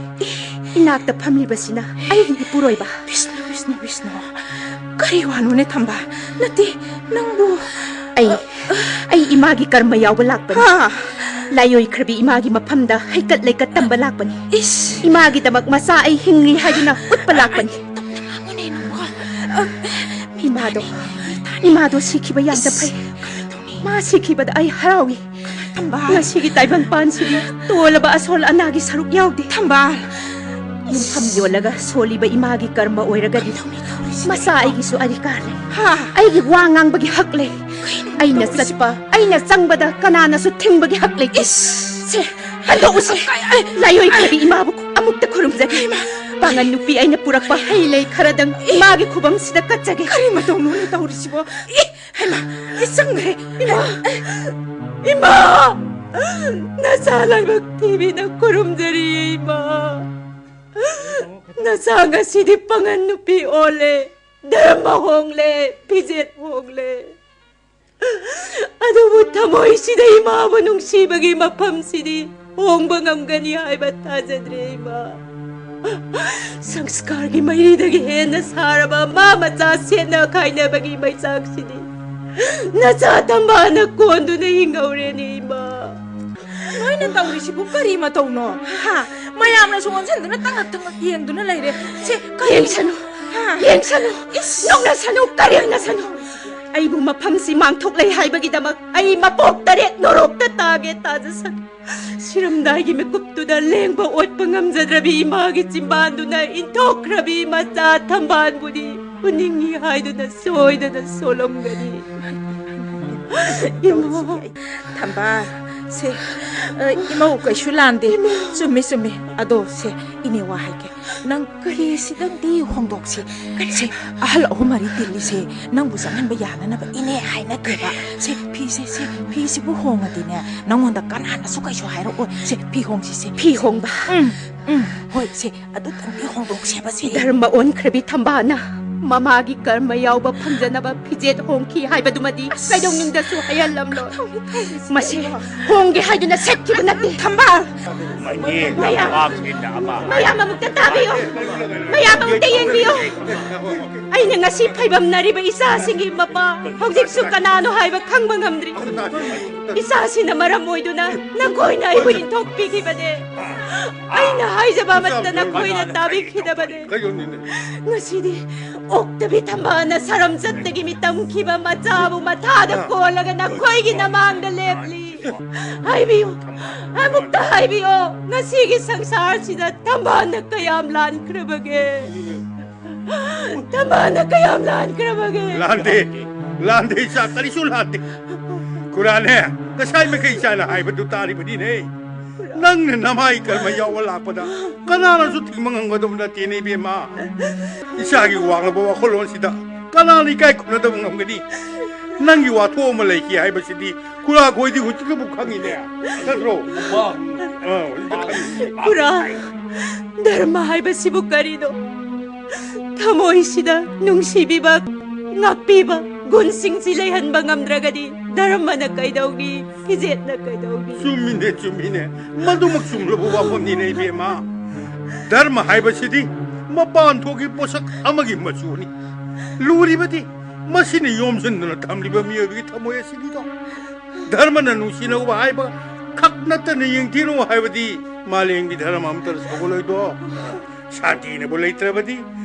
ꯏꯅꯥꯛꯇ ꯐꯝꯂꯤꯕꯁꯤꯅ ꯑꯩꯒꯤ ꯏꯄꯨꯔꯣꯏꯕ꯫ ꯕꯤꯁꯅꯨ, ꯕꯤꯁꯅꯨ, ꯕꯤꯁꯅꯨ꯫ ꯀꯔꯤ ꯋꯥꯅꯣꯅꯦ, ꯊꯝꯕꯥꯜ? ꯅꯠꯇꯦ, ꯅꯪꯕꯨ ꯑꯩ, ꯑꯩ ꯏꯃꯥꯒꯤ ꯀꯔꯃ ꯌꯥꯎꯕ ꯂꯥꯛꯄꯅꯤ꯫ ꯍꯥ? ꯂꯥꯏꯑꯣꯏꯈ꯭ꯔꯕꯤ ꯏꯃꯥꯒꯤ ꯃꯐꯝꯗ ꯍꯩꯀꯠ ꯂꯩꯀꯠ ꯇꯝꯕ ꯂꯥꯛꯄꯅꯤ꯫ ꯏꯁ! ꯏꯃꯥꯒꯤ ꯗꯃꯛ ꯃꯆꯥ ꯑꯩ ꯍꯤꯡꯂꯤ ꯍꯥꯏꯗꯨꯅ ꯎꯠꯄ ꯂꯥꯛꯄꯅꯤ꯫ ꯇꯞꯅ ꯉꯥꯡꯉꯨꯅꯦ ꯅꯪꯕꯣ꯫ ꯑ, ꯃꯤ ꯏꯃꯥꯗꯣ, ꯇꯥꯅꯤ, ꯃꯤ ꯇꯥꯅꯤ꯫ ꯏꯃꯥꯗꯣ ꯁꯤꯈꯤꯕ ꯌꯥꯝꯅ ꯏꯁ, ꯐꯩ꯫ ꯀꯃꯥꯏ ꯇꯧꯅꯤ? ꯃꯥ ꯁꯤꯈꯤꯕꯗ ꯑꯩ ꯍꯔꯥꯎꯏ꯫ ꯊꯝꯕꯥꯜ꯫ ꯉꯁꯤꯒꯤ ꯇꯥꯏꯕꯪꯄꯥꯟꯁꯤꯗꯤ ꯇꯣꯜꯂꯕ ꯑꯁꯣꯜ ꯑꯅꯥꯒꯤ ꯁꯔꯨꯛ ꯌꯥꯎꯗꯦ꯫ ꯊꯝꯕꯥꯜ꯫ ꯌꯨꯝꯐꯝ ꯌꯣꯜꯂꯒ ꯁꯣꯜꯂꯤꯕ ꯏꯃꯥꯒꯤ ꯀꯔꯃ ꯑꯣꯏꯔꯒꯗꯤ ꯀꯩꯗꯧꯅꯤ ꯇꯧꯔꯤꯁꯤꯕꯣ? ꯃꯆꯥ ꯑꯩꯒꯤꯁꯨ ꯑꯙꯤꯀꯥꯔ ꯂꯩ꯫ ꯍꯥ? ꯑꯩꯒꯤ ꯋꯥ ꯉꯥꯡꯕꯒꯤ ꯍꯛ ꯂꯩ꯫ ꯀꯩꯅꯣ ꯑꯩꯅ ꯇꯧꯔꯤꯁꯤꯕꯣ? ꯆꯠꯄ, ꯑꯩꯅ ꯆꯪꯕꯗ ꯀꯅꯥꯅꯁꯨ ꯊꯤꯡꯕꯒꯤ ꯍꯛ ꯂꯩꯇꯦ꯫ ꯏꯁ! ꯁꯦ, ꯍꯟꯗꯣꯛꯎꯁꯦ꯫ ꯑꯩ, ꯑꯩ, ꯂꯥꯏꯑꯣꯏꯈ꯭ꯔꯕꯤ ꯏꯃꯥꯕꯨ ꯑꯃꯨꯛꯇ ꯈꯨꯔꯨꯝꯖꯒꯦ꯫ ꯏꯃꯥ! ꯄꯥꯉꯟ ꯅꯨꯄꯤ ꯑꯩꯅ ꯄꯨꯔꯛꯄ ꯍꯩ ꯂꯩ ꯈꯔꯗꯪ ꯏꯃꯥꯒꯤ ꯈꯨꯕꯝꯁꯤꯗ ꯀꯠꯆꯒꯦ꯫ ꯀꯔꯤ ꯃꯇꯧꯅꯣꯅꯦ ꯇꯧꯔꯤꯁꯤꯕꯣ? ꯏ! ꯍꯩꯃꯥ! ꯏ ꯆꯪꯈ꯭ꯔꯦ! ꯏꯃꯥ! ꯏꯃꯥ! ꯅꯆꯥ ꯂꯥꯏꯕꯛ ꯊꯤꯕꯤꯅ ꯈꯨꯔꯨꯝꯖꯔꯤꯌꯦ, ꯏꯃꯥ! ꯅꯆꯥ ꯉꯁꯤꯗꯤ ꯄꯥꯉꯟ ꯅꯨꯄꯤ ꯑꯣꯜꯂꯦ, ꯙꯔꯃ ꯍꯣꯡꯂꯦ, ꯐꯤꯖꯦꯠ ꯍꯣꯡꯂꯦ꯫ ꯑꯗꯨꯕꯨ ꯊꯃꯣꯏꯁꯤꯗ ꯏꯃꯥꯕꯨ ꯅꯨꯡꯁꯤꯕꯒꯤ ꯃꯐꯝꯁꯤꯗꯤ ꯍꯣꯡꯕ ꯉꯝꯒꯅꯤ ꯍꯥꯏꯕ ꯊꯥꯖꯗ꯭ꯔꯦ, ꯏꯃꯥ꯫ ꯁꯪꯁꯀꯥꯔꯒꯤ ꯃꯩꯔꯤꯗꯒꯤ ꯍꯦꯟꯅ ꯁꯥꯔꯕ ꯃꯥ ꯃꯆꯥ ꯁꯦꯠꯅ ꯈꯥꯏꯅꯕꯒꯤ ꯃꯩꯆꯥꯛꯁꯤꯗꯤ ꯅꯆꯥ ꯊꯝꯕꯥꯜꯅ ꯀꯣꯟꯗꯨꯅ ꯍꯤꯡꯍꯧꯔꯦꯅꯦ, ꯏꯃꯥ꯫ ꯅꯣꯏꯅ ꯇꯧꯔꯤꯁꯤꯕꯨ ꯀꯔꯤ ꯃꯇꯧꯅꯣ? ꯍꯥ? ꯃꯌꯥꯝꯅꯁꯨ ꯑꯣꯟꯁꯤꯟꯗꯨꯅ ꯇꯉꯛ ꯇꯉꯛ ꯌꯦꯡꯗꯨꯅ ꯂꯩꯔꯦ꯫ ꯁꯦ, ꯀꯔꯤ? ꯌꯦꯡꯁꯅꯨ, ꯍꯥ? ꯌꯦꯡꯁꯅꯨ, ꯏꯁ! ꯅꯣꯛꯅꯁꯅꯨ, ꯀꯔꯦꯝꯅꯁꯅꯨ꯫ ꯑꯩꯕꯨ ꯃꯐꯝꯁꯤ ꯃꯥꯡꯊꯣꯛꯂꯩ ꯍꯥꯏꯕꯒꯤꯗꯃꯛ ꯑꯩ ꯃꯄꯣꯛ ꯇꯔꯦꯠ ꯅꯣꯔꯣꯛꯇ ꯇꯥꯒꯦ ꯇꯥꯖꯁꯅꯨ꯫ ꯁꯤꯔꯝꯗꯥꯏꯒꯤ ꯃꯤꯀꯨꯞꯇꯨꯗ ꯂꯦꯡꯕ ꯑꯣꯠꯄ ꯉꯝꯖꯗ꯭ꯔꯕꯤ ꯏꯃꯥꯒꯤ ꯆꯤꯝꯕꯥꯟꯗꯨꯅ ꯏꯟꯊꯣꯛꯈ꯭ꯔꯕꯤ ꯃꯆꯥ ꯊꯝꯕꯥꯜꯕꯨꯗꯤ ꯎꯅꯤꯡꯏ ꯍꯥꯏꯗꯨꯅ ꯁꯣꯏꯗꯅ ꯁꯣꯜꯂꯝꯒꯅꯤ꯫ ꯏꯃꯥ꯫ ꯊꯝꯕꯥꯜ, ꯁꯦ, ꯑ, ꯏꯃꯧ ꯀꯩꯁꯨ ꯂꯥꯟꯗꯦ꯫ ꯆꯨꯝꯃꯤ, ꯆꯨꯝꯃꯤ꯫ ꯑꯗꯣ ꯁꯦ, ꯏꯅꯦ ꯋꯥ ꯍꯥꯏꯒꯦ꯫ ꯅꯪ ꯀꯔꯤꯁꯤꯗꯪꯗꯤ ꯍꯣꯡꯗꯣꯛꯁꯤ꯫ ꯁꯦ, ꯑꯍꯜ ꯑꯍꯨꯝ ꯃꯔꯤ ꯇꯤꯜꯂꯤꯁꯦ ꯅꯪꯕꯨ ꯆꯪꯍꯟꯕ ꯌꯥꯅꯅꯕ ꯏꯅꯦ ꯍꯥꯏꯅꯒꯦꯕ꯫ ꯁꯦ, ꯐꯤꯁꯦ, ꯁꯦ, ꯐꯤꯁꯤꯕꯨ ꯍꯣꯡꯉꯗꯤꯅꯦ, ꯅꯉꯣꯟꯗ ꯀꯅꯥꯅꯁꯨ ꯀꯩꯁꯨ ꯍꯥꯏꯔꯛꯑꯣꯏ꯫ ꯁꯦ, ꯐꯤ ꯍꯣꯡꯁꯤ, ꯁꯦ꯫ ꯐꯤ ꯍꯣꯡꯕ? ꯎꯝ, ꯎꯝ, ꯍꯣꯏ, ꯁꯦ, ꯑꯗꯨꯇꯪꯗꯤ ꯍꯣꯡꯗꯣꯛꯁꯦꯕ, ꯁꯦ꯫ ꯙꯔꯃ ꯑꯣꯟꯈ꯭ꯔꯕꯤ ꯊꯝꯕꯥꯜꯅ ꯃꯃꯥꯒꯤ ꯀꯔꯃ ꯌꯥꯎꯕ ꯐꯪꯖꯅꯕ ꯐꯤꯖꯦꯠ ꯍꯣꯡꯈꯤ ꯍꯥꯏꯕꯗꯨꯃꯗꯤ ꯀꯩꯗꯧꯅꯨꯡꯗꯁꯨ ꯍꯥꯏꯍꯜꯂꯝꯂꯣꯏ꯫ ꯃꯁꯤ ꯍꯣꯡꯒꯦ ꯍꯥꯏꯗꯨꯅ ꯁꯦꯠꯈꯤꯕ ꯅꯠꯇꯦ꯫ ꯊꯝꯕꯥꯜ! ꯃꯅꯦ, ꯃꯌꯥꯝ! ꯅꯄꯥꯛꯁꯤꯅ ꯑꯃ꯫ ꯃꯌꯥꯝ ꯑꯃꯨꯛꯇ ꯇꯥꯕꯤꯌꯨ꯫ ꯃꯌꯥꯝ ꯑꯃꯨꯛꯇ ꯌꯦꯡꯕꯤꯌꯨ꯫ ꯑꯩꯅ ꯉꯁꯤ ꯐꯩꯕꯝꯅꯔꯤꯕ ꯏꯆꯥꯁꯤꯡꯒꯤ ꯃꯄꯥ ꯍꯧꯖꯤꯛꯁꯨ ꯀꯅꯥꯅꯣ ꯍꯥꯏꯕ ꯈꯪꯕ ꯉꯝꯗ꯭ꯔꯤ꯫ ꯏꯆꯥꯁꯤꯅ ꯃꯔꯝ ꯑꯣꯏꯗꯨꯅ ꯅꯈꯣꯏꯅ ꯑꯩꯕꯨ ꯏꯟꯊꯣꯛꯄꯤꯈꯤꯕꯅꯦ꯫ ꯑꯩꯅ ꯍꯥꯏꯖꯕ ꯑꯃꯠꯇ ꯅꯈꯣꯏꯅ ꯇꯥꯕꯤꯈꯤꯗꯕꯅꯦ꯫ ꯉꯁꯤꯗꯤ ꯑꯣꯛꯇꯕꯤ ꯊꯝꯕꯥꯜꯅ ꯁꯔꯝꯆꯠꯇꯒꯤ ꯃꯤꯇꯝꯈꯤꯕ ꯃꯆꯥꯕꯨ ꯃꯊꯥꯗ ꯀꯣꯜꯂꯒ ꯅꯈꯣꯏꯒꯤ ꯅꯃꯥꯡꯗ ꯂꯦꯞꯂꯤ꯫ ꯍꯥꯏꯕꯤꯌꯨ, ꯑꯃꯨꯛꯇ ꯍꯥꯏꯕꯤꯌꯣ, ꯉꯁꯤꯒꯤ ꯁꯪꯁꯥꯔꯁꯤꯗ ꯊꯝꯕꯥꯜꯅ ꯀꯌꯥꯝ ꯂꯥꯟꯈ꯭ꯔꯕꯒꯦ? ꯊꯝꯕꯥꯜꯅ ꯀꯌꯥꯝ ꯂꯥꯟꯈ꯭ꯔꯕꯒꯦ? ꯂꯥꯟꯗꯦ, ꯂꯥꯟꯗꯦ ꯏꯆꯥ, ꯀꯔꯤꯁꯨ ꯂꯥꯟꯗꯦ꯫ ꯈꯨꯔꯥꯅꯦ, ꯉꯁꯥꯏ ꯃꯈꯩ ꯏꯆꯥꯅ ꯍꯥꯏꯕꯗꯨ ꯇꯥꯔꯤꯕꯅꯤꯅꯦ꯫ ꯅꯪꯅ ꯅꯃꯥꯏ ꯀꯔꯃ ꯌꯥꯎꯕ ꯂꯥꯛꯄꯗ ꯀꯅꯥꯅꯁꯨ ꯊꯤꯡꯕ ꯉꯝꯒꯗꯕ ꯅꯠꯇꯦꯅꯦ, ꯏꯕꯦꯝꯃ꯫ ꯏꯆꯥꯒꯤ ꯋꯥꯡꯂꯕ ꯋꯥꯈꯜꯂꯣꯟꯁꯤꯗ ꯀꯅꯥꯅ ꯏꯀꯥꯏ ꯈꯨꯝꯅꯗꯕ ꯉꯝꯒꯅꯤ? ꯅꯪꯒꯤ ꯋꯥꯊꯣꯛ ꯑꯃ ꯂꯩꯈꯤ ꯍꯥꯏꯕꯁꯤꯗꯤ ꯈꯨꯔꯥꯈꯣꯏꯗꯤ ꯍꯧꯖꯤꯛꯇꯕꯨ ꯈꯪꯉꯤꯅꯦ, ꯅꯠꯇ꯭ꯔꯣ? ꯑꯥ, ꯍꯧꯖꯤꯛꯇ ꯈꯪꯉꯤ꯫ ꯈꯨꯔꯥ, ꯙꯔꯃ ꯍꯥꯏꯕꯁꯤꯕꯨ ꯀꯔꯤꯅꯣ? ꯊꯃꯣꯏꯁꯤꯗ ꯅꯨꯡꯁꯤꯕꯤꯕ, ꯉꯥꯛꯄꯤꯕ ꯒꯨꯟꯁꯤꯡꯁꯤ ꯂꯩꯍꯟꯕ ꯉꯝꯗ꯭ꯔꯒꯗꯤ ꯙꯔꯃꯅ ꯀꯩꯗꯧꯅꯤ? ꯐꯤꯖꯦꯠꯅ ꯀꯩꯗꯧꯅꯤ? ꯆꯨꯝꯃꯤꯅꯦ, ꯆꯨꯝꯃꯤꯅꯦ꯫ ꯃꯗꯨꯃꯛ ꯆꯨꯝꯂꯕ ꯋꯥꯐꯝꯅꯤꯅꯦ, ꯏꯕꯦꯝꯃ꯫ ꯙꯔꯃ ꯍꯥꯏꯕꯁꯤꯗꯤ ꯃꯄꯥꯟ ꯊꯣꯛꯀꯤ ꯄꯣꯠꯁꯛ ꯑꯃꯒꯤ ꯃꯆꯨꯅꯤ꯫ ꯂꯨꯔꯤꯕꯗꯤ ꯃꯁꯤꯅ ꯌꯣꯝꯁꯤꯟꯗꯨꯅ ꯊꯝꯂꯤꯕ ꯃꯤꯑꯣꯏꯕꯒꯤ ꯊꯃꯣꯏ ꯑꯁꯤꯅꯤꯗꯣ꯫ ꯙꯔꯃꯅ ꯅꯨꯡꯁꯤꯅꯧꯕ ꯍꯥꯏꯕ ꯈꯛ ꯅꯠꯇꯅ ꯌꯦꯡꯊꯤꯅꯧ ꯍꯥꯏꯕꯗꯤ ꯃꯥꯂꯦꯝꯒꯤ ꯙꯔꯃ ꯑꯃꯠꯇꯅ ꯁꯧꯒꯠꯂꯣꯏꯗꯣ꯫ ꯁꯥꯟꯇꯤꯅꯕꯨ ꯂꯩꯇ꯭ꯔꯕꯗꯤ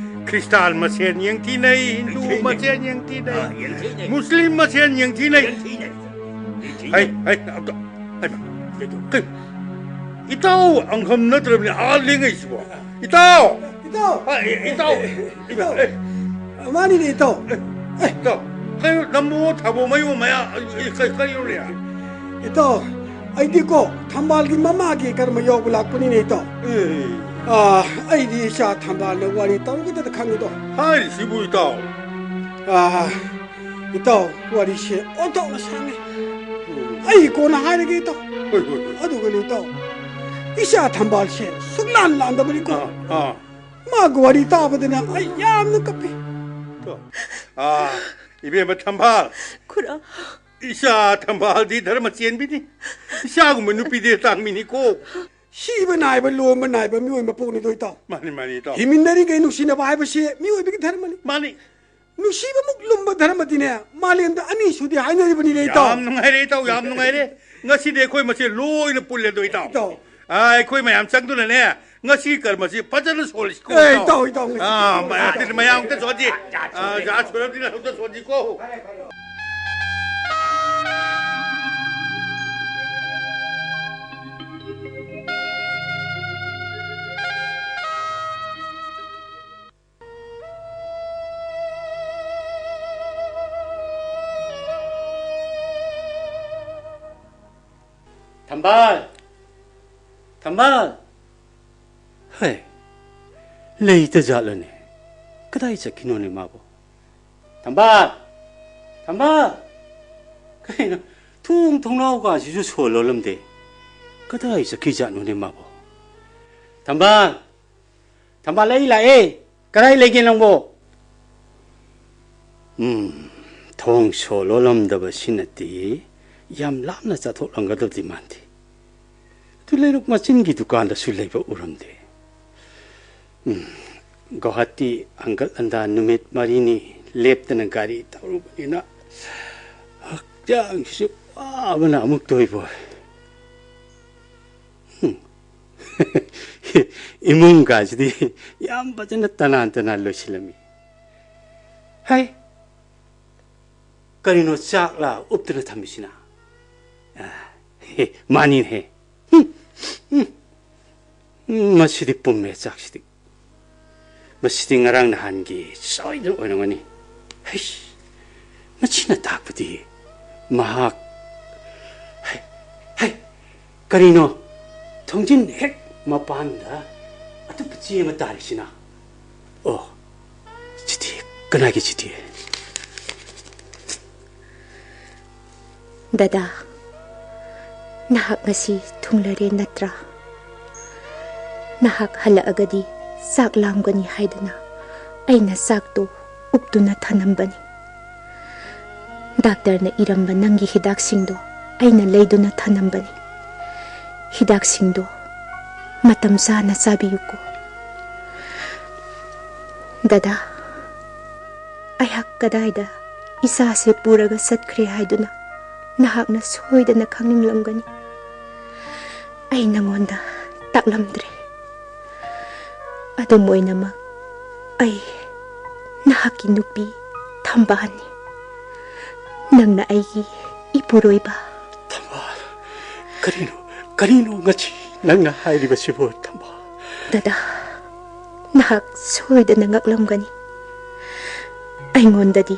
ꯈ꯭ꯔꯤꯁꯇꯥꯟ ꯃꯁꯦꯟ ꯌꯦꯡꯊꯤꯅꯩ, ꯍꯤꯟꯗꯨ ꯃꯁꯦꯟ ꯌꯦꯡꯊꯤꯅꯩ, ꯑꯥ, ꯌꯦꯡꯊꯤꯅꯩ꯫ ꯃꯨꯁꯂꯤꯝ ꯃꯁꯦꯟ ꯌꯦꯡꯊꯤꯅꯩ꯫ ꯌꯦꯡꯊꯤꯅꯩ꯫ ꯌꯦꯡꯊꯤꯅꯩ꯫ ꯍꯩ, ꯍꯩ, ꯑꯝꯇ, ꯍꯩꯃꯥ, ꯀꯩꯅꯣ? ꯀꯩ? ꯏꯇꯥꯎ ꯑꯪꯈꯝ ꯅꯠꯇ꯭ꯔꯕꯅꯤ ꯑꯥ ꯂꯦꯡꯉꯩꯁꯤꯕꯣ? ꯏꯇꯥꯎ! ꯏꯇꯥꯎ! ꯑ, ꯏ-, ꯏꯇꯥꯎ! ꯏꯇꯥꯎ! ꯑꯦ, ꯃꯥꯅꯤꯅꯦ, ꯏꯇꯥꯎ꯫ ꯑꯦ, ꯏꯇꯥꯎ! ꯀꯩꯅꯣ, ꯅꯝꯕꯣ ꯊꯥꯕꯣ ꯃꯌꯨꯝ ꯃꯌꯥ, ꯑ, ꯑ, ꯀꯩ-, ꯀꯩꯅꯣꯅꯦ? ꯏꯇꯥꯎ, ꯑꯩꯗꯤꯀꯣ, ꯊꯝꯕꯥꯜꯒꯤ ꯃꯃꯥꯒꯤ ꯀꯔꯃ ꯌꯥꯎꯕ ꯂꯥꯛꯄꯅꯤꯅꯦ, ꯏꯇꯥꯎ꯫ ꯑꯦ꯫ ꯑꯥ, ꯑꯩꯗꯤ ꯏꯆꯥ ꯊꯝꯕꯥꯜꯅ ꯋꯥꯔꯤ ꯇꯧꯔꯒꯗꯗ ꯈꯪꯉꯤꯗꯣ꯫ ꯍꯥꯏꯔꯤꯁꯤꯕꯨ, ꯏꯇꯥꯎ? ꯑꯥ, ꯏꯇꯥꯎ, ꯋꯥꯔꯤꯁꯦ ꯑꯣꯟꯊꯣꯛꯅ ꯁꯥꯡꯉꯦ꯫ ꯎꯝ꯫ ꯑꯩ ꯀꯣꯟꯅ ꯍꯥꯏꯔꯒꯦ, ꯏꯇꯥꯎ꯫ ꯍꯣꯏ, ꯍꯣꯏ, ꯍꯣꯏ꯫ ꯑꯗꯨꯒꯅꯦ, ꯏꯇꯥꯎ, ꯏꯆꯥ ꯊꯝꯕꯥꯜꯁꯦ ꯁꯨꯛꯂꯥꯟ ꯂꯥꯟꯗꯕꯅꯤꯀꯣ꯫ ꯑꯥ, ꯑꯥ꯫ ꯃꯥꯒꯤ ꯋꯥꯔꯤ ꯇꯥꯕꯗꯅ ꯑꯩ ꯌꯥꯝꯅ ꯀꯞꯄꯤ꯫ ꯑꯥ, ꯏꯕꯦꯝꯃ ꯊꯝꯕꯥꯜ꯫ ꯈꯨꯔꯥ꯫ ꯏꯆꯥ ꯊꯝꯕꯥꯜꯗꯤ ꯙꯔꯃ ꯆꯦꯟꯕꯤꯅꯤ꯫ ꯏꯆꯥꯒꯨꯝꯕ ꯅꯨꯄꯤꯗꯤ ꯇꯥꯡꯃꯤꯅꯤꯀꯣ꯫ ꯁꯤꯕ ꯅꯥꯏꯕ, ꯂꯣꯝꯕ ꯅꯥꯏꯕ ꯃꯤꯑꯣꯏ ꯃꯄꯣꯛꯅꯤꯗꯣ, ꯏꯇꯥꯎ꯫ ꯃꯥꯅꯤ, ꯃꯥꯅꯤ, ꯏꯇꯥꯎ꯫ ꯍꯤꯡꯃꯤꯟꯅꯔꯤꯈꯩ ꯅꯨꯡꯁꯤꯅꯕ ꯍꯥꯏꯕꯁꯤ ꯃꯤꯑꯣꯏꯕꯒꯤ ꯙꯔꯃꯅꯤ꯫ ꯃꯥꯅꯤ꯫ ꯅꯨꯡꯁꯤꯕꯃꯨꯛ ꯂꯨꯝꯕ ꯙꯔꯃꯗꯤꯅꯦ, ꯃꯥꯂꯦꯝꯗ ꯑꯅꯤ ꯁꯨꯗꯦ ꯍꯥꯏꯅꯔꯤꯕꯅꯤꯅꯦ, ꯏꯇꯥꯎ꯫ ꯌꯥꯝ ꯅꯨꯡꯉꯥꯏꯔꯦ, ꯏꯇꯥꯎ, ꯌꯥꯝ ꯅꯨꯡꯉꯥꯏꯔꯦ꯫ ꯉꯁꯤꯗꯤ ꯑꯩꯈꯣꯏ ꯃꯁꯦ ꯂꯣꯏꯅ ꯄꯨꯜꯂꯦꯗꯣ, ꯏꯇꯥꯎ꯫ ꯏꯇꯥꯎ꯫ ꯑꯥ, ꯑꯩꯈꯣꯏ ꯃꯌꯥꯝ ꯆꯪꯗꯨꯅꯅꯦ, ꯉꯁꯤ ꯀꯔꯃꯁꯤ ꯐꯖꯅ ꯁꯣꯜꯂꯁꯤꯀꯣ, ꯑꯦ, ꯏꯇꯥꯎ꯫ ꯏꯇꯥꯎ, ꯏꯇꯥꯎ, ꯉꯁꯤ ꯑꯥ, ꯃꯌꯥꯝ, ꯃꯌꯥꯝ ꯑꯝꯇ ꯁꯣꯟꯁꯤ꯫ ꯑꯥ, ꯖꯥꯠ ꯁꯣꯏꯔꯕꯅꯤꯅ ꯑꯝꯇ ꯁꯣꯟꯁꯤꯀꯣ꯫ ꯊꯝꯕꯥꯜ! ꯊꯝꯕꯥꯜ! ꯍꯩ, ꯂꯩꯇ ꯖꯥꯠꯂꯅꯦ? ꯀꯗꯥꯏ ꯆꯠꯈꯤꯅꯣꯅꯦ ꯃꯥꯕꯣ? ꯊꯝꯕꯥꯜ! ꯊꯝꯕꯥꯜ! ꯀꯩꯅꯣ, ꯊꯣꯡ ꯊꯣꯡꯅꯥꯎ ꯀꯥꯁꯤꯁꯨ ꯁꯣ ꯂꯣꯜꯂꯝꯗꯦ꯫ ꯀꯗꯥꯏ ꯆꯠꯈꯤꯖꯥꯠꯅꯣꯅꯦ ꯃꯥꯕꯣ? ꯊꯝꯕꯥꯜ! ꯊꯝꯕꯥꯜ, ꯑꯩ ꯂꯥꯛꯑꯦ꯫ ꯀꯗꯥꯏ ꯂꯩꯒꯦ ꯅꯪꯕꯣ? ꯎꯝ, ꯊꯣꯡ ꯁꯣ ꯂꯣꯜꯂꯝꯗꯕꯁꯤꯅꯗꯤ ꯌꯥꯝ ꯂꯥꯞꯅ ꯆꯠꯊꯣꯛꯂꯝꯒꯗꯕꯗꯤ ꯃꯥꯟꯗꯦ꯫ ꯑꯗꯨ ꯂꯩꯔꯛ ꯃꯆꯤꯟꯒꯤ ꯗꯨꯀꯥꯟꯗꯁꯨ ꯂꯩꯕ ꯎꯔꯝꯗꯦ꯫ ꯎꯝ, ꯒꯧꯍꯥꯇꯤ ꯍꯟꯒꯠ ꯍꯟꯗꯥ ꯅꯨꯃꯤꯠ ꯃꯔꯤꯅꯤ ꯂꯦꯞꯇꯅ ꯒꯥꯔꯤ ꯊꯧꯔꯨꯕꯅꯤꯅ ꯍꯛꯆꯥꯡꯁꯤ ꯋꯥꯕꯅ ꯑꯃꯨꯛꯇ ꯑꯣꯏꯕ ꯑꯣꯏ꯫ ꯎꯝ꯫ ꯏꯃꯨꯡ ꯀꯥꯁꯤꯗꯤ ꯌꯥꯝ ꯐꯖꯅ ꯇꯅꯥꯟ ꯇꯅꯥꯟ ꯂꯣꯏꯁꯤꯜꯂꯝꯃꯤ꯫ ꯍꯩ! ꯀꯔꯤꯅꯣ ꯆꯥꯛꯂꯥ ꯎꯞꯇꯨꯅ ꯊꯝꯃꯤꯁꯤꯅ? ꯑ, ꯍꯦ, ꯃꯥꯅꯤꯅꯦ꯫ ꯍꯨꯝ, ꯎꯝ, ꯎꯝ, ꯃꯁꯤꯗꯤ ꯄꯨꯝꯃꯦ ꯆꯥꯛꯁꯤꯗꯤ꯫ ꯃꯁꯤꯗꯤ ꯉꯔꯥꯡ ꯅꯍꯥꯟꯒꯤ ꯁꯣꯏꯗꯅ ꯑꯣꯏꯔꯝꯒꯅꯤ꯫ ꯍꯩꯁ, ꯃꯁꯤꯅ ꯇꯥꯛꯄꯗꯤ ꯃꯍꯥꯛ, ꯍꯩ, ꯍꯩ, ꯀꯔꯤꯅꯣ? ꯊꯣꯡꯖꯤꯟ ꯍꯦꯛ ꯃꯄꯥꯟꯗ ꯑꯇꯣꯞꯄ ꯆꯦ ꯑꯃ ꯇꯥꯔꯤꯁꯤꯅ? ꯑꯣ, ꯆꯤꯊꯤ꯫ ꯀꯅꯥꯒꯤ ꯆꯤꯊꯤ? ꯗꯗꯥ, ꯅꯍꯥꯛ ꯉꯁꯤ ꯊꯨꯡꯂꯔꯦ ꯅꯠꯇ꯭ꯔꯥ? ꯅꯍꯥꯛ ꯍꯜꯂꯛꯑꯒꯗꯤ ꯆꯥꯛ ꯂꯥꯝꯒꯅꯤ ꯍꯥꯏꯗꯨꯅ ꯑꯩꯅ ꯆꯥꯛꯇꯣ ꯎꯞꯇꯨꯅ ꯊꯅꯝꯕꯅꯤ꯫ ꯗꯥꯛꯇꯔꯅ ꯏꯔꯝꯕ ꯅꯪꯒꯤ ꯍꯤꯗꯥꯛꯁꯤꯡꯗꯣ ꯑꯩꯅ ꯂꯩꯗꯨꯅ ꯊꯅꯝꯕꯅꯤ꯫ ꯍꯤꯗꯥꯛꯁꯤꯡꯗꯣ ꯃꯇꯝ ꯆꯥꯅ ꯆꯥꯕꯤꯌꯨꯀꯣ꯫ ꯗꯗꯥ, ꯑꯩꯍꯥꯛ ꯀꯗꯥꯏꯗ ꯏꯆꯥꯁꯦ ꯄꯨꯔꯒ ꯆꯠꯈ꯭ꯔꯦ ꯍꯥꯏꯗꯨꯅ ꯅꯍꯥꯛꯅ ꯁꯣꯏꯗꯅ ꯈꯪꯅꯤꯡꯂꯝꯒꯅꯤ꯫ ꯑꯩ ꯅꯉꯣꯟꯗ ꯇꯥꯛꯂꯝꯗ꯭ꯔꯦ꯫ ꯑꯗꯨꯝ ꯑꯣꯏꯅꯃꯛ, ꯑꯩ ꯅꯍꯥꯛꯀꯤ ꯅꯨꯄꯤ ꯊꯝꯕꯥꯜꯅꯤ꯫ ꯅꯪꯅ ꯑꯩꯒꯤ ꯏꯄꯨꯔꯣꯏꯕ꯫ ꯊꯝꯕꯥꯜ, ꯀꯔꯤꯅꯣ, ꯀꯔꯤꯅꯣ ꯉꯁꯤ ꯅꯪꯅ ꯍꯥꯏꯔꯤꯕꯁꯤꯕꯨ, ꯊꯝꯕꯥꯜ? ꯗꯗꯥ, ꯅꯍꯥꯛ ꯁꯣꯏꯗꯅ ꯉꯛꯂꯝꯒꯅꯤ꯫ ꯑꯩꯉꯣꯟꯗꯗꯤ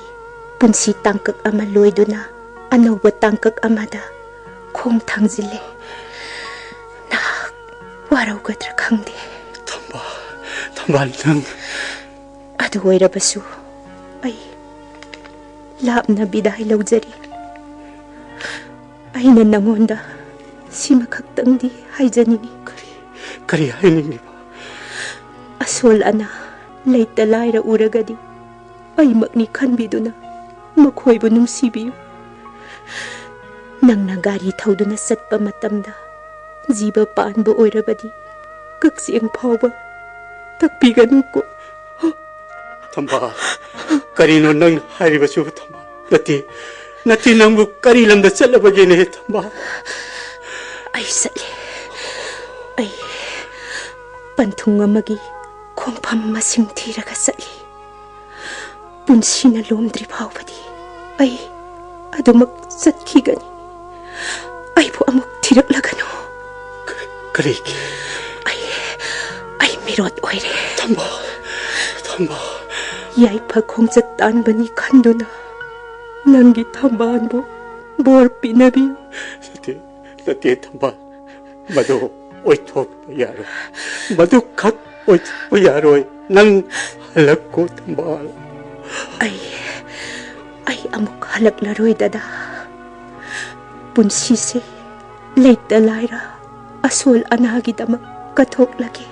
ꯄꯨꯟꯁꯤ ꯇꯥꯡꯀꯛ ꯑꯃ ꯂꯣꯏꯗꯨꯅ ꯑꯅꯧꯕ ꯇꯥꯡꯀꯛ ꯑꯃꯗ ꯈꯣꯡ ꯊꯥꯡꯖꯤꯜꯂꯦ꯫ ꯅꯍꯥꯛ ꯋꯥꯔꯧꯒꯗ꯭ꯔꯥ ꯈꯪꯗꯦ꯫ ꯊꯝꯕꯥꯜ, ꯊꯝꯕꯥꯜ, ꯅꯪ꯫ ꯑꯗꯨ ꯑꯣꯏꯔꯕꯁꯨ ꯑꯩ ꯂꯥꯞꯅ ꯕꯤꯗꯥꯏ ꯂꯧꯖꯔꯤ꯫ ꯑꯩꯅ ꯅꯉꯣꯟꯗ ꯁꯤꯃꯈꯛꯇꯪꯗꯤ ꯍꯥꯏꯖꯅꯤꯡꯏ꯫ ꯀꯔꯤ, ꯀꯔꯤ ꯍꯥꯏꯅꯤꯡꯂꯤꯕ? ꯑꯁꯣꯜ ꯑꯅꯥ ꯂꯩꯇ ꯂꯥꯏꯔ ꯎꯔꯒꯗꯤ ꯑꯩꯃꯛꯅꯤ ꯈꯟꯕꯤꯗꯨꯅ ꯃꯈꯣꯏꯕꯨ ꯅꯨꯡꯁꯤꯕꯤꯌꯨ꯫ ꯅꯪꯅ ꯒꯥꯔꯤ ꯊꯧꯗꯨꯅ ꯆꯠꯄ ꯃꯇꯝꯗ ꯖꯤꯕ ꯄꯥꯟꯕ ꯑꯣꯏꯔꯕꯗꯤ ꯀꯛꯆꯦꯡ ꯐꯥꯎꯕ ꯇꯛꯄꯤꯒꯅꯨꯀꯣ꯫ ꯊꯝꯕꯥꯜ, ꯀꯔꯤꯅꯣ ꯅꯪꯅ ꯍꯥꯏꯔꯤꯕꯁꯤꯕꯨ, ꯊꯝꯕꯥꯜ? ꯅꯠꯇꯦ, ꯅꯠꯇꯦ, ꯅꯪꯕꯨ ꯀꯔꯤ ꯂꯝꯗ ꯆꯠꯂꯕꯒꯦꯅꯦ, ꯊꯝꯕꯥꯜ? ꯑꯩ ꯆꯠꯂꯦ꯫ ꯑꯩ ꯄꯟꯊꯨꯡ ꯑꯃꯒꯤ ꯈꯣꯡꯐꯝ ꯃꯁꯤꯡ ꯊꯤꯔꯒ ꯆꯠꯂꯤ꯫ ꯄꯨꯟꯁꯤꯅ ꯂꯣꯝꯗ꯭ꯔꯤ ꯐꯥꯎꯕꯗꯤ ꯑꯩ ꯑꯗꯨꯃꯛ ꯆꯠꯈꯤꯒꯅꯤ꯫ ꯑꯩꯕꯨ ꯑꯃꯨꯛ ꯊꯤꯔꯛꯂꯒꯅꯨ꯫ ꯀ-, ꯀꯔꯤꯒꯤ? ꯑꯩ, ꯑꯩ ꯃꯤꯔꯣꯠ ꯑꯣꯏꯔꯦ꯫ ꯊꯝꯕꯥꯜ, ꯊꯝꯕꯥꯜ꯫ ꯌꯥꯏꯐ ꯈꯣꯡꯆꯠ ꯇꯥꯟꯕꯅꯤ ꯈꯟꯗꯨꯅ ꯅꯪꯒꯤ ꯊꯝꯕꯥꯜꯕꯨ ꯕꯣꯔ ꯄꯤꯅꯕꯤꯌꯨ꯫ ꯅꯠꯇꯦ, ꯅꯠꯇꯦ, ꯊꯝꯕꯥꯜ꯫ ꯃꯗꯨ ꯑꯣꯏꯊꯣꯛꯄ ꯌꯥꯔꯣꯏ꯫ ꯃꯗꯨ ꯈꯛ ꯑꯣꯏꯊꯣꯛꯄ ꯌꯥꯔꯣꯏ꯫ ꯅꯪ ꯍꯜꯂꯛꯀꯣ, ꯊꯝꯕꯥꯜ꯫ ꯑꯩ, ꯑꯩ ꯑꯃꯨꯛ ꯍꯜꯂꯛꯂꯔꯣꯏ, ꯗꯗꯥ꯫ ꯄꯨꯟꯁꯤꯁꯦ ꯂꯩꯇ ꯂꯥꯏꯔ ꯑꯁꯣꯜ ꯑꯅꯥꯒꯤꯗꯃꯛ ꯀꯠꯊꯣꯛꯂꯒꯦ꯫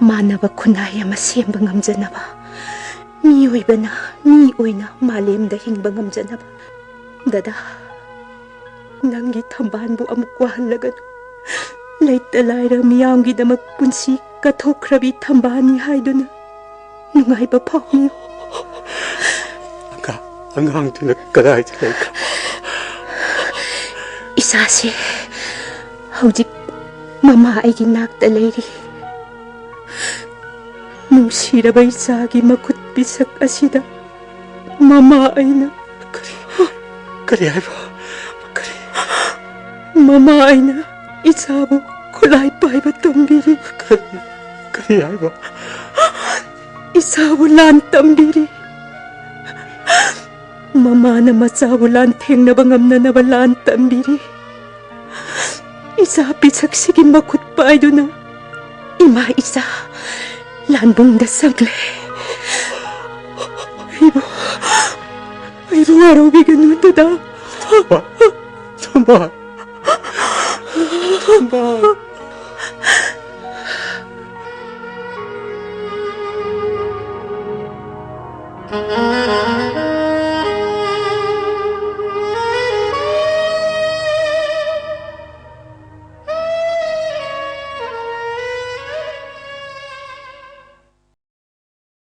ꯃꯥꯟꯅꯕ ꯈꯨꯟꯅꯥꯏ ꯑꯃ ꯁꯦꯝꯕ ꯉꯝꯖꯅꯕ, ꯃꯤꯑꯣꯏꯕꯅ ꯃꯤ ꯑꯣꯏꯅ ꯃꯥꯂꯦꯝꯗ ꯍꯤꯡꯕ ꯉꯝꯖꯅꯕ꯫ ꯗꯗꯥ, ꯅꯪꯒꯤ ꯊꯝꯕꯥꯜꯕꯨ ꯑꯃꯨꯛ ꯋꯥꯍꯜꯂꯒꯅꯨ꯫ ꯂꯩꯇ ꯂꯥꯏꯔ ꯃꯤꯌꯥꯝꯒꯤꯗꯃꯛ ꯄꯨꯟꯁꯤ ꯀꯠꯊꯣꯛꯈ꯭ꯔꯕꯤ ꯊꯝꯕꯥꯜꯅꯤ ꯍꯥꯏꯗꯨꯅ ꯅꯨꯡꯉꯥꯏꯕ ꯐꯥꯎꯕꯤꯌꯨ꯫ ꯑꯉꯥꯡ-, ꯑꯉꯥꯡꯗꯨꯅ ꯀꯗꯥꯏꯗ ꯂꯩꯈ꯭ꯔꯕ? ꯏꯆꯥꯁꯦ ꯍꯧꯖꯤꯛ ꯃꯃꯥ ꯑꯩꯒꯤ ꯅꯥꯛꯇ ꯂꯩꯔꯤ꯫ ꯅꯨꯡꯁꯤꯔꯕ ꯏꯆꯥꯒꯤ ꯃꯈꯨꯠ ꯄꯤꯁꯛ ꯑꯁꯤꯗ ꯃꯃꯥ ꯑꯩꯅ ꯀꯔꯤ, ꯀꯔꯤ ꯍꯥꯏꯕ? ꯀꯔꯤ? ꯃꯃꯥ ꯑꯩꯅ ꯏꯆꯥꯕꯨ ꯈꯨꯠꯂꯥꯏ ꯄꯥꯏꯕ ꯇꯝꯕꯤꯔꯤ꯫ ꯀꯔꯤ, ꯀꯔꯤ ꯍꯥꯏꯕ? ꯏꯆꯥꯕꯨ ꯂꯥꯟ ꯇꯝꯕꯤꯔꯤ꯫ ꯃꯃꯥꯅ ꯃꯆꯥꯕꯨ ꯂꯥꯟ ꯊꯦꯡꯅꯕ ꯉꯝꯅꯅꯕ ꯂꯥꯟ ꯇꯝꯕꯤꯔꯤ꯫ ꯏꯆꯥ ꯄꯤꯁꯛꯁꯤꯒꯤ ꯃꯈꯨꯠ ꯄꯥꯏꯗꯨꯅ ꯏꯃꯥ ꯏꯆꯥ ꯂꯥꯟꯕꯨꯡꯗ ꯆꯪꯂꯦ꯫ ꯑꯩꯕꯨ, ꯑꯩꯕꯨ ꯋꯥꯔꯧꯕꯤꯒꯅꯨ, ꯗꯗꯥ꯫ ꯊꯝꯕꯥꯜ, ꯊꯝꯕꯥꯜ, ꯊꯝꯕꯥꯜ꯫